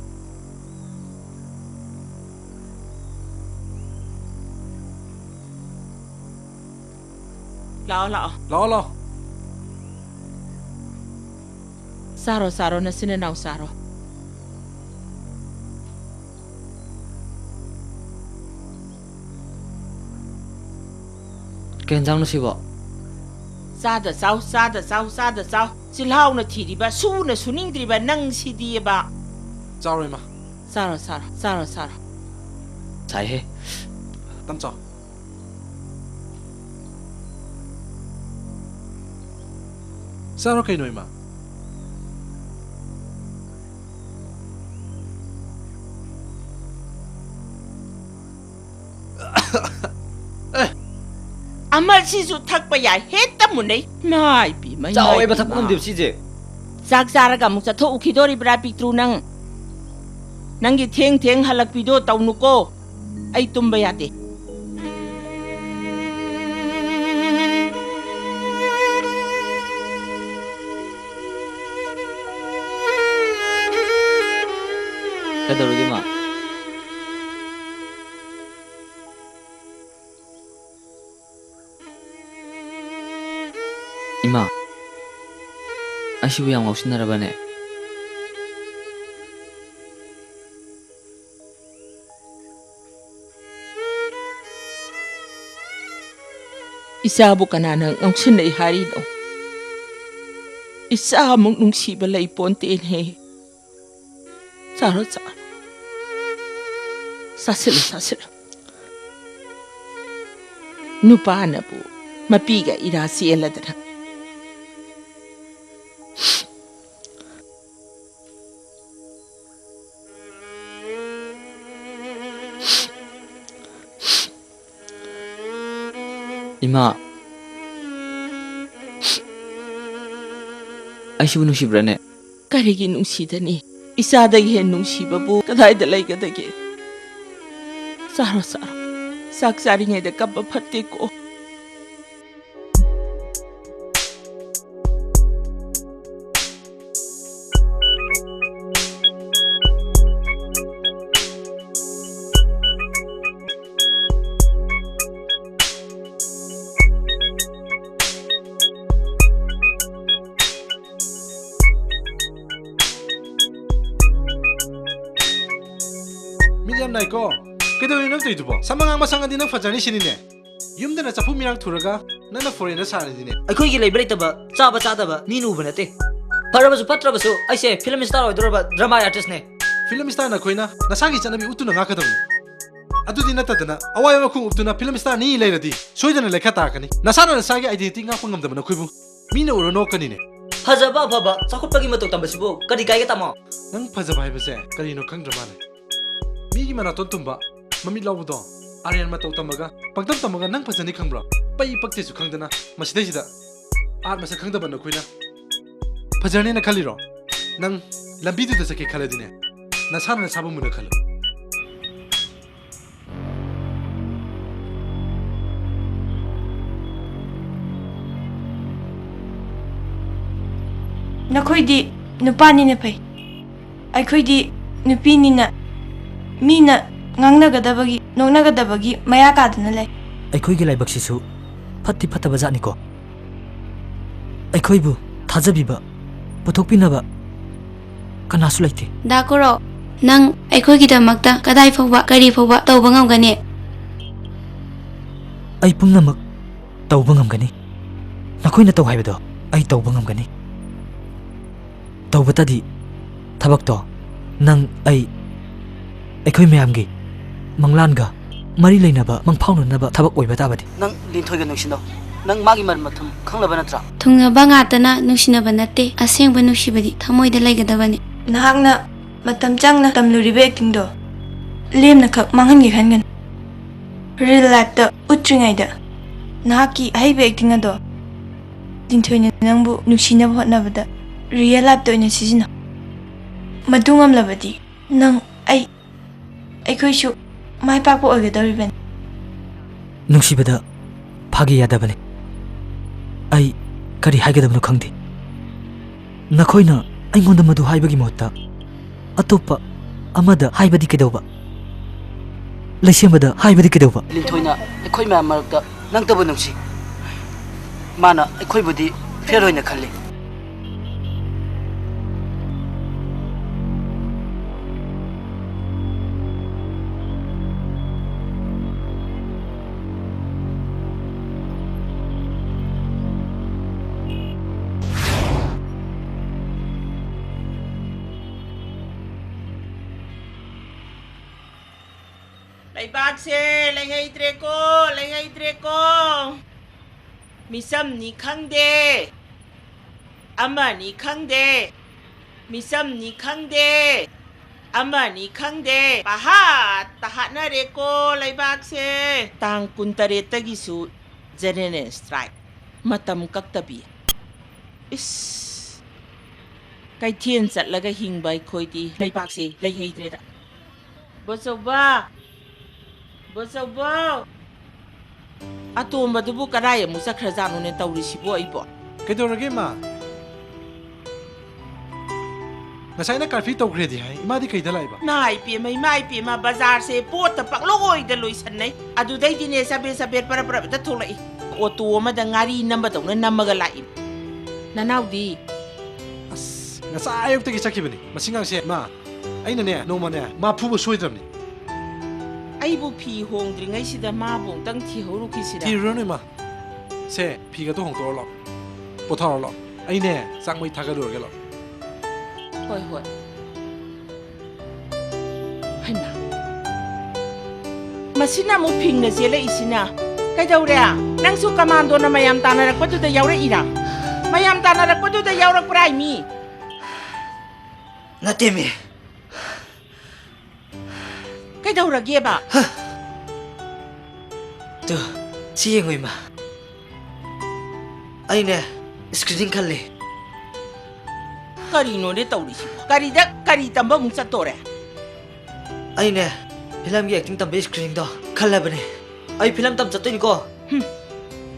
ꯂꯥꯛꯑꯣ, ꯂꯥꯛꯑꯣ꯫ ꯂꯥꯛꯑꯣ, ꯂꯥꯛꯑꯣ꯫ ꯆꯥꯔꯣ, ꯆꯥꯔꯣ, ꯅꯆꯤꯟ ꯅꯅꯥꯎ ꯆꯥꯔꯣ꯫ ꯀꯩ ꯌꯦꯟꯖꯥꯡꯅꯣ ꯁꯤꯕꯣ? ꯆꯥꯗ ꯆꯥꯎ, ꯆꯥꯗ ꯆꯥꯎ, ꯆꯥꯗ ꯆꯥꯎ꯫ ꯆꯤꯜꯍꯥꯎꯅ ꯊꯤꯔꯤꯕ, ꯁꯨꯅ ꯁꯨꯅꯤꯡꯗ꯭ꯔꯤꯕ ꯅꯪꯁꯤꯗꯤꯕ꯫ ꯆꯥꯔꯣ, ꯏꯃꯥ꯫ ꯆꯥꯔꯣ, ꯆꯥꯔꯣ, ꯆꯥꯔꯣ, ꯆꯥꯔꯣ꯫ ꯁꯥꯏꯍꯦ꯫ ꯇꯝ ꯆꯥꯎ꯫ ꯆꯥꯔꯣ ꯀꯩꯅꯣ, ꯏꯃꯥ꯫ ꯑꯦ! ꯑꯃꯁꯤꯁꯨ ꯊꯛꯄ ꯌꯥꯏ, ꯍꯦꯛꯇ ꯃꯨꯟꯅꯩ꯫ ꯏꯃꯥ ꯏꯕꯦꯝꯃ, ꯏꯃꯥ ꯆꯥꯎꯋꯦꯕ, ꯏꯕꯦꯝꯃ꯫ ꯊꯛꯄ ꯉꯝꯗꯦꯕ ꯁꯤꯁꯦ꯫ ꯆꯥꯛ ꯆꯥꯔꯒ ꯑꯃꯨꯛ ꯆꯠꯊꯣꯛꯎꯈꯤꯗꯣꯔꯤꯕ꯭ꯔꯥ, ꯄꯤꯛꯇ꯭ꯔꯨ ꯅꯪ? ꯅꯪꯒꯤ ꯊꯦꯡ ꯊꯦꯡ ꯍꯜꯂꯛꯄꯤꯗꯣ ꯇꯧꯅꯨꯀꯣ꯫ ꯑꯩ ꯇꯨꯝꯕ ꯌꯥꯗꯦ꯫ ꯀꯩꯗꯧꯔꯒꯦ, ꯏꯃꯥ? ꯏꯃꯥ, ꯑꯩꯁꯤꯕꯨ ꯌꯥꯝ ꯉꯥꯎꯁꯤꯟꯅꯔꯕꯅꯦ? ꯏꯆꯥꯕꯨ ꯀꯅꯥꯅ ꯉꯥꯎꯁꯤꯟꯅꯩ ꯍꯥꯏꯔꯤꯅꯣ? ꯏꯆꯥꯃꯨꯛ ꯅꯨꯡꯁꯤꯕ ꯂꯩ ꯄꯣꯟꯇꯦꯅꯦ꯫ ꯆꯥꯔꯣ, ꯆꯥꯔꯣ꯫ ꯆꯥꯁꯤꯜꯂꯨ, ꯆꯥꯁꯤꯜꯂꯨ꯫ ꯅꯨꯄꯥꯅꯕꯨ ꯃꯄꯤꯒ ꯏꯔꯥ ꯆꯦꯜꯂꯗꯅ꯫ ꯏꯃꯥ, ꯑꯩꯁꯤꯕꯨ ꯅꯨꯡꯁꯤꯕ꯭ꯔꯥꯅꯦ? ꯀꯔꯤꯒꯤ ꯅꯨꯡꯁꯤꯗꯅꯤ? ꯏꯆꯥꯗꯒꯤ ꯍꯦꯟ ꯅꯨꯡꯁꯤꯕꯕꯨ ꯀꯗꯥꯏꯗ ꯂꯩꯒꯗꯒꯦ? ꯆꯥꯔꯣ, ꯆꯥꯔꯣ꯫ ꯆꯥꯛ ꯆꯥꯔꯤꯉꯩꯗ ꯀꯞꯄ ꯐꯠꯇꯦꯀꯣ꯫ ꯌꯥꯝ ꯅꯥꯏꯀꯣ꯫ ꯀꯩꯗꯧꯔꯤꯅꯣ ꯅꯪ ꯇꯧꯔꯤꯗꯨꯕꯣ? ꯁꯝ ꯑꯉꯥꯡꯕ ꯁꯪꯉꯗꯤ ꯅꯪ ꯐꯖꯔꯅꯤ ꯁꯤꯅꯤꯅꯦ꯫ ꯌꯨꯝꯗꯅ ꯆꯐꯨ ꯃꯤꯔꯥꯡ ꯊꯨꯔꯒ ꯅꯪꯅ ꯐꯣꯔꯦꯟꯗ ꯁꯥꯔꯤꯗꯤꯅꯦ꯫ ꯑꯩꯈꯣꯏꯒꯤ ꯂꯩꯕ ꯂꯩꯇꯕ, ꯆꯥꯕ ꯆꯥꯗꯕ ꯃꯤꯅ ꯎꯕ ꯅꯠꯇꯦ꯫ ꯐꯔꯕꯁꯨ ꯐꯠꯇ꯭ꯔꯕꯁꯨ ꯑꯩꯁꯦ ꯐꯤꯂꯝ ꯁ꯭ꯇꯥꯔ ꯑꯣꯏꯗꯧꯔꯕ ꯗ꯭ꯔꯃꯥ ꯑꯥꯔꯇꯤꯁꯅꯦ꯫ ꯐꯤꯂꯝ ꯁ꯭ꯇꯥꯔ ꯅꯈꯣꯏꯅ ꯅꯁꯥꯒꯤ ꯆꯠꯅꯕꯤ ꯎꯠꯇꯨꯅ ꯉꯥꯛꯀꯗꯕꯅꯤ꯫ ꯑꯗꯨꯗꯤ ꯅꯠꯇꯗꯅ ꯑꯋꯥꯏꯕ ꯃꯈꯣꯡ ꯎꯞꯇꯨꯅ ꯐꯤꯂꯝ ꯁ꯭ꯇꯥꯔꯅꯤ ꯂꯩꯔꯗꯤ ꯁꯣꯏꯗꯅ ꯂꯩꯈꯥ ꯇꯥꯔꯛꯀꯅꯤ꯫ ꯅꯁꯥꯅ ꯅꯁꯥꯒꯤ ꯑꯥꯏꯗꯦꯟꯇꯤꯇꯤ ꯉꯥꯛꯄ ꯉꯝꯗꯕ ꯅꯈꯣꯏꯕꯨ ꯃꯤꯅ ꯎꯔ ꯅꯣꯛꯀꯅꯤꯅꯦ꯫ ꯐꯖꯕ ꯑꯐꯕ ꯆꯥꯎꯈꯠꯄꯒꯤ ꯃꯇꯧ ꯇꯝꯕꯁꯤꯕꯨ ꯀꯔꯤ ꯀꯥꯏꯒꯦ, ꯇꯥꯃꯣ? ꯅꯪ ꯐꯖꯕ ꯍꯥꯏꯕꯁꯦ ꯀꯔꯤꯅꯣ ꯈꯪꯗ꯭ꯔ ꯃꯥꯜꯂꯦ꯫ ꯃꯤꯒꯤ ꯃꯅꯥꯇꯣꯟ ꯇꯨꯝꯕ, ꯃꯃꯤꯠ ꯂꯥꯎꯕꯗꯣ, ꯑꯥꯔꯌꯟ ꯃꯇꯧ ꯇꯝꯃꯒ, ꯄꯪꯇꯝ ꯇꯝꯃꯒ ꯅꯪ ꯐꯖꯅꯤ ꯈꯪꯕ꯭ꯔꯣ? ꯄꯩ ꯄꯛꯇꯦꯁꯨ ꯈꯪꯗꯅ ꯃꯁꯤꯗꯩꯁꯤꯗ ꯑꯥꯔꯠ ꯃꯁꯛ ꯈꯪꯗꯕ ꯅꯈꯣꯏꯅ ꯐꯖꯔꯅꯦꯅ ꯈꯜꯂꯤꯔꯣ? ꯅꯪ ꯂꯝꯕꯤꯗꯨꯗ ꯆꯠꯀꯦ ꯈꯜꯂꯗꯤꯅꯦ, ꯅꯁꯥꯅ ꯅꯁꯥꯕꯨ ꯃꯨꯟꯅ ꯈꯜꯂꯨ꯫ ꯅꯈꯣꯏꯗꯤ ꯅꯨꯄꯥꯅꯤꯅ ꯐꯩ, ꯑꯩꯈꯣꯏꯗꯤ ꯅꯨꯄꯤꯅꯤꯅ ꯃꯤꯅ ꯉꯥꯡꯅꯒꯗꯕꯒꯤ, ꯅꯣꯛꯅꯒꯗꯕꯒꯤ ꯃꯌꯥ ꯀꯥꯗꯨꯅ ꯂꯩ꯫ ꯑꯩꯈꯣꯏꯒꯤ ꯂꯥꯏꯕꯛꯁꯤꯁꯨ ꯐꯠꯇꯤ ꯐꯠꯇꯕ ꯖꯥꯠꯅꯤꯀꯣ꯫ ꯑꯩꯈꯣꯏꯕꯨ ꯊꯥꯖꯕꯤꯕ, ꯄꯨꯊꯣꯛꯄꯤꯅꯕ ꯀꯅꯥꯁꯨ ꯂꯩꯇꯦ꯫ ꯗꯥ ꯀꯨꯔꯣ, ꯅꯪ ꯑꯩꯈꯣꯏꯒꯤꯗꯃꯛꯇ ꯀꯗꯥꯏ ꯐꯥꯎꯕ, ꯀꯔꯤ ꯐꯥꯎꯕ ꯇꯧꯕ ꯉꯝꯒꯅꯤ? ꯑꯩ ꯄꯨꯝꯅꯃꯛ ꯇꯧꯕ ꯉꯝꯒꯅꯤ꯫ ꯅꯈꯣꯏꯅ ꯇꯧ ꯍꯥꯏꯕꯗꯣ ꯑꯩ ꯇꯧꯕ ꯉꯝꯒꯅꯤ꯫ ꯇꯧꯕꯇꯗꯤ ꯊꯕꯛꯇꯣ ꯅꯪ, ꯑꯩ, ꯑꯩꯈꯣꯏ ꯃꯌꯥꯝꯒꯤ ꯃꯪꯂꯥꯟꯒ ꯃꯔꯤ ꯂꯩꯅꯕ ꯃꯪꯐꯥꯎꯅꯅꯕ ꯊꯕꯛ ꯑꯣꯏꯕ ꯇꯥꯕꯗꯤ꯫ ꯅꯪ ꯂꯤꯟꯊꯣꯏꯒ ꯅꯨꯡꯁꯤꯅꯧ꯫ ꯅꯪ ꯃꯥꯒꯤ ꯃꯔꯝ ꯃꯊꯨꯝ ꯈꯪꯂꯕ ꯅꯠꯇ꯭ꯔꯥ? ꯊꯨꯡꯅꯕ ꯉꯥꯛꯇꯅ ꯅꯨꯡꯁꯤꯅꯕ ꯅꯠꯇꯦ꯫ ꯑꯁꯦꯡꯕ ꯅꯨꯡꯁꯤꯕꯗꯤ ꯊꯃꯣꯏꯗ ꯂꯩꯒꯗꯕꯅꯤ꯫ ꯅꯍꯥꯛꯅ ꯃꯇꯝ ꯆꯪꯅ ꯇꯝꯂꯨꯔꯤꯕ ꯑꯦꯛꯇꯤꯡꯗꯣ ꯂꯦꯝꯅꯈꯛ ꯃꯥꯡꯍꯟꯒꯦ ꯈꯟꯒꯅꯨ꯫ ꯔꯤꯌꯦꯜ ꯂꯥꯏꯐꯇ ꯎꯠꯇ꯭ꯔꯤꯉꯩꯗ ꯅꯍꯥꯛꯀꯤ ꯑꯍꯩꯕ ꯑꯦꯛꯇꯤꯡ ꯑꯗꯣ ꯂꯤꯟꯊꯣꯏꯅ ꯅꯪꯕꯨ ꯅꯨꯡꯁꯤꯅꯕ ꯍꯣꯠꯅꯕꯗ ꯔꯤꯌꯦꯜ ꯂꯥꯏꯐꯇ ꯑꯣꯏꯅ ꯁꯤꯖꯤꯟꯅꯧ꯫ ꯃꯗꯨ ꯉꯝꯂꯕꯗꯤ ꯅꯪ, ꯑꯩ, ꯑꯩꯈꯣꯏꯁꯨ ꯃꯥꯏ ꯄꯥꯛꯄ ꯑꯣꯏꯒꯗꯧꯔꯤꯕꯅꯤ꯫ ꯅꯨꯡꯁꯤꯕꯗ ꯐꯥꯒꯤ ꯌꯥꯗꯕꯅꯤ꯫ ꯑꯩ ꯀꯔꯤ ꯍꯥꯏꯒꯗꯕꯅꯣ ꯈꯪꯗꯦ꯫ ꯅꯈꯣꯏꯅ ꯑꯩꯉꯣꯟꯗ ꯃꯗꯨ ꯍꯥꯏꯕꯒꯤ ꯃꯍꯨꯠꯇ ꯑꯇꯣꯞꯄ ꯑꯃꯗ ꯍꯥꯏꯕꯗꯤ ꯀꯩꯗꯧꯕ? ꯂꯩꯁꯦꯝꯕꯗ ꯍꯥꯏꯕꯗꯤ ꯀꯩꯗꯧꯕ? ꯂꯤꯟꯊꯣꯏꯅ ꯑꯩꯈꯣꯏ ꯃꯌꯥꯝ ꯃꯔꯛꯇ ꯅꯪꯇꯕꯨ ꯅꯨꯡꯁꯤ꯫ ꯃꯥꯅ ꯑꯩꯈꯣꯏꯕꯨꯗꯤ ꯐꯦꯜ ꯑꯣꯏꯅ ꯈꯜꯂꯤ꯫ ꯂꯩꯕꯥꯛꯁꯦ ꯂꯩꯍꯩꯗ꯭ꯔꯦꯀꯣ, ꯂꯩꯍꯩꯗ꯭ꯔꯦꯀꯣ꯫ ꯃꯤꯆꯝꯅꯤ ꯈꯪꯗꯦ, ꯑꯃꯅꯤ ꯈꯪꯗꯦ, ꯃꯤꯆꯝꯅꯤ ꯈꯪꯗꯦ, ꯑꯃꯅꯤ ꯈꯪꯗꯦ, ꯄꯍꯥꯠꯇ ꯍꯥꯠꯅꯔꯦꯀꯣ ꯂꯩꯕꯥꯛꯁꯦ꯫ ꯇꯥꯡ ꯀꯨꯟꯇꯔꯦꯠꯇꯒꯤꯁꯨ general strike, ꯃꯇꯝ ꯀꯛꯇꯕꯤ꯫ ꯏꯁ, ꯀꯩꯊꯦꯜ ꯆꯠꯂꯒ ꯍꯤꯡꯕ ꯑꯩꯈꯣꯏꯗꯤ ꯂꯩꯕꯥꯛꯁꯦ ꯂꯩꯍꯩꯗ꯭ꯔꯦꯗ꯫ ꯕꯣꯆꯧꯕ! ꯕꯣꯆꯧꯕ! ꯑꯇꯣꯝꯕꯗꯨꯕꯨ ꯀꯗꯥꯏ ꯑꯃꯨꯛ ꯆꯠꯈ꯭ꯔꯖꯥꯠꯅꯣꯅꯦ ꯇꯧꯔꯤꯁꯤꯕꯣ ꯑꯩꯕꯣ? ꯀꯩꯗꯧꯔꯒꯦ, ꯏꯃꯥ? ꯉꯁꯥꯏꯅ curfew ꯇꯧꯈ꯭ꯔꯦꯗꯤ ꯍꯥꯏ, ꯏꯃꯥꯗꯤ ꯀꯩꯗ ꯂꯥꯛꯏꯕ? ꯏꯃꯥ ꯏꯄꯦꯝꯃ, ꯏꯃꯥ ꯏꯄꯦꯝꯃ, ꯕꯖꯥꯔꯁꯦ ꯄꯣꯠꯇ ꯄꯪꯂꯣꯏꯗ ꯂꯣꯏꯁꯟꯅꯩ꯫ ꯑꯗꯨꯗꯩꯗꯤꯅꯦ, ꯆꯕꯦꯠ ꯆꯕꯦꯠ ꯄꯔꯞ ꯄꯔꯞꯇ ꯊꯣꯛꯂꯛꯏ꯫ ꯑꯣꯇꯣ ꯑꯃꯗ ꯉꯥꯔꯤ ꯅꯝꯕꯗꯧꯅ ꯅꯝꯃꯒ ꯂꯥꯛꯏ꯫ ꯅꯅꯥꯎꯗꯤ? ꯑꯁ, ꯉꯁꯥꯏ ꯑꯌꯨꯛꯇꯒꯤ ꯆꯠꯈꯤꯕꯅꯤ꯫ ꯃꯁꯤ ꯉꯥꯡꯁꯦ, ꯏꯃꯥ, ꯑꯩꯅꯅꯦ, ꯅꯣꯡꯃꯅꯦ, ꯃꯥ ꯐꯨꯕ ꯁꯣꯏꯗ꯭ꯔꯕꯅꯤ꯫ ꯑꯩꯕꯨ ꯐꯤ ꯍꯣꯡꯗ꯭ꯔꯤꯉꯩꯁꯤꯗ ꯃꯥꯕꯨ ꯑꯃꯨꯛꯇꯪ ꯊꯤꯍꯧꯔꯨꯈꯤꯁꯤꯔ? ꯊꯤꯔꯨꯔꯅꯨ, ꯏꯃꯥ꯫ ꯁꯦ, ꯐꯤꯒꯗꯣ ꯍꯣꯡꯗꯣꯛꯑꯣ ꯂꯥꯎ꯫ ꯄꯣꯊꯥꯔꯣ ꯂꯥꯎ꯫ ꯑꯩꯅꯦ, ꯆꯥꯛ ꯃꯩ ꯊꯥꯒꯠꯂꯨꯔꯒꯦ ꯂꯥꯎ꯫ ꯍꯣꯏ, ꯍꯣꯏ꯫ ꯍꯩꯃꯥ꯫ ꯃꯁꯤꯅ ꯑꯃꯨꯛ ꯐꯤꯡꯅ ꯆꯦꯜꯂꯛꯏꯁꯤꯅ꯫ ꯀꯩꯗꯧꯔꯦ? ꯅꯪꯁꯨ ꯀꯃꯥꯟꯗꯣꯅ ꯃꯌꯥꯝ ꯇꯥꯟꯅꯔꯛꯄꯗꯨꯗ ꯌꯥꯎꯔꯛꯏꯔꯥ? ꯃꯌꯥꯝ ꯇꯥꯟꯅꯔꯛꯄꯗꯨꯗ ꯌꯥꯎꯔꯛꯄ꯭ꯔꯥ ꯍꯥꯏꯃꯤ? ꯅꯠꯇꯦꯃꯤ꯫ ꯀꯩꯗꯧꯔꯒꯦꯕ? ꯇꯨ, ꯁꯤ ꯌꯦꯡꯉꯨ, ꯏꯃꯥ꯫ ꯑꯩꯅꯦ, screening ꯈꯜꯂꯤ꯫ ꯀꯔꯤꯅꯣꯅꯦ ꯇꯧꯔꯤꯁꯤꯕꯣ? ꯀꯔꯤꯗ, ꯀꯔꯤ ꯇꯝꯕ ꯑꯃꯨꯛ ꯆꯠꯇꯣꯔꯦ? ꯑꯩꯅꯦ, ꯐꯤꯂꯝꯒꯤ acting ꯇꯝꯕꯒꯤ screeningꯗꯣ ꯈꯜꯂꯕꯅꯦ꯫ ꯑꯩ ꯐꯤꯂꯝ ꯇꯝ ꯆꯠꯇꯣꯏꯅꯤꯀꯣ꯫ ꯍꯨꯝ,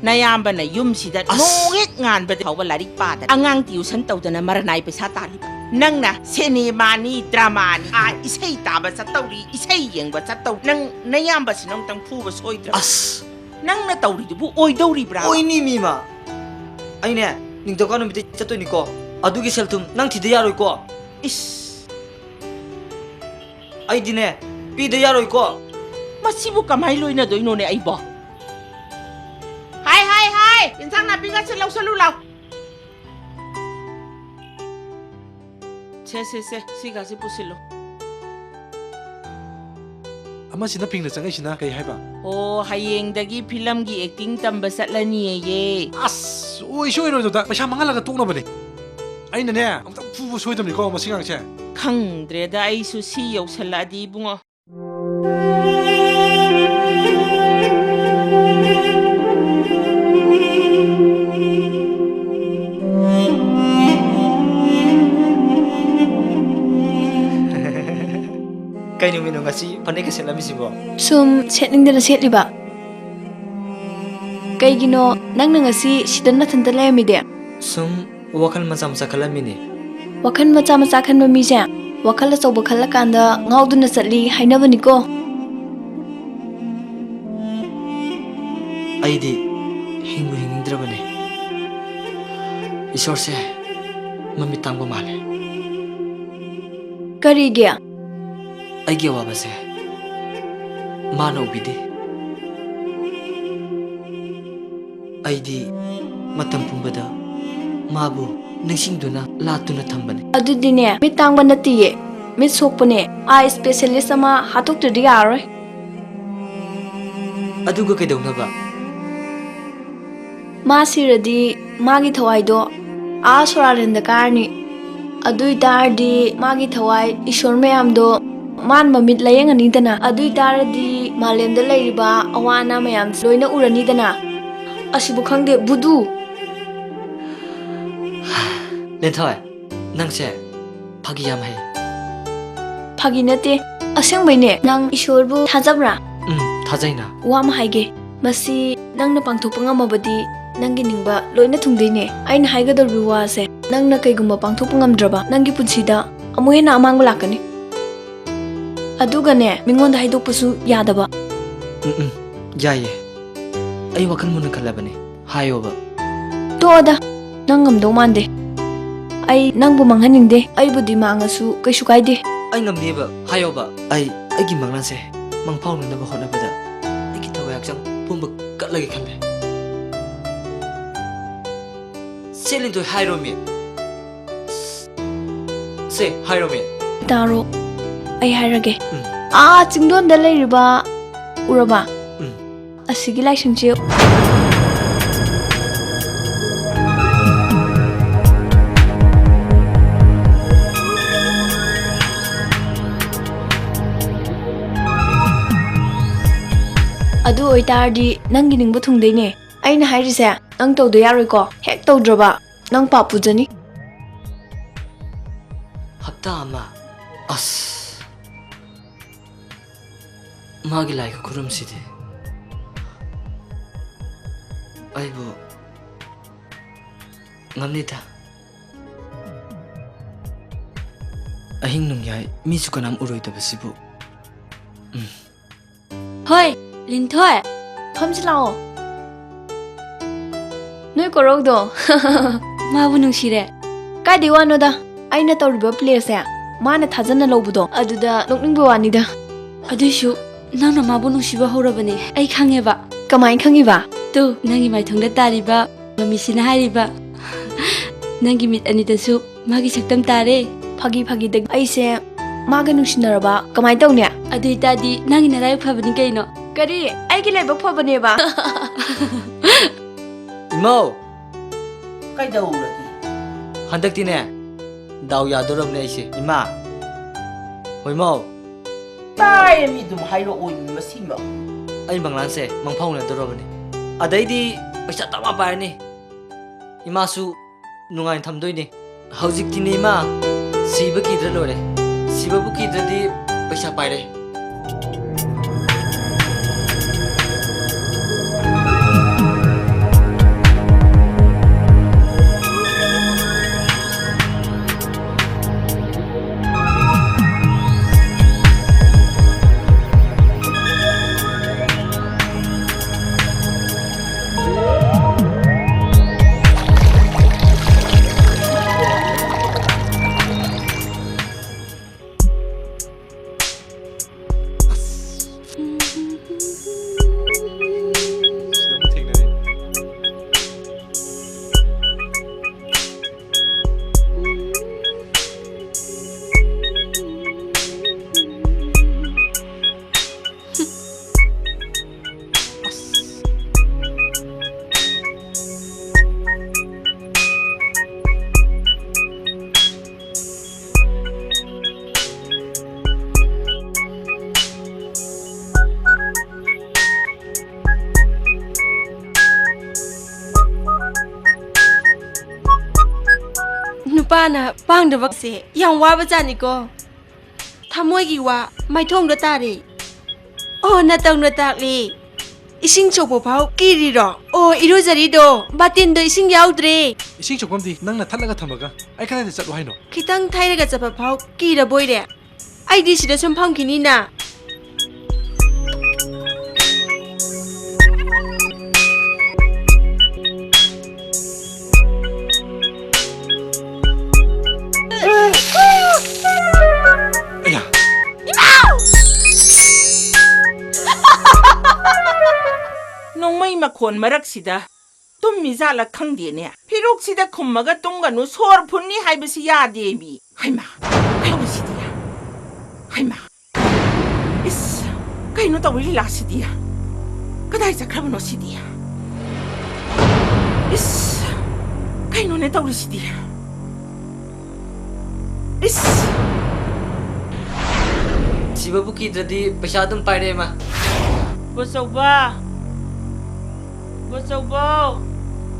ꯅꯌꯥꯝꯕꯅ ꯌꯨꯝꯁꯤꯗ ꯑꯁ! ꯅꯣꯡ ꯍꯦꯛ ꯉꯥꯟꯕꯗ ꯐꯥꯎꯕ ꯂꯥꯏꯔꯤꯛ ꯄꯥꯗꯅ, ꯑꯉꯥꯡ tuition ꯇꯧꯗꯅ ꯃꯔꯅꯥꯏ ꯄꯩꯁꯥ ꯇꯥꯜꯂꯤꯕ꯫ ꯅꯪꯅ ꯁꯦꯅꯦꯃꯥꯅꯤ, dramaꯅꯤ, ꯑꯥ, ꯏꯁꯩ ꯇꯥꯕ ꯆꯠꯇꯧꯔꯤ, ꯏꯁꯩ ꯌꯦꯡꯕ ꯆꯠꯇꯧꯔꯤ꯫ ꯅꯪ ꯅꯌꯥꯝꯕꯁꯤꯅ ꯑꯃꯨꯛꯇꯪ ꯐꯨꯕ ꯁꯣꯏꯗ꯭ꯔꯕ? ꯑꯁ! ꯅꯪꯅ ꯇꯧꯔꯤꯗꯨꯕꯨ ꯑꯣꯏꯗꯧꯔꯤꯕ꯭ꯔꯥ? ꯑꯣꯏꯅꯤ, ꯃꯤꯃ꯫ ꯑꯩꯅꯦ, ꯅꯤꯡꯊꯧꯀꯥ ꯅꯨꯃꯤꯠꯇ ꯆꯠꯇꯣꯏꯅꯤꯀꯣ꯫ ꯑꯗꯨꯒꯤ ꯁꯦꯜ ꯊꯨꯝ ꯅꯪ ꯊꯤꯗ ꯌꯥꯔꯣꯏꯀꯣ꯫ ꯏꯁ! ꯑꯩꯗꯤꯅꯦ, ꯄꯤꯗ ꯌꯥꯔꯣꯏꯀꯣ꯫ ꯃꯁꯤꯕꯨ ꯀꯃꯥꯏ ꯂꯣꯏꯅꯗꯣꯏꯅꯣꯅꯦ ꯑꯩꯕꯣ? ꯍꯥꯏ, ꯍꯥꯏ, ꯍꯥꯏ! ꯏꯟꯁꯥꯡ ꯅꯥꯄꯤꯒꯁꯦ ꯂꯧꯁꯜꯂꯨ ꯂꯥꯎ꯫ ꯁꯦ, ꯁꯦ, ꯁꯦ, ꯁꯤꯒꯁꯦ ꯄꯨꯁꯤꯜꯂꯨ꯫ ꯑꯃꯁꯤꯅ ꯄꯤꯡꯅ ꯆꯪꯉꯛꯏꯁꯤꯅ ꯀꯩ ꯍꯥꯏꯕ? ꯑꯣ, ꯍꯌꯦꯡꯗꯒꯤ ꯐꯤꯂꯝꯒꯤ ꯑꯦꯛꯇꯤꯡ ꯇꯝꯕ ꯆꯠꯂꯅꯤꯌꯦ꯫ ꯑꯁ, ꯑꯣꯏꯁꯨ ꯑꯣꯏꯔꯣꯏꯗ, ꯄꯩꯁꯥ ꯃꯥꯡꯍꯜꯂꯒ ꯇꯣꯛꯅꯕꯅꯦ꯫ ꯑꯩꯅꯅꯦ, ꯑꯃꯨꯛꯇꯪ ꯐꯨꯕ ꯁꯣꯏꯗꯕꯅꯤꯀꯣ ꯃꯁꯤ ꯑꯉꯥꯡꯁꯦ꯫ ꯈꯪꯗ꯭ꯔꯦꯗ, ꯑꯩꯁꯨ ꯁꯤ ꯌꯧꯁꯜꯂꯛꯑꯗꯤ ꯏꯕꯨꯡꯉꯣ꯫ ꯀꯩ ꯅꯨꯃꯤꯠꯅꯣ ꯉꯁꯤ ꯐꯅꯦꯛꯀ ꯁꯦꯠꯂꯝꯃꯤꯁꯤꯕꯣ? ꯁꯨꯝ ꯁꯦꯠꯅꯤꯡꯗꯅ ꯁꯦꯠꯂꯤꯕ꯫ ꯀꯩꯒꯤꯅꯣ ꯅꯪꯅ ꯉꯁꯤ ꯁꯤꯗ ꯅꯊꯟꯇ ꯂꯩꯔꯝꯃꯤꯗꯤ? ꯁꯨꯝ ꯋꯥꯈꯜ ꯃꯆꯥ ꯃꯆꯥ ꯈꯜꯂꯝꯃꯤꯅꯦ꯫ ꯋꯥꯈꯜ ꯃꯆꯥ ꯃꯆꯥ ꯈꯟꯕ ꯃꯤꯁꯦ ꯋꯥꯈꯜ ꯑꯆꯧꯕ ꯈꯜꯂꯀꯥꯟꯗ ꯉꯥꯎꯗꯨꯅ ꯆꯠꯂꯤ ꯍꯥꯏꯅꯕꯅꯤꯀꯣ꯫ ꯑꯩꯗꯤ ꯍꯤꯡꯕꯨ ꯍꯤꯡꯅꯤꯡꯗ꯭ꯔꯕꯅꯦ꯫ ꯏꯁꯣꯔꯁꯦ ꯃꯃꯤꯠ ꯇꯥꯡꯕ ꯃꯥꯜꯂꯦ꯫ ꯀꯔꯤꯒꯤ? ꯑꯩꯒꯤ ꯑꯋꯥꯕꯁꯦ ꯃꯥꯅ ꯎꯕꯤꯗꯦ꯫ ꯑꯩꯗꯤ ꯃꯇꯝ ꯄꯨꯝꯕꯗ ꯃꯥꯕꯨ ꯅꯤꯡꯁꯤꯡꯗꯨꯅ ꯂꯥꯠꯇꯨꯅ ꯊꯝꯕꯅꯤ꯫ ꯑꯗꯨꯗꯤꯅꯦ, ꯃꯤꯠ ꯇꯥꯡꯕ ꯅꯠꯇꯤꯌꯦ, ꯃꯤꯠ ꯁꯣꯛꯄꯅꯦ꯫ Eye specialist ꯑꯃ ꯍꯥꯠꯇꯣꯛꯇ꯭ꯔꯗꯤ ꯌꯥꯔꯔꯣꯏ꯫ ꯑꯗꯨꯒ ꯀꯩꯗꯧꯅꯕ? ꯃꯥ ꯁꯤꯔꯗꯤ ꯃꯥꯒꯤ ꯊꯋꯥꯏꯗꯣ ꯑꯥ ꯁꯣꯔꯥꯔꯦꯟꯗ ꯀꯥꯔꯅꯤ꯫ ꯑꯗꯨ ꯑꯣꯏꯇꯥꯔꯗꯤ ꯃꯥꯒꯤ ꯊꯋꯥꯏ ꯏꯁꯣꯔ ꯃꯌꯥꯝꯗꯣ ꯃꯥꯅ ꯃꯃꯤꯠ ꯂꯥꯌꯦꯡꯉꯅꯤꯗꯅ꯫ ꯑꯗꯨ ꯑꯣꯏꯇꯥꯔꯗꯤ ꯃꯥꯂꯦꯝꯗ ꯂꯩꯔꯤꯕ ꯑꯋꯥ ꯑꯅꯥ ꯃꯌꯥꯝ ꯂꯣꯏꯅ ꯎꯔꯅꯤꯗꯅ꯫ ꯑꯁꯤꯕꯨ ꯈꯪꯗꯦ, ꯚꯨꯗꯨ꯫ ꯂꯦꯟꯊꯣꯏ, ꯅꯪꯁꯦ ꯐꯥꯒꯤ ꯌꯥꯝ ꯍꯩ꯫ ꯐꯥꯒꯤ ꯅꯠꯇꯦ, ꯑꯁꯦꯡꯕꯩꯅꯦ꯫ ꯅꯪ ꯏꯁꯣꯔꯕꯨ ꯊꯥꯖꯕ꯭ꯔꯥ? ꯎꯝ, ꯊꯥꯖꯩꯅ꯫ ꯋꯥ ꯑꯃ ꯍꯥꯏꯒꯦ, ꯃꯁꯤ ꯅꯪꯅ ꯄꯥꯡꯊꯣꯛꯄ ꯉꯝꯃꯕꯗꯤ ꯅꯪꯒꯤ ꯅꯤꯡꯕ ꯂꯣꯏꯅ ꯊꯨꯡꯗꯣꯏꯅꯦ꯫ ꯑꯩꯅ ꯍꯥꯏꯒꯗꯧꯔꯤꯕ ꯋꯥꯁꯦ ꯅꯪꯅ ꯀꯩꯒꯨꯝꯕ ꯄꯥꯡꯊꯣꯛꯄ ꯉꯝꯗ꯭ꯔꯕ, ꯅꯪꯒꯤ ꯄꯨꯟꯁꯤꯗ ꯑꯃꯨꯛ ꯍꯦꯟꯅ ꯑꯃꯥꯡꯕ ꯂꯥꯛꯀꯅꯤ꯫ ꯑꯗꯨꯒꯅꯦ, ꯃꯤꯉꯣꯟꯗ ꯍꯥꯏꯗꯣꯛꯄꯁꯨ ꯌꯥꯗꯕ꯫ ꯎꯝ, ꯎꯝ, ꯌꯥꯏꯌꯦ꯫ ꯑꯩ ꯋꯥꯈꯜ ꯃꯨꯟꯅ ꯈꯜꯂꯕꯅꯦ꯫ ꯍꯥꯏꯌꯣꯕ꯫ ꯇꯣꯛꯑꯣꯗ, ꯅꯪ ꯉꯝꯗꯧ ꯃꯥꯟꯗꯦ꯫ ꯑꯩ ꯅꯪꯕꯨ ꯃꯥꯡꯍꯟꯅꯤꯡꯗꯦ꯫ ꯑꯩꯕꯨꯗꯤ ꯃꯥꯡꯉꯁꯨ ꯀꯩꯁꯨ ꯀꯥꯏꯗꯦ꯫ ꯑꯩ ꯉꯝꯅꯤꯕ, ꯍꯥꯏꯌꯣꯕ꯫ ꯑꯩ ꯑꯩꯒꯤ ꯃꯪꯂꯥꯟꯁꯦ ꯃꯪꯐꯥꯎꯅꯅꯕ ꯍꯣꯠꯅꯕꯗ ꯑꯩꯒꯤ ꯊꯋꯥꯏ ꯍꯛꯆꯥꯡ ꯄꯨꯝꯕ ꯀꯠꯂꯒꯦ ꯈꯜꯂꯦ꯫ ꯁꯦ ꯂꯤꯟꯊꯣꯏ, ꯍꯥꯏꯔꯣꯃꯤ꯫ ꯁꯦ, ꯍꯥꯏꯔꯣꯃꯤ꯫ ꯇꯥꯔꯣ, ꯑꯩ ꯍꯥꯏꯔꯒꯦ꯫ ꯎꯝ꯫ ꯑꯥ ꯆꯤꯡꯗꯣꯟꯗ ꯂꯩꯔꯤꯕ ꯎꯔꯕ? ꯎꯝ꯫ ꯑꯁꯤꯒꯤ ꯂꯥꯏꯁꯪꯁꯦ꯫ ꯑꯗꯨ ꯑꯣꯏꯇꯥꯔꯗꯤ ꯅꯪꯒꯤ ꯅꯤꯡꯕ ꯊꯨꯡꯗꯣꯏꯅꯦ꯫ ꯑꯩꯅ ꯍꯥꯏꯔꯤꯁꯦ ꯅꯪ ꯇꯧꯗ ꯌꯥꯔꯣꯏꯀꯣ꯫ ꯍꯦꯛ ꯇꯧꯗ꯭ꯔꯕ ꯅꯪ ꯄꯥꯞ ꯄꯨꯖꯅꯤ꯫ ꯍꯞꯇꯥ ꯑꯃ? ꯑꯁ, ꯃꯥꯒꯤ ꯂꯥꯏ ꯈꯨꯔꯨꯝꯁꯤꯗꯤ꯫ ꯑꯩꯕꯨ ꯉꯝꯅꯤꯗ꯫ ꯑꯍꯤꯡ ꯅꯣꯡꯌꯥꯏ ꯃꯤꯁꯨ ꯀꯅꯥꯝ ꯎꯔꯣꯏꯗꯕꯁꯤꯕꯨ꯫ ꯎꯝ꯫ ꯍꯣꯏ, ꯂꯤꯟꯊꯣꯏ꯫ ꯐꯝꯁꯤ ꯂꯥꯛꯑꯣ꯫ ꯅꯣꯏ ꯀꯣꯔꯧꯗꯣ꯫ ꯃꯥꯕꯨ ꯅꯨꯡꯁꯤꯔꯦ꯫ ꯀꯥꯏꯗꯩ ꯋꯥꯅꯣꯗ, ꯑꯩꯅ ꯇꯧꯔꯤꯕ ꯄ꯭ꯂꯦꯁꯦ ꯃꯥꯅ ꯊꯥꯖꯅ ꯂꯧꯕꯗꯣ ꯑꯗꯨꯗ ꯅꯣꯛꯅꯤꯡꯕ ꯋꯥꯅꯤꯗ꯫ ꯑꯗꯨꯏꯁꯨ ꯅꯪꯅ ꯃꯥꯕꯨ ꯅꯨꯡꯁꯤꯕ ꯍꯧꯔꯕꯅꯦ, ꯑꯩ ꯈꯪꯉꯦꯕ꯫ ꯀꯃꯥꯏ ꯈꯪꯉꯤꯕ? ꯇꯨ, ꯅꯪꯒꯤ ꯃꯥꯏꯊꯣꯡꯗ ꯇꯥꯔꯤꯕ ꯃꯃꯤꯁꯤꯅ ꯍꯥꯏꯔꯤꯕ, ꯅꯪꯒꯤ ꯃꯤꯠ ꯑꯅꯤꯗꯁꯨ ꯃꯥꯒꯤ ꯁꯛꯇꯝ ꯇꯥꯔꯦ꯫ ꯐꯥꯒꯤ ꯐꯥꯒꯤꯗꯒꯤ ꯑꯩꯁꯦ ꯃꯥꯒ ꯅꯨꯡꯁꯤꯅꯔꯕ ꯀꯃꯥꯏ ꯇꯧꯅꯤ? ꯑꯗꯨ ꯑꯣꯏꯇꯥꯔꯗꯤ ꯅꯪꯒꯤ ꯅꯔꯥꯏꯕꯛ ꯐꯕꯅꯤ ꯀꯩꯅꯣ꯫ ꯀꯔꯤ? ꯑꯩꯒꯤ ꯂꯥꯏꯕꯛ ꯐꯕꯅꯦꯕ? ꯏꯃꯧ! ꯀꯩꯗꯧꯔꯒꯦ? ꯍꯟꯗꯛꯇꯤꯅꯦ, ꯗꯥꯎ ꯌꯥꯗꯣꯔꯕꯅꯦ ꯑꯩꯁꯦ, ꯏꯃꯥ꯫ ꯍꯣꯏ, ꯏꯃꯧ꯫ ꯇꯥꯏ, ꯃꯤ ꯑꯗꯨꯝ ꯍꯥꯏꯔꯛꯑꯣ, ꯃꯁꯤꯃ꯫ ꯑꯩ ꯃꯪꯂꯥꯟꯁꯦ ꯃꯪꯐꯥꯎꯅꯗꯣꯔꯕꯅꯤ꯫ ꯑꯗꯩꯗꯤ ꯄꯩꯁꯥ ꯗꯃꯥ ꯄꯥꯏꯔꯅꯤ꯫ ꯏꯃꯥꯁꯨ ꯅꯨꯡꯉꯥꯏꯅ ꯊꯝꯗꯣꯏꯅꯤ꯫ ꯍꯧꯖꯤꯛꯇꯤꯅꯦ ꯏꯃꯥ, ꯁꯤꯕ ꯀꯤꯗ꯭ꯔ ꯂꯣꯏꯔꯦ꯫ ꯁꯤꯕꯕꯨ ꯀꯤꯗ꯭ꯔꯗꯤ ꯄꯩꯁꯥ ꯄꯥꯏꯔꯦ꯫ ꯄꯥꯅ ꯄꯥꯡꯗꯕꯁꯦ ꯌꯥꯝ ꯋꯥꯕꯖꯥꯠꯅꯤꯀꯣ꯫ ꯊꯃꯣꯏꯒꯤ ꯋꯥ ꯃꯥꯏꯊꯣꯡꯗ ꯇꯥꯔꯦ꯫ ꯑꯣ, ꯅꯇꯧꯅ ꯇꯥꯛꯂꯤ꯫ ꯏꯁꯤꯡ ꯁꯣꯛꯄ ꯐꯥꯎ ꯀꯤꯔꯤꯔꯣ? ꯑꯣ, ꯏꯔꯨꯖꯔꯤꯗꯣ ꯕꯥꯇꯤꯟꯗꯣ ꯏꯁꯤꯡ ꯌꯥꯎꯗ꯭ꯔꯦ꯫ ꯏꯁꯤꯡ ꯁꯣꯛꯐꯝꯗꯤ ꯅꯪꯅ ꯊꯠꯂꯒ ꯊꯝꯃꯒ ꯑꯩ ꯀꯗꯥꯏꯗ ꯆꯠꯂꯨ ꯍꯥꯏꯅꯣ? ꯈꯤꯇꯪ ꯊꯩꯔꯒ ꯆꯠꯄ ꯐꯥꯎ ꯀꯤꯔꯕꯣꯏꯔꯦ꯫ ꯑꯩꯗꯤ ꯁꯤꯗ ꯁꯨꯝ ꯐꯝꯈꯤꯅꯤꯅ꯫ ꯑꯌꯥ! ꯅꯣꯡꯃꯩ ꯃꯈꯣꯟ ꯃꯔꯛꯁꯤꯗ ꯇꯨꯝꯃꯤꯖꯥꯠꯂ ꯈꯪꯗꯦꯅꯦ꯫ ꯐꯤꯔꯨꯛꯁꯤꯗ ꯈꯨꯝꯃꯒ ꯇꯨꯝꯒꯅꯨ, ꯁꯣꯔ ꯐꯨꯟꯅꯤ ꯍꯥꯏꯕꯁꯤ ꯌꯥꯗꯦꯃꯤ꯫ ꯍꯩꯃꯥ, ꯇꯧꯔꯤꯁꯤꯗꯤ꯫ ꯍꯩꯃꯥ꯫ ꯏꯁ, ꯀꯩꯅꯣ ꯇꯧꯔꯤ ꯂꯤꯂꯥꯁꯤꯗꯤ? ꯀꯗꯥꯏ ꯆꯠꯈ꯭ꯔꯕꯅꯣ ꯁꯤꯗꯤ? ꯏꯁ, ꯀꯩꯅꯣꯅꯦ ꯇꯧꯔꯤꯁꯤꯗꯤ? ꯏꯁ! ꯁꯤꯕꯕꯨ ꯀꯤꯗ꯭ꯔꯗꯤ ꯄꯩꯁꯥ ꯑꯗꯨꯝ ꯄꯥꯏꯔꯦ, ꯏꯃꯥ꯫ ꯕꯣꯆꯧꯕ! ꯕꯣꯆꯧꯕꯧ!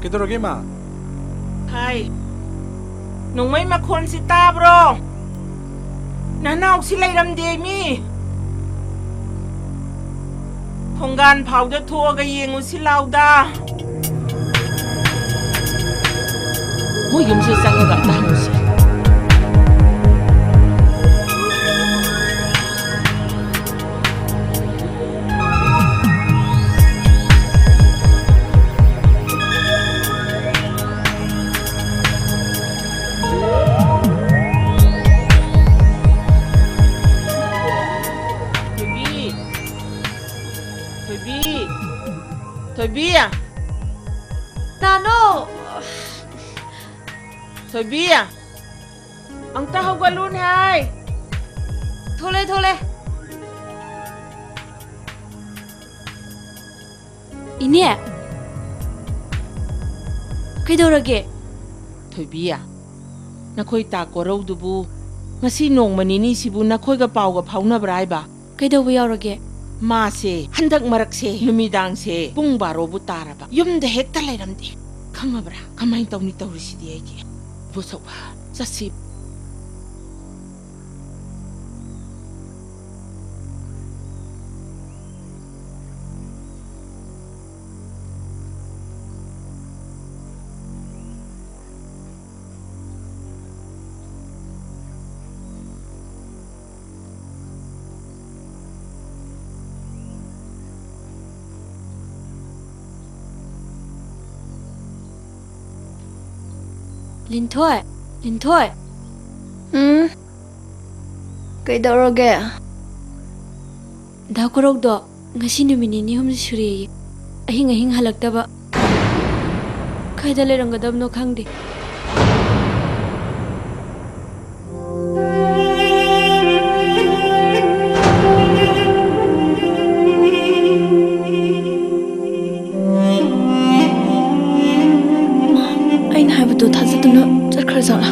ꯀꯩꯗꯧꯔꯒꯦ, ꯏꯃꯥ? ꯍꯥꯏ, ꯅꯣꯡꯃꯩ ꯃꯈꯣꯟꯁꯤ ꯇꯥꯕ꯭ꯔꯣ? ꯅꯅꯥꯎꯁꯤ ꯂꯩꯔꯝꯗꯦ ꯃꯤ꯫ ꯊꯣꯡꯒꯥꯟ ꯐꯥꯎꯗ ꯊꯣꯛꯑꯒ ꯌꯦꯡꯉꯨꯁꯤ ꯂꯥꯎꯗ꯫ ꯃꯣꯏ ꯌꯨꯝꯁꯦ ꯆꯪꯉꯒ ꯑꯝꯇ ꯍꯪꯉꯨꯁꯤ꯫ ꯊꯣꯏꯕꯤ! ꯊꯣꯏꯕꯤ! ꯊꯣꯏꯕꯤ! ꯀꯅꯥꯅꯣ? ꯊꯣꯏꯕꯤ! ꯑꯝꯇ ꯍꯧꯒꯠꯂꯨꯅꯦ ꯍꯥꯏ! ꯊꯣꯛꯂꯦ, ꯊꯣꯛꯂꯦ꯫ ꯏꯅꯦ! ꯀꯩꯗꯧꯔꯒꯦ? ꯊꯣꯏꯕꯤ, ꯅꯈꯣꯏ ꯇꯥ ꯀꯣꯔꯧꯗꯨꯕꯨ ꯉꯁꯤ ꯅꯣꯡꯃ ꯅꯤꯅꯤꯁꯤꯕꯨ ꯅꯈꯣꯏꯒ ꯄꯥꯎꯒ ꯐꯥꯎꯅꯕ꯭ꯔꯥ ꯍꯥꯏꯕ? ꯀꯩꯗꯧꯕ ꯌꯥꯎꯔꯒꯦ? ꯃꯥꯁꯦ ꯍꯟꯗꯛ ꯃꯔꯛꯁꯦ ꯅꯨꯃꯤꯗꯥꯡꯁꯦ ꯄꯨꯡ ꯕꯥꯔꯣꯕꯨ ꯇꯥꯔꯕ ꯌꯨꯝꯗ ꯍꯦꯛꯇ ꯂꯩꯔꯝꯗꯦ꯫ ꯈꯪꯉꯕ꯭ꯔꯥ? ꯀꯃꯥꯏꯅ ꯇꯧꯅꯤ ꯇꯧꯔꯤꯁꯤꯗꯤ ꯑꯩꯗꯤ? ꯏꯕꯣꯆꯧꯕ, ꯆꯠꯁꯤ꯫ ꯂꯤꯟꯊꯣꯏ, ꯂꯤꯟꯊꯣꯏ꯫ ꯎꯝ? ꯀꯩꯗꯧꯔꯒꯦ? ꯗꯥ ꯀꯣꯔꯧꯗꯣ ꯉꯁꯤ ꯅꯨꯃꯤꯠ ꯅꯤꯅꯤ ꯍꯨꯝꯅꯤ ꯁꯨꯔꯦꯌꯦ, ꯑꯍꯤꯡ ꯑꯍꯤꯡ ꯍꯜꯂꯛꯇꯕ꯫ ꯀꯥꯏꯗ ꯂꯩꯔꯝꯒꯗꯕꯅꯣ ꯈꯪꯗꯦ꯫ ꯑꯩꯅ ꯍꯥꯏꯕꯗꯨ ꯊꯥꯖꯗꯨꯅ ꯆꯠꯈ꯭ꯔ ꯖꯥꯠꯂꯥ?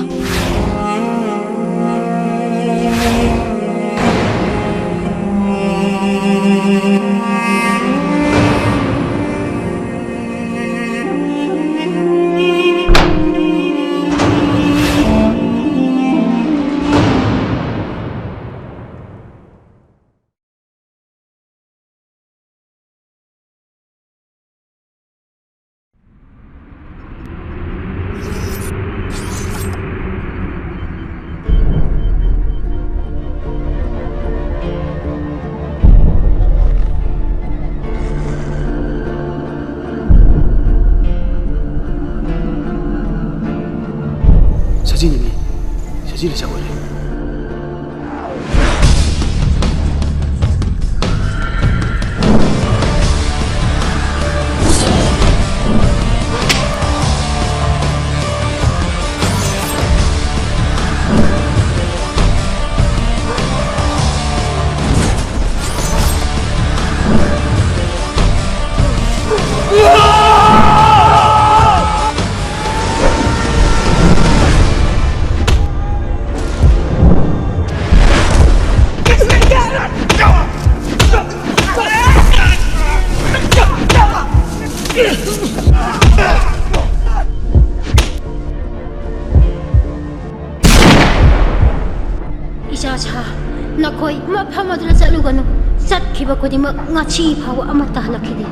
ꯁꯖꯤꯅꯤꯅꯦ, ꯁꯖꯤ ꯂꯩꯁꯥ ꯑꯣꯏꯔꯦ꯫ ꯈꯨꯗꯤꯡꯃꯛ ꯉꯁꯤ ꯐꯥꯎꯕ ꯑꯃꯠꯇ ꯍꯜꯂꯛꯈꯤꯗꯦ꯫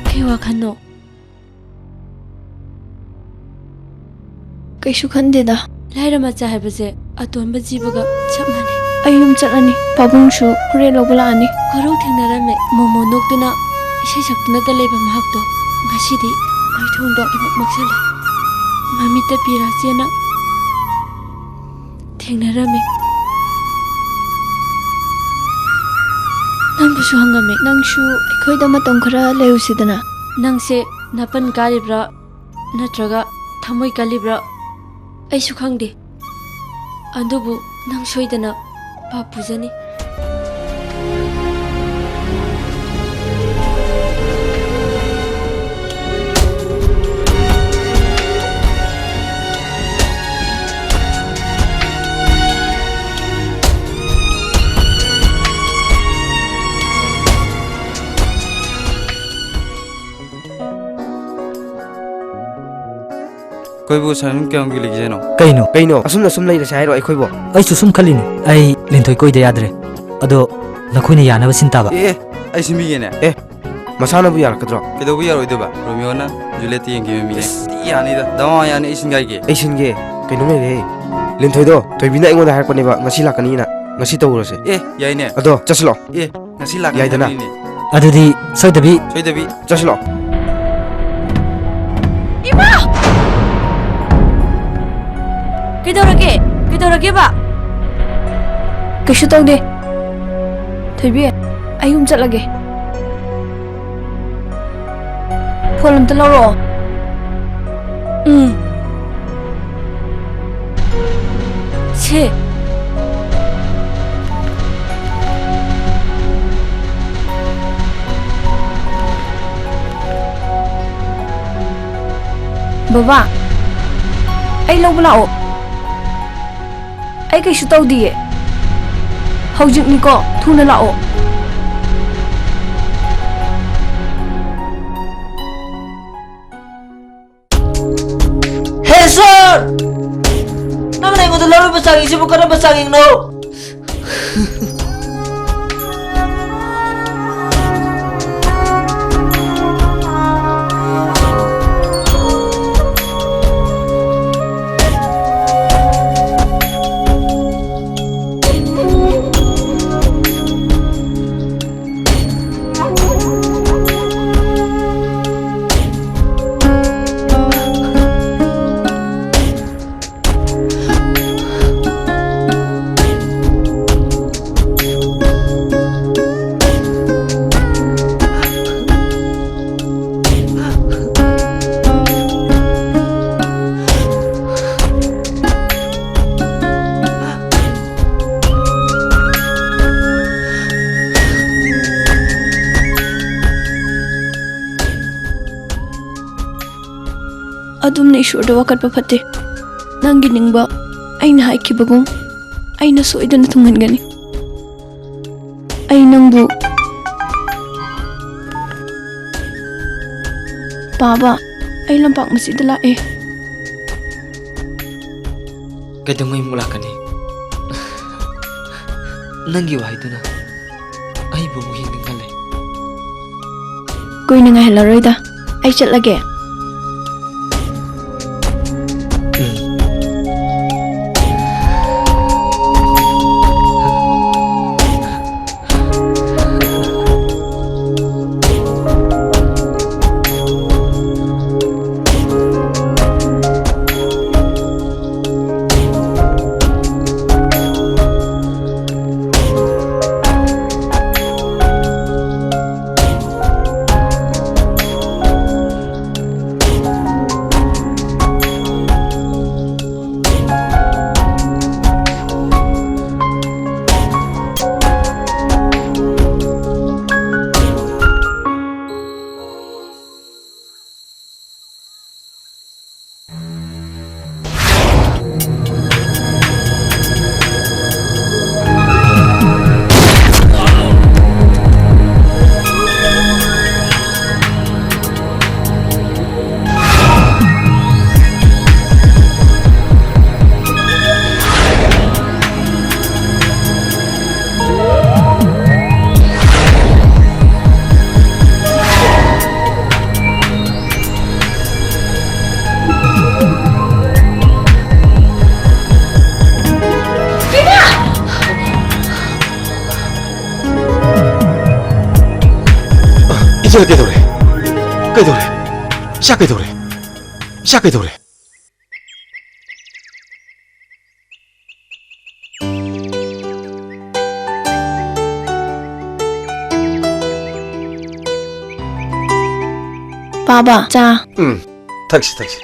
ꯀꯩ ꯋꯥꯈꯜꯅꯣ? ꯀꯩꯁꯨ ꯈꯟꯗꯦꯗ꯫ ꯂꯥꯏꯔ ꯃꯆꯥ ꯍꯥꯏꯕꯁꯦ ꯑꯇꯣꯟꯕ ꯖꯤꯕꯒ ꯆꯞ ꯃꯥꯟꯅꯩ꯫ ꯑꯩ ꯌꯨꯝ ꯆꯠꯂꯅꯤ꯫ ꯄꯥꯕꯨꯡꯁꯨ ꯍꯣꯔꯦꯟ ꯂꯧꯕ ꯂꯥꯛꯑꯅꯤ꯫ ꯈꯨꯔꯧ ꯊꯦꯡꯅꯔꯝꯃꯦ꯫ ꯃꯣꯃꯣ ꯅꯣꯛꯇꯨꯅ ꯏꯁꯩ ꯁꯛꯇꯨꯅꯇ ꯂꯩꯕ ꯃꯍꯥꯛꯇꯣ ꯉꯁꯤꯗꯤ ꯃꯥꯏꯊꯣꯡꯗꯣ ꯏꯃꯛ ꯃꯛꯁꯜꯂꯦ꯫ ꯃꯃꯤꯠꯇ ꯄꯤꯔꯥ ꯆꯦꯅ ꯊꯦꯡꯅꯔꯝꯃꯦ꯫ ꯅꯪꯕꯨꯁꯨ ꯍꯪꯉꯝꯃꯦ꯫ ꯅꯪꯁꯨ ꯑꯩꯈꯣꯏꯗ ꯃꯇꯝ ꯈꯔ ꯂꯩꯔꯨꯁꯤꯗꯅ꯫ ꯅꯪꯁꯦ ꯅꯥꯄꯟ ꯀꯥꯔꯤꯕ꯭ꯔꯥ ꯅꯠꯇ꯭ꯔꯒ ꯊꯃꯣꯏ ꯀꯜꯂꯤꯕ꯭ꯔꯥ ꯑꯩꯁꯨ ꯈꯪꯗꯦ꯫ ꯑꯗꯨꯕꯨ ꯅꯪ ꯁꯣꯏꯗꯅ ꯄꯥꯞ ꯄꯨꯖꯅꯤ꯫ ꯑꯩꯈꯣꯏꯕꯨ ꯁꯥꯟꯅꯅꯤꯡ ꯀꯌꯥꯝ ꯀꯨꯏ ꯂꯩꯈꯤꯁꯦ ꯍꯥꯏꯅꯣ? ꯀꯩꯅꯣ? ꯀꯩꯅꯣ? ꯑꯁꯨꯝꯅ ꯁꯨꯝ ꯂꯩꯔꯁꯦ ꯍꯥꯏꯔꯣ ꯑꯩꯈꯣꯏꯕꯨ? ꯑꯩꯁꯨ ꯁꯨꯝ ꯈꯜꯂꯤꯅꯦ꯫ ꯑꯩ ꯂꯤꯟꯊꯣꯏ ꯀꯣꯏꯗ ꯌꯥꯗ꯭ꯔꯦ꯫ ꯑꯗꯣ ꯅꯈꯣꯏꯅ ꯌꯥꯅꯕ ꯁꯤꯟ ꯇꯥꯕ꯫ ꯑꯦ, ꯑꯦ, ꯑꯩ ꯁꯤꯟꯕꯤꯒꯦꯅꯦ꯫ ꯑꯦ, ꯃꯁꯥꯅꯕꯨ ꯌꯥꯔꯛꯀꯗ꯭ꯔꯣ? ꯀꯩꯗꯧꯕ ꯌꯥꯔꯣꯏꯗꯣꯏꯕ? ꯔꯣꯃꯤꯑꯣꯅ ꯖꯨꯂꯤꯌꯦꯠꯇ ꯌꯦꯡꯈꯤꯕ ꯃꯤꯅꯦ꯫ ꯑꯁ, ꯌꯥꯅꯤꯗ꯫ ꯗꯃꯥ ꯌꯥꯅꯤ, ꯑꯩ ꯁꯤꯟꯒꯥꯏꯒꯦ꯫ ꯑꯩ ꯁꯤꯟꯒꯦ꯫ ꯀꯩꯅꯣꯝ ꯂꯩꯔꯦꯍꯦ꯫ ꯂꯤꯟꯊꯣꯏꯗꯣ ꯊꯣꯏꯕꯤꯅ ꯑꯩꯉꯣꯟꯗ ꯍꯥꯏꯔꯛꯄꯅꯦꯕ ꯉꯁꯤ ꯂꯥꯛꯀꯅꯤꯅ꯫ ꯉꯁꯤ ꯇꯧꯔꯁꯦ꯫ ꯑꯦ, ꯌꯥꯏꯅꯦ꯫ ꯑꯗꯣ ꯆꯠꯁꯤꯂꯣ꯫ ꯑꯦ, ꯉꯁꯤ ꯂꯥꯛꯀꯅꯤ ꯌꯥꯏꯗꯅ? ꯍꯥꯏꯕꯅꯤꯅꯦ꯫ ꯑꯗꯨꯗꯤ ꯁꯣꯏꯗꯕꯤ꯫ ꯁꯣꯏꯗꯕꯤ꯫ ꯆꯠꯁꯤꯂꯣ꯫ ꯏꯃꯥ! ꯀꯩꯗꯧꯔꯒꯦ? ꯀꯩꯗꯧꯔꯒꯦꯕ? ꯀꯩꯁꯨ ꯇꯧꯗꯦ꯫ ꯊꯣꯏꯕꯤ, ꯑꯩ ꯌꯨꯝ ꯆꯠꯂꯒꯦ꯫ ꯐꯣꯟ ꯑꯝꯇ ꯂꯧꯔꯛꯑꯣ꯫ ꯎꯝ꯫ ꯁꯦ꯫ ꯕꯕꯥ, ꯑꯩ ꯂꯧꯕ ꯂꯥꯛꯑꯣ꯫ ꯑꯩ ꯀꯩꯁꯨ ꯇꯧꯗꯤꯌꯦ꯫ ꯍꯧꯖꯤꯛꯅꯤꯀꯣ, ꯊꯨꯅ ꯂꯥꯛꯑꯣ꯫ ꯍꯦ ꯁꯣꯔ! ꯅꯪꯅ ꯑꯩꯉꯣꯟꯗ ꯂꯧꯔꯤꯕ ꯆꯥꯡꯌꯦꯡꯁꯤꯕꯨ ꯀꯔꯝꯕ ꯆꯥꯡꯌꯦꯡꯅꯣ? ꯑꯗꯨꯝꯅ ꯏꯁꯣꯔꯗ ꯋꯥꯀꯠꯄ ꯐꯠꯇꯦ꯫ ꯅꯪꯒꯤ ꯅꯤꯡꯕ ꯑꯩꯅ ꯍꯥꯏꯈꯤꯕꯒꯨꯝ ꯑꯩꯅ ꯁꯣꯏꯗꯅ ꯊꯨꯡꯍꯟꯒꯅꯤ꯫ ꯑꯩ ꯅꯪꯕꯨ ꯄꯥꯕ, ꯑꯩ ꯂꯝꯄꯥꯛ ꯃꯁꯤꯗ ꯂꯥꯛꯑꯦ꯫ ꯀꯩꯗꯧꯉꯩ ꯑꯃꯨꯛ ꯂꯥꯛꯀꯅꯤ? ꯅꯪꯒꯤ ꯋꯥꯍꯩꯗꯨꯅ ꯑꯩꯕꯨ ꯑꯃꯨꯛ ꯍꯤꯡꯅꯤꯡꯍꯜꯂꯦ꯫ ꯀꯨꯏꯅ ꯉꯥꯏꯍꯜꯂꯔꯣꯏꯗ, ꯑꯩ ꯆꯠꯂꯒꯦ꯫ ꯎꯝ꯫ ꯏꯆꯥ ꯀꯩꯗꯧꯔꯦ? ꯀꯩꯗꯧꯔꯦ? ꯏꯆꯥ ꯀꯩꯗꯧꯔꯦ? ꯏꯆꯥ ꯀꯩꯗꯧꯔꯦ? ꯄꯥꯕ, ꯆꯥ꯫ ꯎꯝ, ꯊꯛꯁꯤ, ꯊꯛꯁꯤ꯫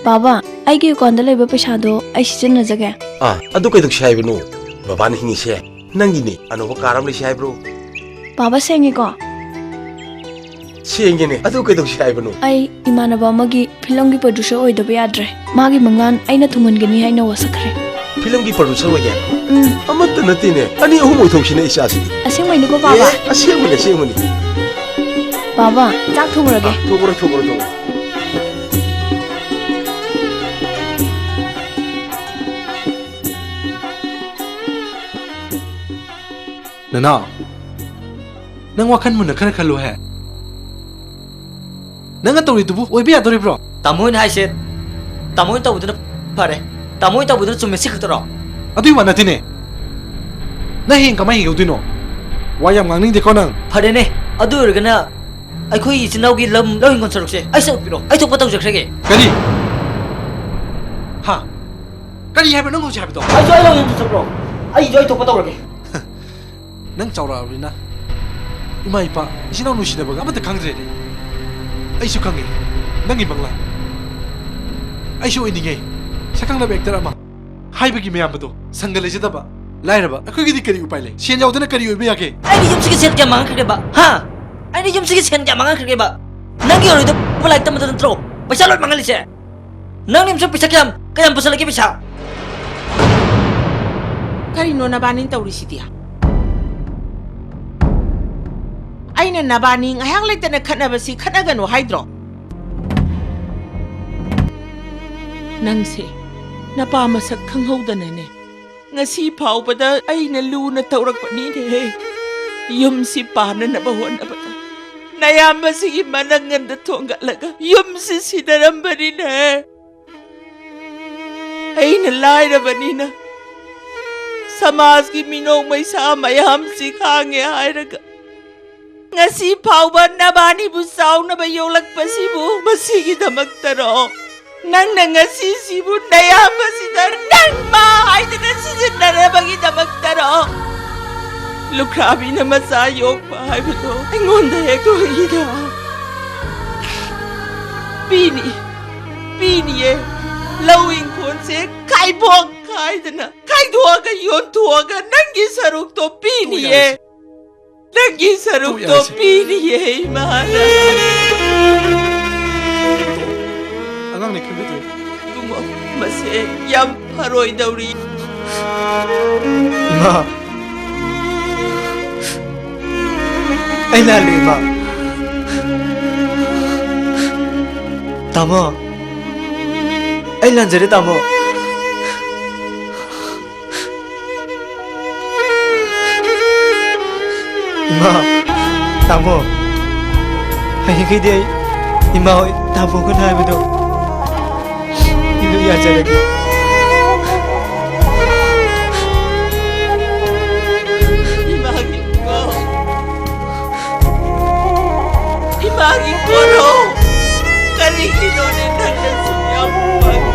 ꯕꯥꯕꯥ, ꯑꯩꯒꯤ ꯑꯦꯀꯥꯎꯟꯗ ꯂꯩꯕ ꯄꯩꯁꯥꯗꯣ ꯑꯩ ꯁꯤꯖꯤꯟꯅꯖꯒꯦ꯫ ꯑꯥ, ꯑꯗꯨ ꯀꯩꯗꯧꯁꯤ ꯍꯥꯏꯕꯅꯣ? ꯕꯕꯥꯅ ꯍꯤꯡꯉꯤꯁꯦ ꯅꯪꯒꯤꯅꯤ꯫ ꯑꯅꯧꯕ ꯀꯥꯔ ꯑꯃ ꯂꯩꯁꯤ ꯍꯥꯏꯕ꯭ꯔꯣ? ꯕꯥꯕꯥ, ꯁꯦꯡꯉꯤꯀꯣ? ꯁꯦꯡꯉꯤꯅꯦ꯫ ꯑꯗꯨ ꯀꯩꯗꯧꯁꯤ ꯍꯥꯏꯕꯅꯣ? ꯑꯩ ꯏꯃꯥꯟꯅꯕ ꯑꯃꯒꯤ ꯐꯤꯂꯝꯒꯤ ꯄ꯭ꯔꯣꯗ꯭ꯌꯨꯁꯔ ꯑꯣꯏꯗꯕ ꯌꯥꯗ꯭ꯔꯦ꯫ ꯃꯥꯒꯤ ꯃꯪꯂꯥꯟ ꯑꯩꯅ ꯊꯨꯡꯍꯟꯒꯅꯤ ꯍꯥꯏꯅ ꯋꯥꯁꯛꯈ꯭ꯔꯦ꯫ ꯐꯤꯂꯝꯒꯤ ꯄ꯭ꯔꯣꯗ꯭ꯌꯨꯁꯔ ꯑꯣꯏꯒꯦ ꯍꯥꯏꯕ? ꯎꯝ꯫ ꯑꯃꯠꯇ ꯅꯠꯇꯦꯅꯦ, ꯑꯅꯤ ꯑꯍꯨꯝ ꯑꯣꯏꯊꯣꯛꯁꯤꯅꯦ ꯏꯆꯥꯁꯤꯗꯤ꯫ ꯑꯁꯦꯡꯕꯩꯅꯤꯀꯣ, ꯕꯥꯕꯥ? ꯑꯦ, ꯑꯁꯦꯡꯕꯅꯤ, ꯑꯁꯦꯡꯕꯅꯤ꯫ ꯕꯥꯕꯥ, ꯆꯥꯛ ꯊꯣꯡꯉꯨꯔꯒꯦ꯫ ꯊꯣꯡꯉꯨꯔꯣ, ꯊꯣꯡꯉꯨꯔꯣ, ꯊꯣꯡꯉꯨꯔꯣ꯫ ꯅꯅꯥꯎ, ꯅꯪ ꯋꯥꯈꯜ ꯃꯨꯟꯅ ꯈꯔ ꯈꯜꯂꯨꯍꯦ꯫ ꯅꯪꯅ ꯇꯧꯔꯤꯗꯨꯕꯨ ꯑꯣꯏꯕ ꯌꯥꯗꯣꯔꯤꯕ꯭ꯔꯣ? ꯇꯥꯃꯣꯅ ꯍꯥꯏꯁꯦ, ꯇꯥꯃꯣꯅ ꯇꯧꯕꯗꯨꯅ ꯐꯔꯦ꯫ ꯇꯥꯃꯣꯅ ꯇꯧꯕꯗꯨꯅ ꯆꯨꯝꯃꯦ, ꯁꯤ ꯈꯛꯇꯔꯣ? ꯑꯗꯨꯏ ꯋꯥ ꯅꯠꯇꯦꯅꯦ꯫ ꯅꯪ ꯍꯌꯦꯡ ꯀꯃꯥꯏꯅ ꯍꯤꯡꯍꯧꯗꯣꯏꯅꯣ? ꯋꯥ ꯌꯥꯝ ꯉꯥꯡꯅꯤꯡꯗꯦꯀꯣ ꯅꯪ꯫ ꯐꯔꯦꯅꯦ, ꯑꯗꯨ ꯑꯣꯏꯔꯒꯅ ꯑꯩꯈꯣꯏ ꯏꯆꯤꯟ ꯏꯅꯥꯎꯒꯤ ꯂꯝ, ꯂꯧ ꯍꯤꯡꯒꯣꯜ ꯁꯔꯨꯛꯁꯦ ꯑꯩ ꯁꯔꯨꯛ ꯄꯤꯔꯣ, ꯑꯩ ꯊꯣꯛꯄ ꯇꯧꯖꯈ꯭ꯔꯒꯦ꯫ ꯀꯔꯤ? ꯍꯥ? ꯀꯔꯤ ꯍꯥꯏꯕ ꯅꯪ ꯍꯧꯖꯤꯛ ꯍꯥꯏꯕꯗꯣ? ꯑꯩꯁꯨ ꯑꯩ ꯂꯧ ꯌꯣꯟꯕ ꯆꯠꯄ꯭ꯔꯣ? ꯑꯩꯁꯨ ꯑꯩ ꯊꯣꯛꯄ ꯇꯧꯔꯒꯦ꯫ ꯅꯪ ꯆꯥꯎꯔꯛꯑꯕꯅꯤꯅ ꯏꯃꯥ ꯏꯄꯥ, ꯏꯆꯤꯟ ꯏꯅꯥꯎ ꯅꯨꯡꯁꯤꯅꯕꯒ ꯑꯃꯠꯇ ꯈꯪꯗ꯭ꯔꯦꯅꯦ꯫ ꯑꯩꯁꯨ ꯈꯪꯉꯦ ꯅꯪꯒꯤ ꯃꯪꯂꯥꯟ꯫ ꯑꯩꯁꯨ ꯑꯣꯏꯅꯤꯡꯉꯦ ꯁꯛꯈꯪꯅꯕ ꯑꯦꯛꯇꯔ ꯑꯃ꯫ ꯍꯥꯏꯕꯒꯤ ꯃꯌꯥꯝꯕꯗꯣ ꯁꯪꯒ ꯂꯩꯖꯗꯕ, ꯂꯥꯏꯔꯕ ꯑꯩꯈꯣꯏꯒꯤꯗꯤ ꯀꯔꯤ ꯎꯄꯥꯏ ꯂꯩ? ꯁꯦꯟ ꯌꯥꯎꯗꯅ ꯀꯔꯤ ꯑꯣꯏꯕ ꯌꯥꯒꯦ? ꯑꯩꯅ ꯌꯨꯝꯁꯤꯒꯤ ꯁꯦꯟ ꯀꯌꯥ ꯃꯥꯡꯍꯟꯈ꯭ꯔꯒꯦꯕ? ꯍꯥ? ꯑꯩꯅ ꯌꯨꯝꯁꯤꯒꯤ ꯁꯦꯟ ꯀꯌꯥ ꯃꯥꯡꯍꯟꯈ꯭ꯔꯒꯦꯕ? ꯅꯪꯒꯤ ꯑꯣꯏꯔꯣꯏꯗꯕ ꯂꯥꯏꯔꯤꯛ ꯇꯝꯕꯗ ꯅꯠꯇ꯭ꯔꯣ ꯄꯩꯁꯥ ꯂꯣꯏ ꯃꯥꯡꯍꯜꯂꯤꯁꯦ? ꯅꯪꯅ ꯌꯨꯝꯁꯤꯒꯤ ꯄꯩꯁꯥ ꯀꯌꯥꯝ, ꯀꯌꯥꯝ ꯄꯨꯁꯜꯂꯛꯀꯦ ꯄꯩꯁꯥ? ꯀꯔꯤꯅꯣ ꯅꯕꯥꯅꯤꯅ ꯇꯧꯔꯤꯁꯤꯗꯤ? ꯑꯩꯅ ꯅꯕꯥꯅꯤ ꯉꯥꯏꯍꯥꯛ ꯂꯩꯇꯅ ꯈꯠꯅꯕꯁꯤ ꯈꯠꯅꯒꯅꯨ ꯍꯥꯏꯗ꯭ꯔꯣ? ꯅꯪꯁꯦ ꯅꯄꯥ ꯃꯁꯛ ꯈꯪꯍꯧꯗꯅꯅꯦ, ꯉꯁꯤ ꯐꯥꯎꯕꯗ ꯑꯩꯅ ꯂꯨꯅ ꯇꯧꯔꯛꯄꯅꯤꯅꯦꯍꯦ꯫ ꯌꯨꯝꯁꯤ ꯄꯥꯟꯅꯅꯕ ꯍꯣꯠꯅꯕꯗ ꯅꯌꯥꯝꯕꯁꯤꯒꯤ ꯃꯅꯪꯒꯟꯗ ꯊꯣꯡꯒꯠꯂꯒ ꯌꯨꯝꯁꯤ ꯁꯤꯟꯅꯔꯝꯕꯅꯤꯅꯦ꯫ ꯑꯩꯅ ꯂꯥꯏꯔꯕꯅꯤꯅ ꯁꯃꯥꯖꯀꯤ ꯃꯤꯅꯣꯛ ꯃꯩꯁꯥ ꯃꯌꯥꯝꯁꯤ ꯈꯥꯡꯉꯦ ꯍꯥꯏꯔꯒ ꯉꯁꯤ ꯐꯥꯎꯕ ꯅꯕꯥꯅꯤꯕꯨ ꯆꯥꯎꯅꯕ ꯌꯣꯛꯂꯛꯄꯁꯤꯕꯨ ꯃꯁꯤꯒꯤꯗꯃꯛꯇꯔꯣ? ꯅꯪꯅ ꯉꯁꯤꯁꯤꯕꯨ ꯅꯌꯥꯝꯕꯁꯤꯗ ꯅꯪ ꯃꯥ ꯍꯥꯏꯗꯅ ꯁꯤꯖꯤꯟꯅꯔꯕꯒꯤꯗꯃꯛꯇꯔꯣ? ꯂꯨꯈ꯭ꯔꯥꯕꯤꯅ ꯃꯆꯥ ꯌꯣꯛꯄ ꯍꯥꯏꯕꯗꯣ ꯑꯩꯉꯣꯟꯗ ꯍꯦꯛ ꯊꯣꯛꯏꯗ꯫ ꯄꯤꯅꯤ, ꯄꯤꯅꯤꯌꯦ꯫ ꯂꯧ ꯏꯪꯈꯣꯜꯁꯦ ꯈꯥꯏꯕꯣꯛ ꯈꯥꯏꯗꯅ, ꯈꯥꯏꯗꯣꯛꯑꯒ ꯌꯣꯟꯊꯣꯛꯑꯒ ꯅꯪꯒꯤ ꯁꯔꯨꯛꯇꯣ ꯄꯤꯅꯤꯌꯦ꯫ ꯅꯪꯒꯤ ꯁꯔꯨꯛꯇꯣ ꯄꯤꯔꯤꯌꯦ ꯏꯃꯥꯅ꯫ ꯑꯉꯥꯡꯅꯤ ꯈꯪꯕꯤꯗ꯭ꯔꯦ꯫ ꯏꯕꯨꯡꯉꯣ, ꯃꯁꯦ ꯌꯥꯝ ꯐꯔꯣꯏꯗꯧꯔꯤ꯫ ꯏꯃꯥ, ꯑꯩ ꯂꯥꯜꯂꯦ ꯏꯃꯥ꯫ ꯇꯥꯃꯣ, ꯑꯩ ꯂꯥꯟꯖꯔꯦ, ꯇꯥꯃꯣ꯫ ꯏꯃꯥ, ꯇꯥꯃꯣ, ꯍꯌꯦꯡꯈꯩꯗꯤ ꯑꯩ ꯏꯃꯥ ꯍꯣꯏ ꯇꯥꯃꯣꯒꯅ ꯍꯥꯏꯕꯗꯣ ꯏꯜꯂꯨ ꯌꯥꯖꯔꯒꯦ꯫ ꯏꯃꯥꯒꯤ ꯀꯣꯔꯧ, ꯏꯃꯥꯒꯤ ꯀꯣꯔꯧ, ꯀꯔꯤꯒꯤꯅꯣꯅꯦ ꯅꯪꯅ ꯁꯨꯛ ꯌꯥꯝ ꯋꯥꯔꯤꯕ?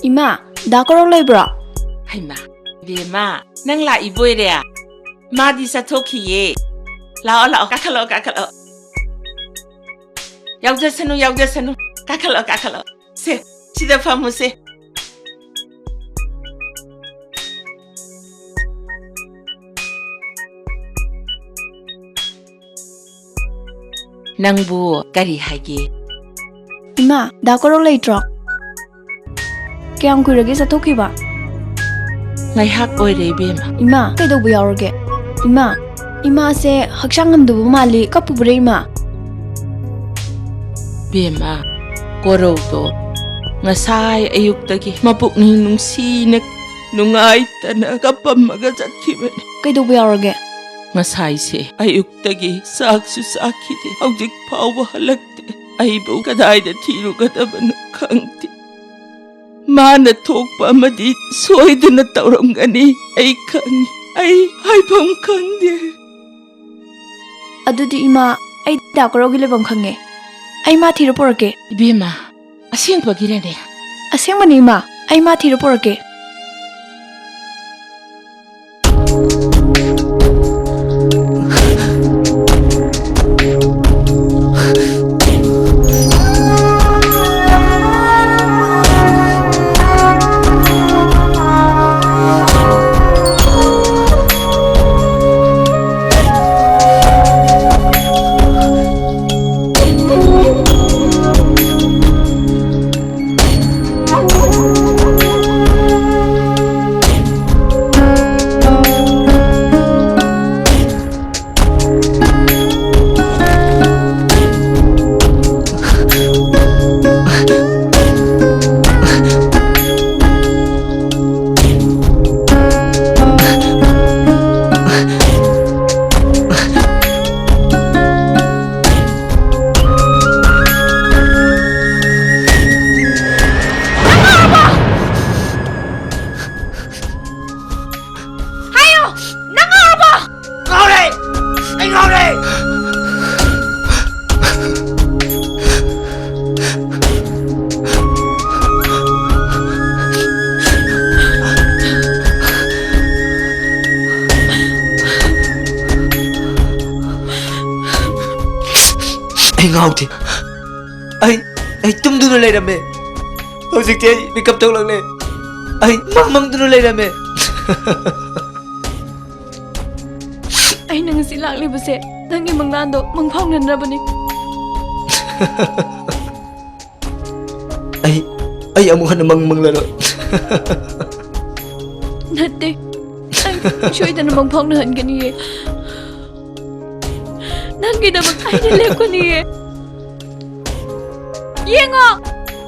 ꯏꯃꯥ, ꯗꯥ ꯀꯣꯔꯧ ꯂꯩꯕ꯭ꯔꯣ? ꯍꯩꯃꯥ, ꯕꯦꯝꯃ, ꯅꯪ ꯂꯥꯛꯏꯕꯣꯏꯔꯦ? ꯃꯥꯗꯤ ꯆꯠꯊꯣꯛꯈꯤꯌꯦ꯫ ꯂꯥꯛꯑꯣ, ꯂꯥꯛꯑꯣ, ꯀꯥꯈꯠꯂꯛꯑꯣ, ꯀꯥꯈꯠꯂꯛꯑꯣ꯫ ꯌꯥꯎꯖꯁꯅꯨ, ꯌꯥꯎꯖꯁꯅꯨ꯫ ꯀꯥꯈꯠꯂꯛꯑꯣ, ꯀꯥꯈꯠꯂꯛꯑꯣ꯫ ꯁꯦ, ꯁꯤꯗ ꯐꯝꯃꯨꯁꯦ꯫ ꯅꯪꯕꯨ ꯀꯔꯤ ꯍꯥꯏꯒꯦ? ꯏꯃꯥ, ꯗꯥ ꯀꯣꯔꯧ ꯂꯩꯇ꯭ꯔꯣ? ꯀꯌꯥꯝ ꯀꯨꯏꯔꯒꯦ ꯆꯠꯊꯣꯛꯈꯤꯕ? ꯉꯥꯏꯍꯥꯛ ꯑꯣꯏꯔꯦ, ꯏꯕꯦꯝꯃ꯫ ꯏꯃꯥ, ꯀꯩꯗꯧꯕ ꯌꯥꯎꯔꯒꯦ? ꯏꯃꯥ, ꯏꯃꯥꯁꯦ ꯍꯛꯆꯥꯡ ꯉꯝꯗꯕ ꯃꯥꯜꯂꯤ, ꯀꯞꯄꯨꯕ꯭ꯔꯥ ꯏꯃꯥ? ꯕꯦꯝꯃ, ꯀꯣꯔꯧꯗꯣ ꯉꯁꯥꯏ ꯑꯌꯨꯛꯇꯒꯤ ꯃꯄꯨꯛꯅꯤꯡ ꯅꯨꯡꯁꯤꯅ, ꯅꯨꯡꯉꯥꯏꯇꯅ ꯀꯞꯄꯝꯃꯒ ꯆꯠꯈꯤꯕꯅꯤ꯫ ꯀꯩꯗꯧꯕ ꯌꯥꯎꯔꯒꯦ? ꯉꯁꯥꯏꯁꯦ ꯑꯌꯨꯛꯇꯒꯤ ꯆꯥꯛꯁꯨ ꯆꯥꯈꯤꯗꯦ, ꯍꯧꯖꯤꯛ ꯐꯥꯎꯕ ꯍꯜꯂꯛꯇꯦ꯫ ꯑꯩꯕꯨ ꯀꯗꯥꯏꯗ ꯊꯤꯔꯨꯒꯗꯕꯅꯣ ꯈꯪꯗꯦ꯫ ꯃꯥꯅ ꯊꯣꯛꯄ ꯑꯃꯗꯤ ꯁꯣꯏꯗꯅ ꯇꯧꯔꯝꯒꯅꯤ꯫ ꯑꯩ ꯈꯪꯉꯤ꯫ ꯑꯩ ꯍꯥꯏꯐꯝ ꯈꯪꯗꯦ꯫ ꯑꯗꯨꯗꯤ ꯏꯃꯥ, ꯑꯩ ꯗꯥ ꯀꯣꯔꯧꯒꯤ ꯂꯩꯐꯝ ꯈꯪꯉꯦ꯫ ꯑꯩ ꯃꯥ ꯊꯤꯔ ꯄꯨꯔꯛꯀꯦ꯫ ꯏꯕꯦꯝꯃ, ꯑꯁꯦꯡꯕꯒꯤꯔꯅꯦ? ꯑꯁꯦꯡꯕꯅꯤ ꯏꯃꯥ, ꯑꯩ ꯃꯥ ꯊꯤꯔ ꯄꯨꯔꯛꯀꯦ꯫ ꯑꯩ ꯉꯥꯎꯗꯦ꯫ ꯑꯩ, ꯑꯩ ꯇꯨꯝꯗꯨꯅ ꯂꯩꯔꯝꯃꯦ꯫ ꯍꯧꯖꯤꯛꯇꯤ ꯑꯩ ꯃꯤꯀꯞ ꯊꯣꯛꯂꯛꯂꯦ꯫ ꯑꯩ ꯃꯪ ꯃꯪꯗꯨꯅ ꯂꯩꯔꯝꯃꯦ꯫ ꯑꯩꯅ ꯉꯁꯤ ꯂꯥꯛꯂꯤꯕꯁꯦ ꯅꯪꯒꯤ ꯃꯪꯂꯥꯟꯗꯣ ꯃꯪꯐꯥꯎꯅꯅꯕꯅꯤ꯫ ꯑꯩ, ꯑꯩ ꯑꯃꯨꯛ ꯍꯟꯅ ꯃꯪ ꯃꯪꯂꯔꯣꯏ꯫ ꯅꯠꯇꯦ, ꯑꯩ ꯁꯣꯏꯗꯅ ꯃꯪꯐꯥꯎꯅꯍꯟꯒꯅꯤꯌꯦ꯫ ꯅꯪꯒꯤꯗꯃꯛ ꯑꯩꯅ ꯂꯦꯞꯀꯅꯤꯌꯦ꯫ ꯌꯦꯡꯉꯣ,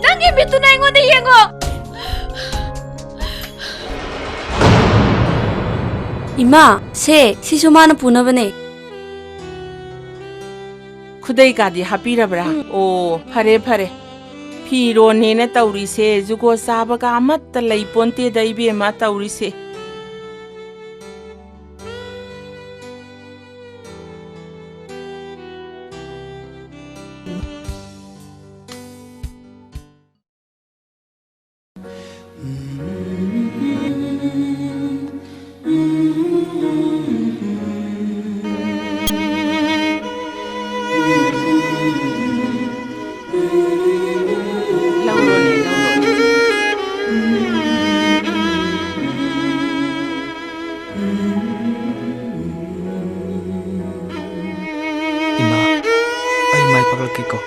ꯅꯪꯒꯤ ꯃꯤꯠꯇꯨꯅ ꯑꯩꯉꯣꯟꯗ ꯌꯦꯡꯉꯣ꯫ ꯏꯃꯥ, ꯁꯦ, ꯁꯤꯁꯨ ꯃꯥꯅ ꯄꯨꯅꯕꯅꯦ꯫ ꯈꯨꯗꯩ ꯀꯥꯗꯤ ꯍꯥꯞꯄꯤꯔꯕ꯭ꯔꯥ? ꯎꯝ꯫ ꯑꯣ, ꯐꯔꯦ, ꯐꯔꯦ꯫ ꯐꯤꯔꯣꯟꯅꯦꯅ ꯇꯧꯔꯤꯁꯦ, ꯖꯨꯒꯣꯠ ꯆꯥꯕꯒ ꯑꯃꯠꯇ ꯂꯩ ꯄꯣꯟꯇꯦꯗ, ꯏꯕꯦꯝꯃ, ꯇꯧꯔꯤꯁꯦ꯫ ꯂꯧꯔꯣꯅꯦ, ꯂꯧꯔꯣꯅꯦ꯫ ꯏꯃꯥ, ꯑꯩ ꯃꯥꯏ ꯄꯥꯛꯂꯛꯀꯦꯀꯣ꯫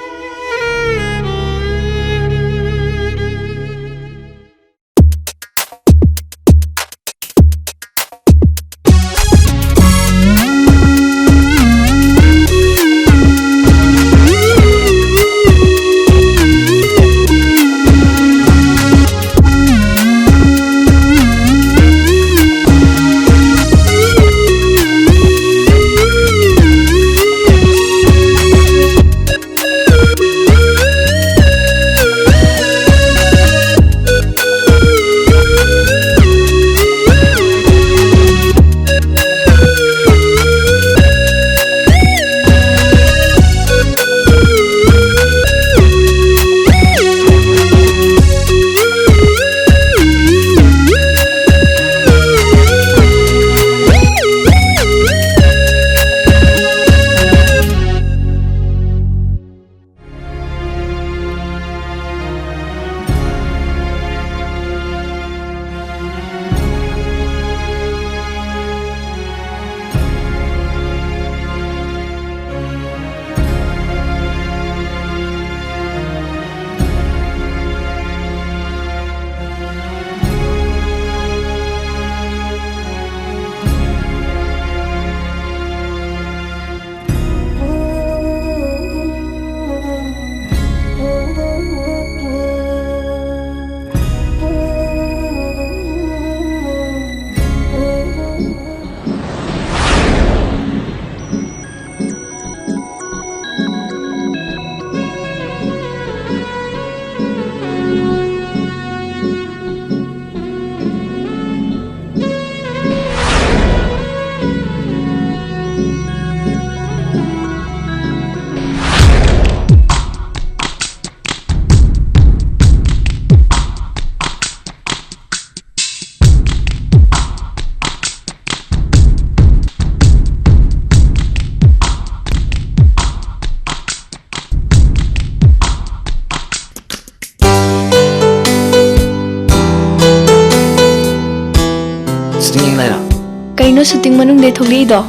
ꯁꯨꯇꯤꯡ ꯃꯅꯨꯡꯗꯩ ꯊꯣꯛꯂꯛꯏꯗꯣ?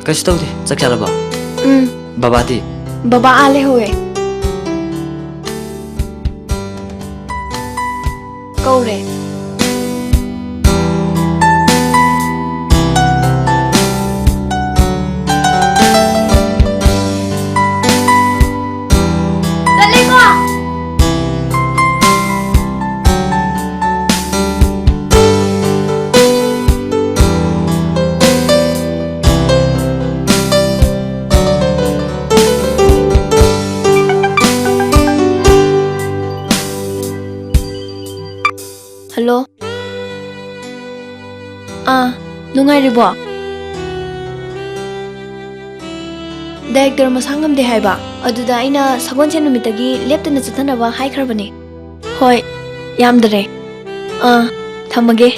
ꯀꯩꯁꯨ ꯇꯧꯗꯦ꯫ ꯆꯥꯛ ꯆꯥꯔꯕꯣ? ꯎꯝ꯫ ꯕꯕꯥꯗꯤ? ꯕꯕꯥ ꯑꯥ ꯂꯩꯍꯧꯋꯦ꯫ ꯀꯧꯔꯦ꯫ ꯆꯠꯂꯦꯀꯣ꯫ ꯍꯜꯂꯣ꯫ ꯑꯥ, ꯅꯨꯡꯉꯥꯏꯔꯤꯕꯣ? ꯗꯥꯏꯔꯦꯛꯇꯔ ꯃꯁꯥ ꯉꯝꯗꯦ ꯍꯥꯏꯕ, ꯑꯗꯨꯗ ꯑꯩꯅ ꯁꯒꯣꯜꯁꯦꯟ ꯅꯨꯃꯤꯠꯇꯒꯤ ꯂꯦꯞꯇꯅ ꯆꯠꯊꯅꯕ ꯍꯥꯏꯈ꯭ꯔꯕꯅꯦ꯫ ꯍꯣꯏ, ꯌꯥꯝꯗꯔꯦ꯫ ꯑꯥ, ꯊꯝꯃꯒꯦ꯫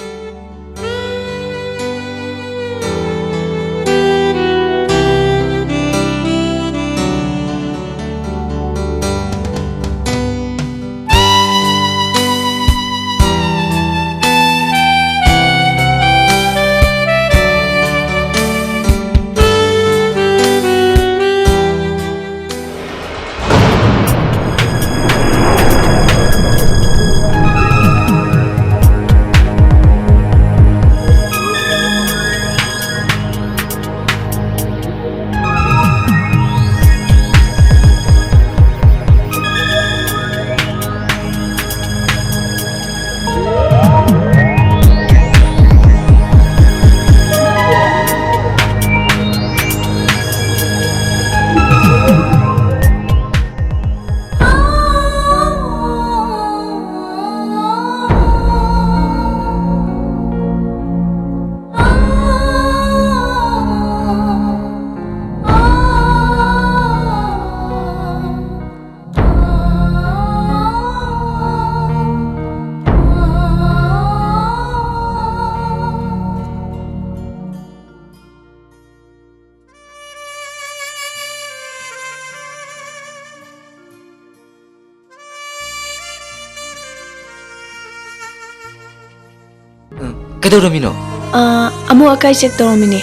ꯀꯩꯗꯧꯔꯝꯃꯤꯅꯣ? ꯑꯥ, ꯑꯃꯣꯠ ꯑꯀꯥꯏ check ꯇꯧꯔꯝꯃꯤꯅꯦ꯫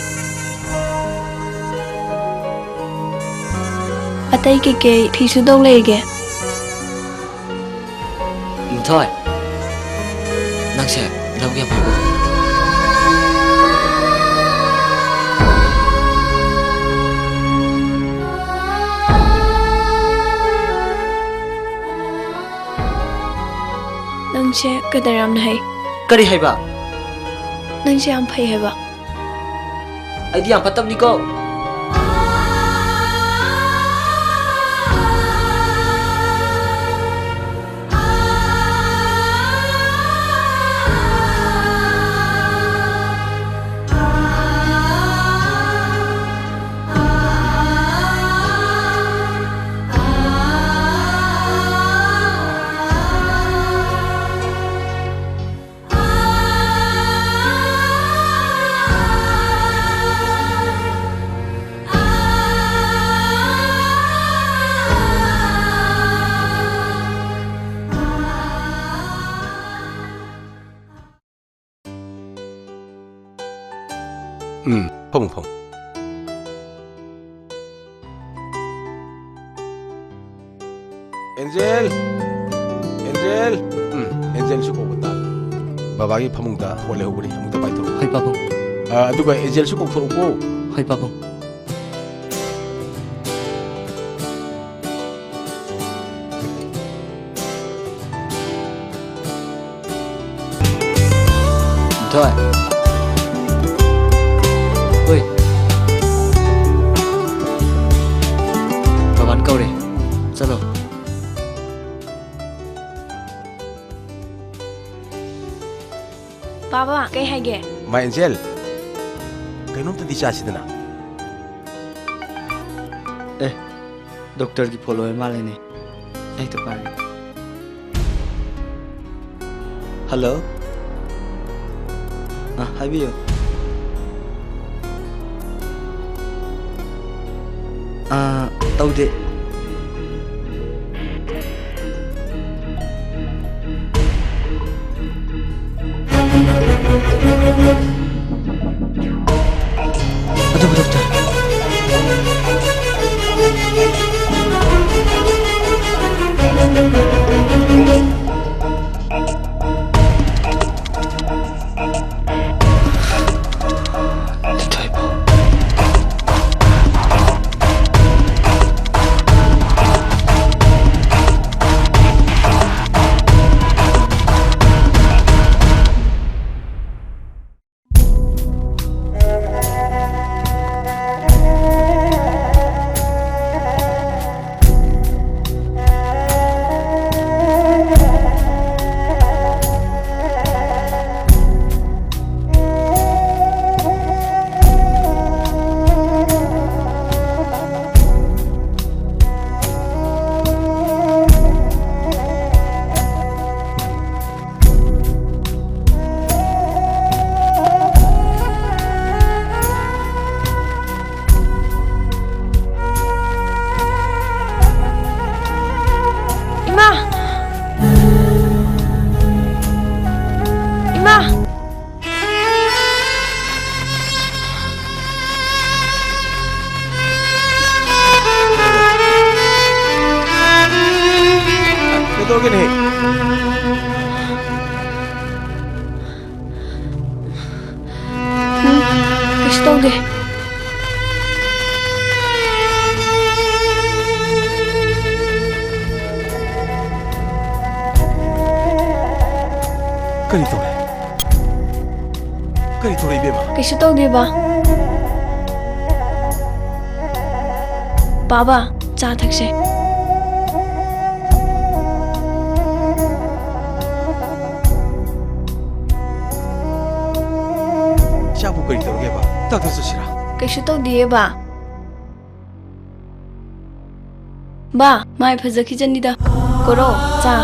ꯑꯇꯩ ꯀꯩꯀꯩ ꯐꯤ ꯁꯨꯗꯧ ꯂꯩꯒꯦ? ꯂꯤꯟꯊꯣꯏ, ꯅꯪꯁꯦ ꯅꯕꯨꯛ ꯌꯥꯝ ꯐꯩꯀꯣ꯫ ꯅꯪꯁꯦ ꯀꯗꯔ ꯌꯥꯝꯅ ꯍꯩ꯫ ꯀꯔꯤ ꯍꯥꯏꯕ? ꯅꯪꯁꯦ ꯌꯥꯝ ꯐꯩ ꯍꯥꯏꯕ꯫ ꯑꯩꯗꯤ ꯌꯥꯝ ꯐꯠꯇꯕꯅꯤꯀꯣ꯫ ꯎꯝ, ꯐꯝꯃꯨ, ꯐꯝꯃꯨ꯫ ꯑꯦꯟꯖꯦꯜ! ꯑꯦꯟꯖꯦꯜ! ꯎꯝ, ꯑꯦꯟꯖꯦꯜꯁꯨ ꯀꯧꯕ ꯇꯥꯕ꯫ ꯕꯕꯥꯒꯤ ꯐꯃꯨꯡꯗ ꯍꯣꯠ ꯂꯩꯍꯧꯕꯅꯤ, ꯑꯃꯨꯛꯇ ꯄꯥꯏꯊꯣꯛꯎ꯫ ꯍꯣꯏ, ꯄꯥꯕꯨꯡ꯫ ꯑ, ꯑꯗꯨꯒ ꯑꯦꯟꯖꯦꯜꯁꯨ ꯀꯧꯊꯣꯔꯛꯎꯀꯣ꯫ ꯍꯣꯏ, ꯄꯥꯕꯨꯡ꯫ ꯊꯣꯏ꯫ ꯍꯣꯏ꯫ ꯕꯕꯥꯅ ꯀꯧꯔꯦ꯫ ꯆꯠꯂꯣ꯫ ꯕꯥꯕꯥ, ꯀꯩ ꯍꯥꯏꯒꯦ? ꯃꯥ ꯑꯦꯟꯖꯦꯜ, ꯀꯩꯅꯣꯝꯇꯗꯤ ꯆꯥꯁꯤꯗꯅ꯫ ꯑꯦ, ꯗꯣꯛꯇꯔꯒꯤ ꯐꯣꯟ ꯑꯣꯏꯔ ꯃꯥꯜꯂꯦꯅꯦ꯫ ꯑꯩ ꯍꯦꯛꯇ ꯄꯥꯏꯒꯦ꯫ ꯍꯜꯂꯣ꯫ ꯑ, ꯍꯥꯏꯕꯤꯌꯨ꯫ ꯑ, ꯇꯧꯗꯦ꯫ ꯇꯧꯗꯦ꯫ ꯀꯔꯤ ꯇꯧꯔꯦ? ꯀꯔꯤ ꯇꯧꯔꯦ, ꯏꯕꯦꯝꯃ? ꯀꯩꯁꯨ ꯇꯧꯗꯦ, ꯕꯥ꯫ ꯕꯥꯕꯥ, ꯆꯥ ꯊꯛꯁꯦ꯫ ꯏꯆꯥꯕꯨ ꯀꯔꯤ ꯇꯧꯔꯒꯦꯕ? ꯗꯥꯛꯇꯔ ꯆꯠꯁꯤꯔꯥ? ꯀꯩꯁꯨ ꯇꯧꯗꯤꯌꯦ, ꯕꯥ꯫ ꯕꯥ, ꯃꯥꯏ ꯐꯖꯈꯤꯖꯅꯤꯗ꯫ ꯀꯣꯔꯣ, ꯆꯥ꯫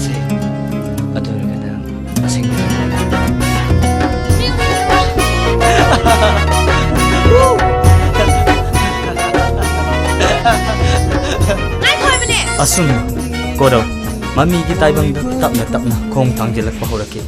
ꯁꯦ, ꯑꯗꯨ ꯑꯣꯏꯔꯒꯅ ꯑꯁꯦꯡꯕ꯫ ꯉꯥꯏꯈꯣ ꯍꯥꯏꯕꯅꯦ! ꯑꯁꯨꯝꯅ ꯀꯣꯔꯧ ꯃꯃꯤꯒꯤ ꯇꯥꯏꯕꯪꯗ ꯇꯞꯅ ꯇꯞꯅ ꯈꯣꯡ ꯊꯥꯡꯖꯤꯜꯂꯛꯄ ꯍꯧꯔꯛꯈꯤ꯫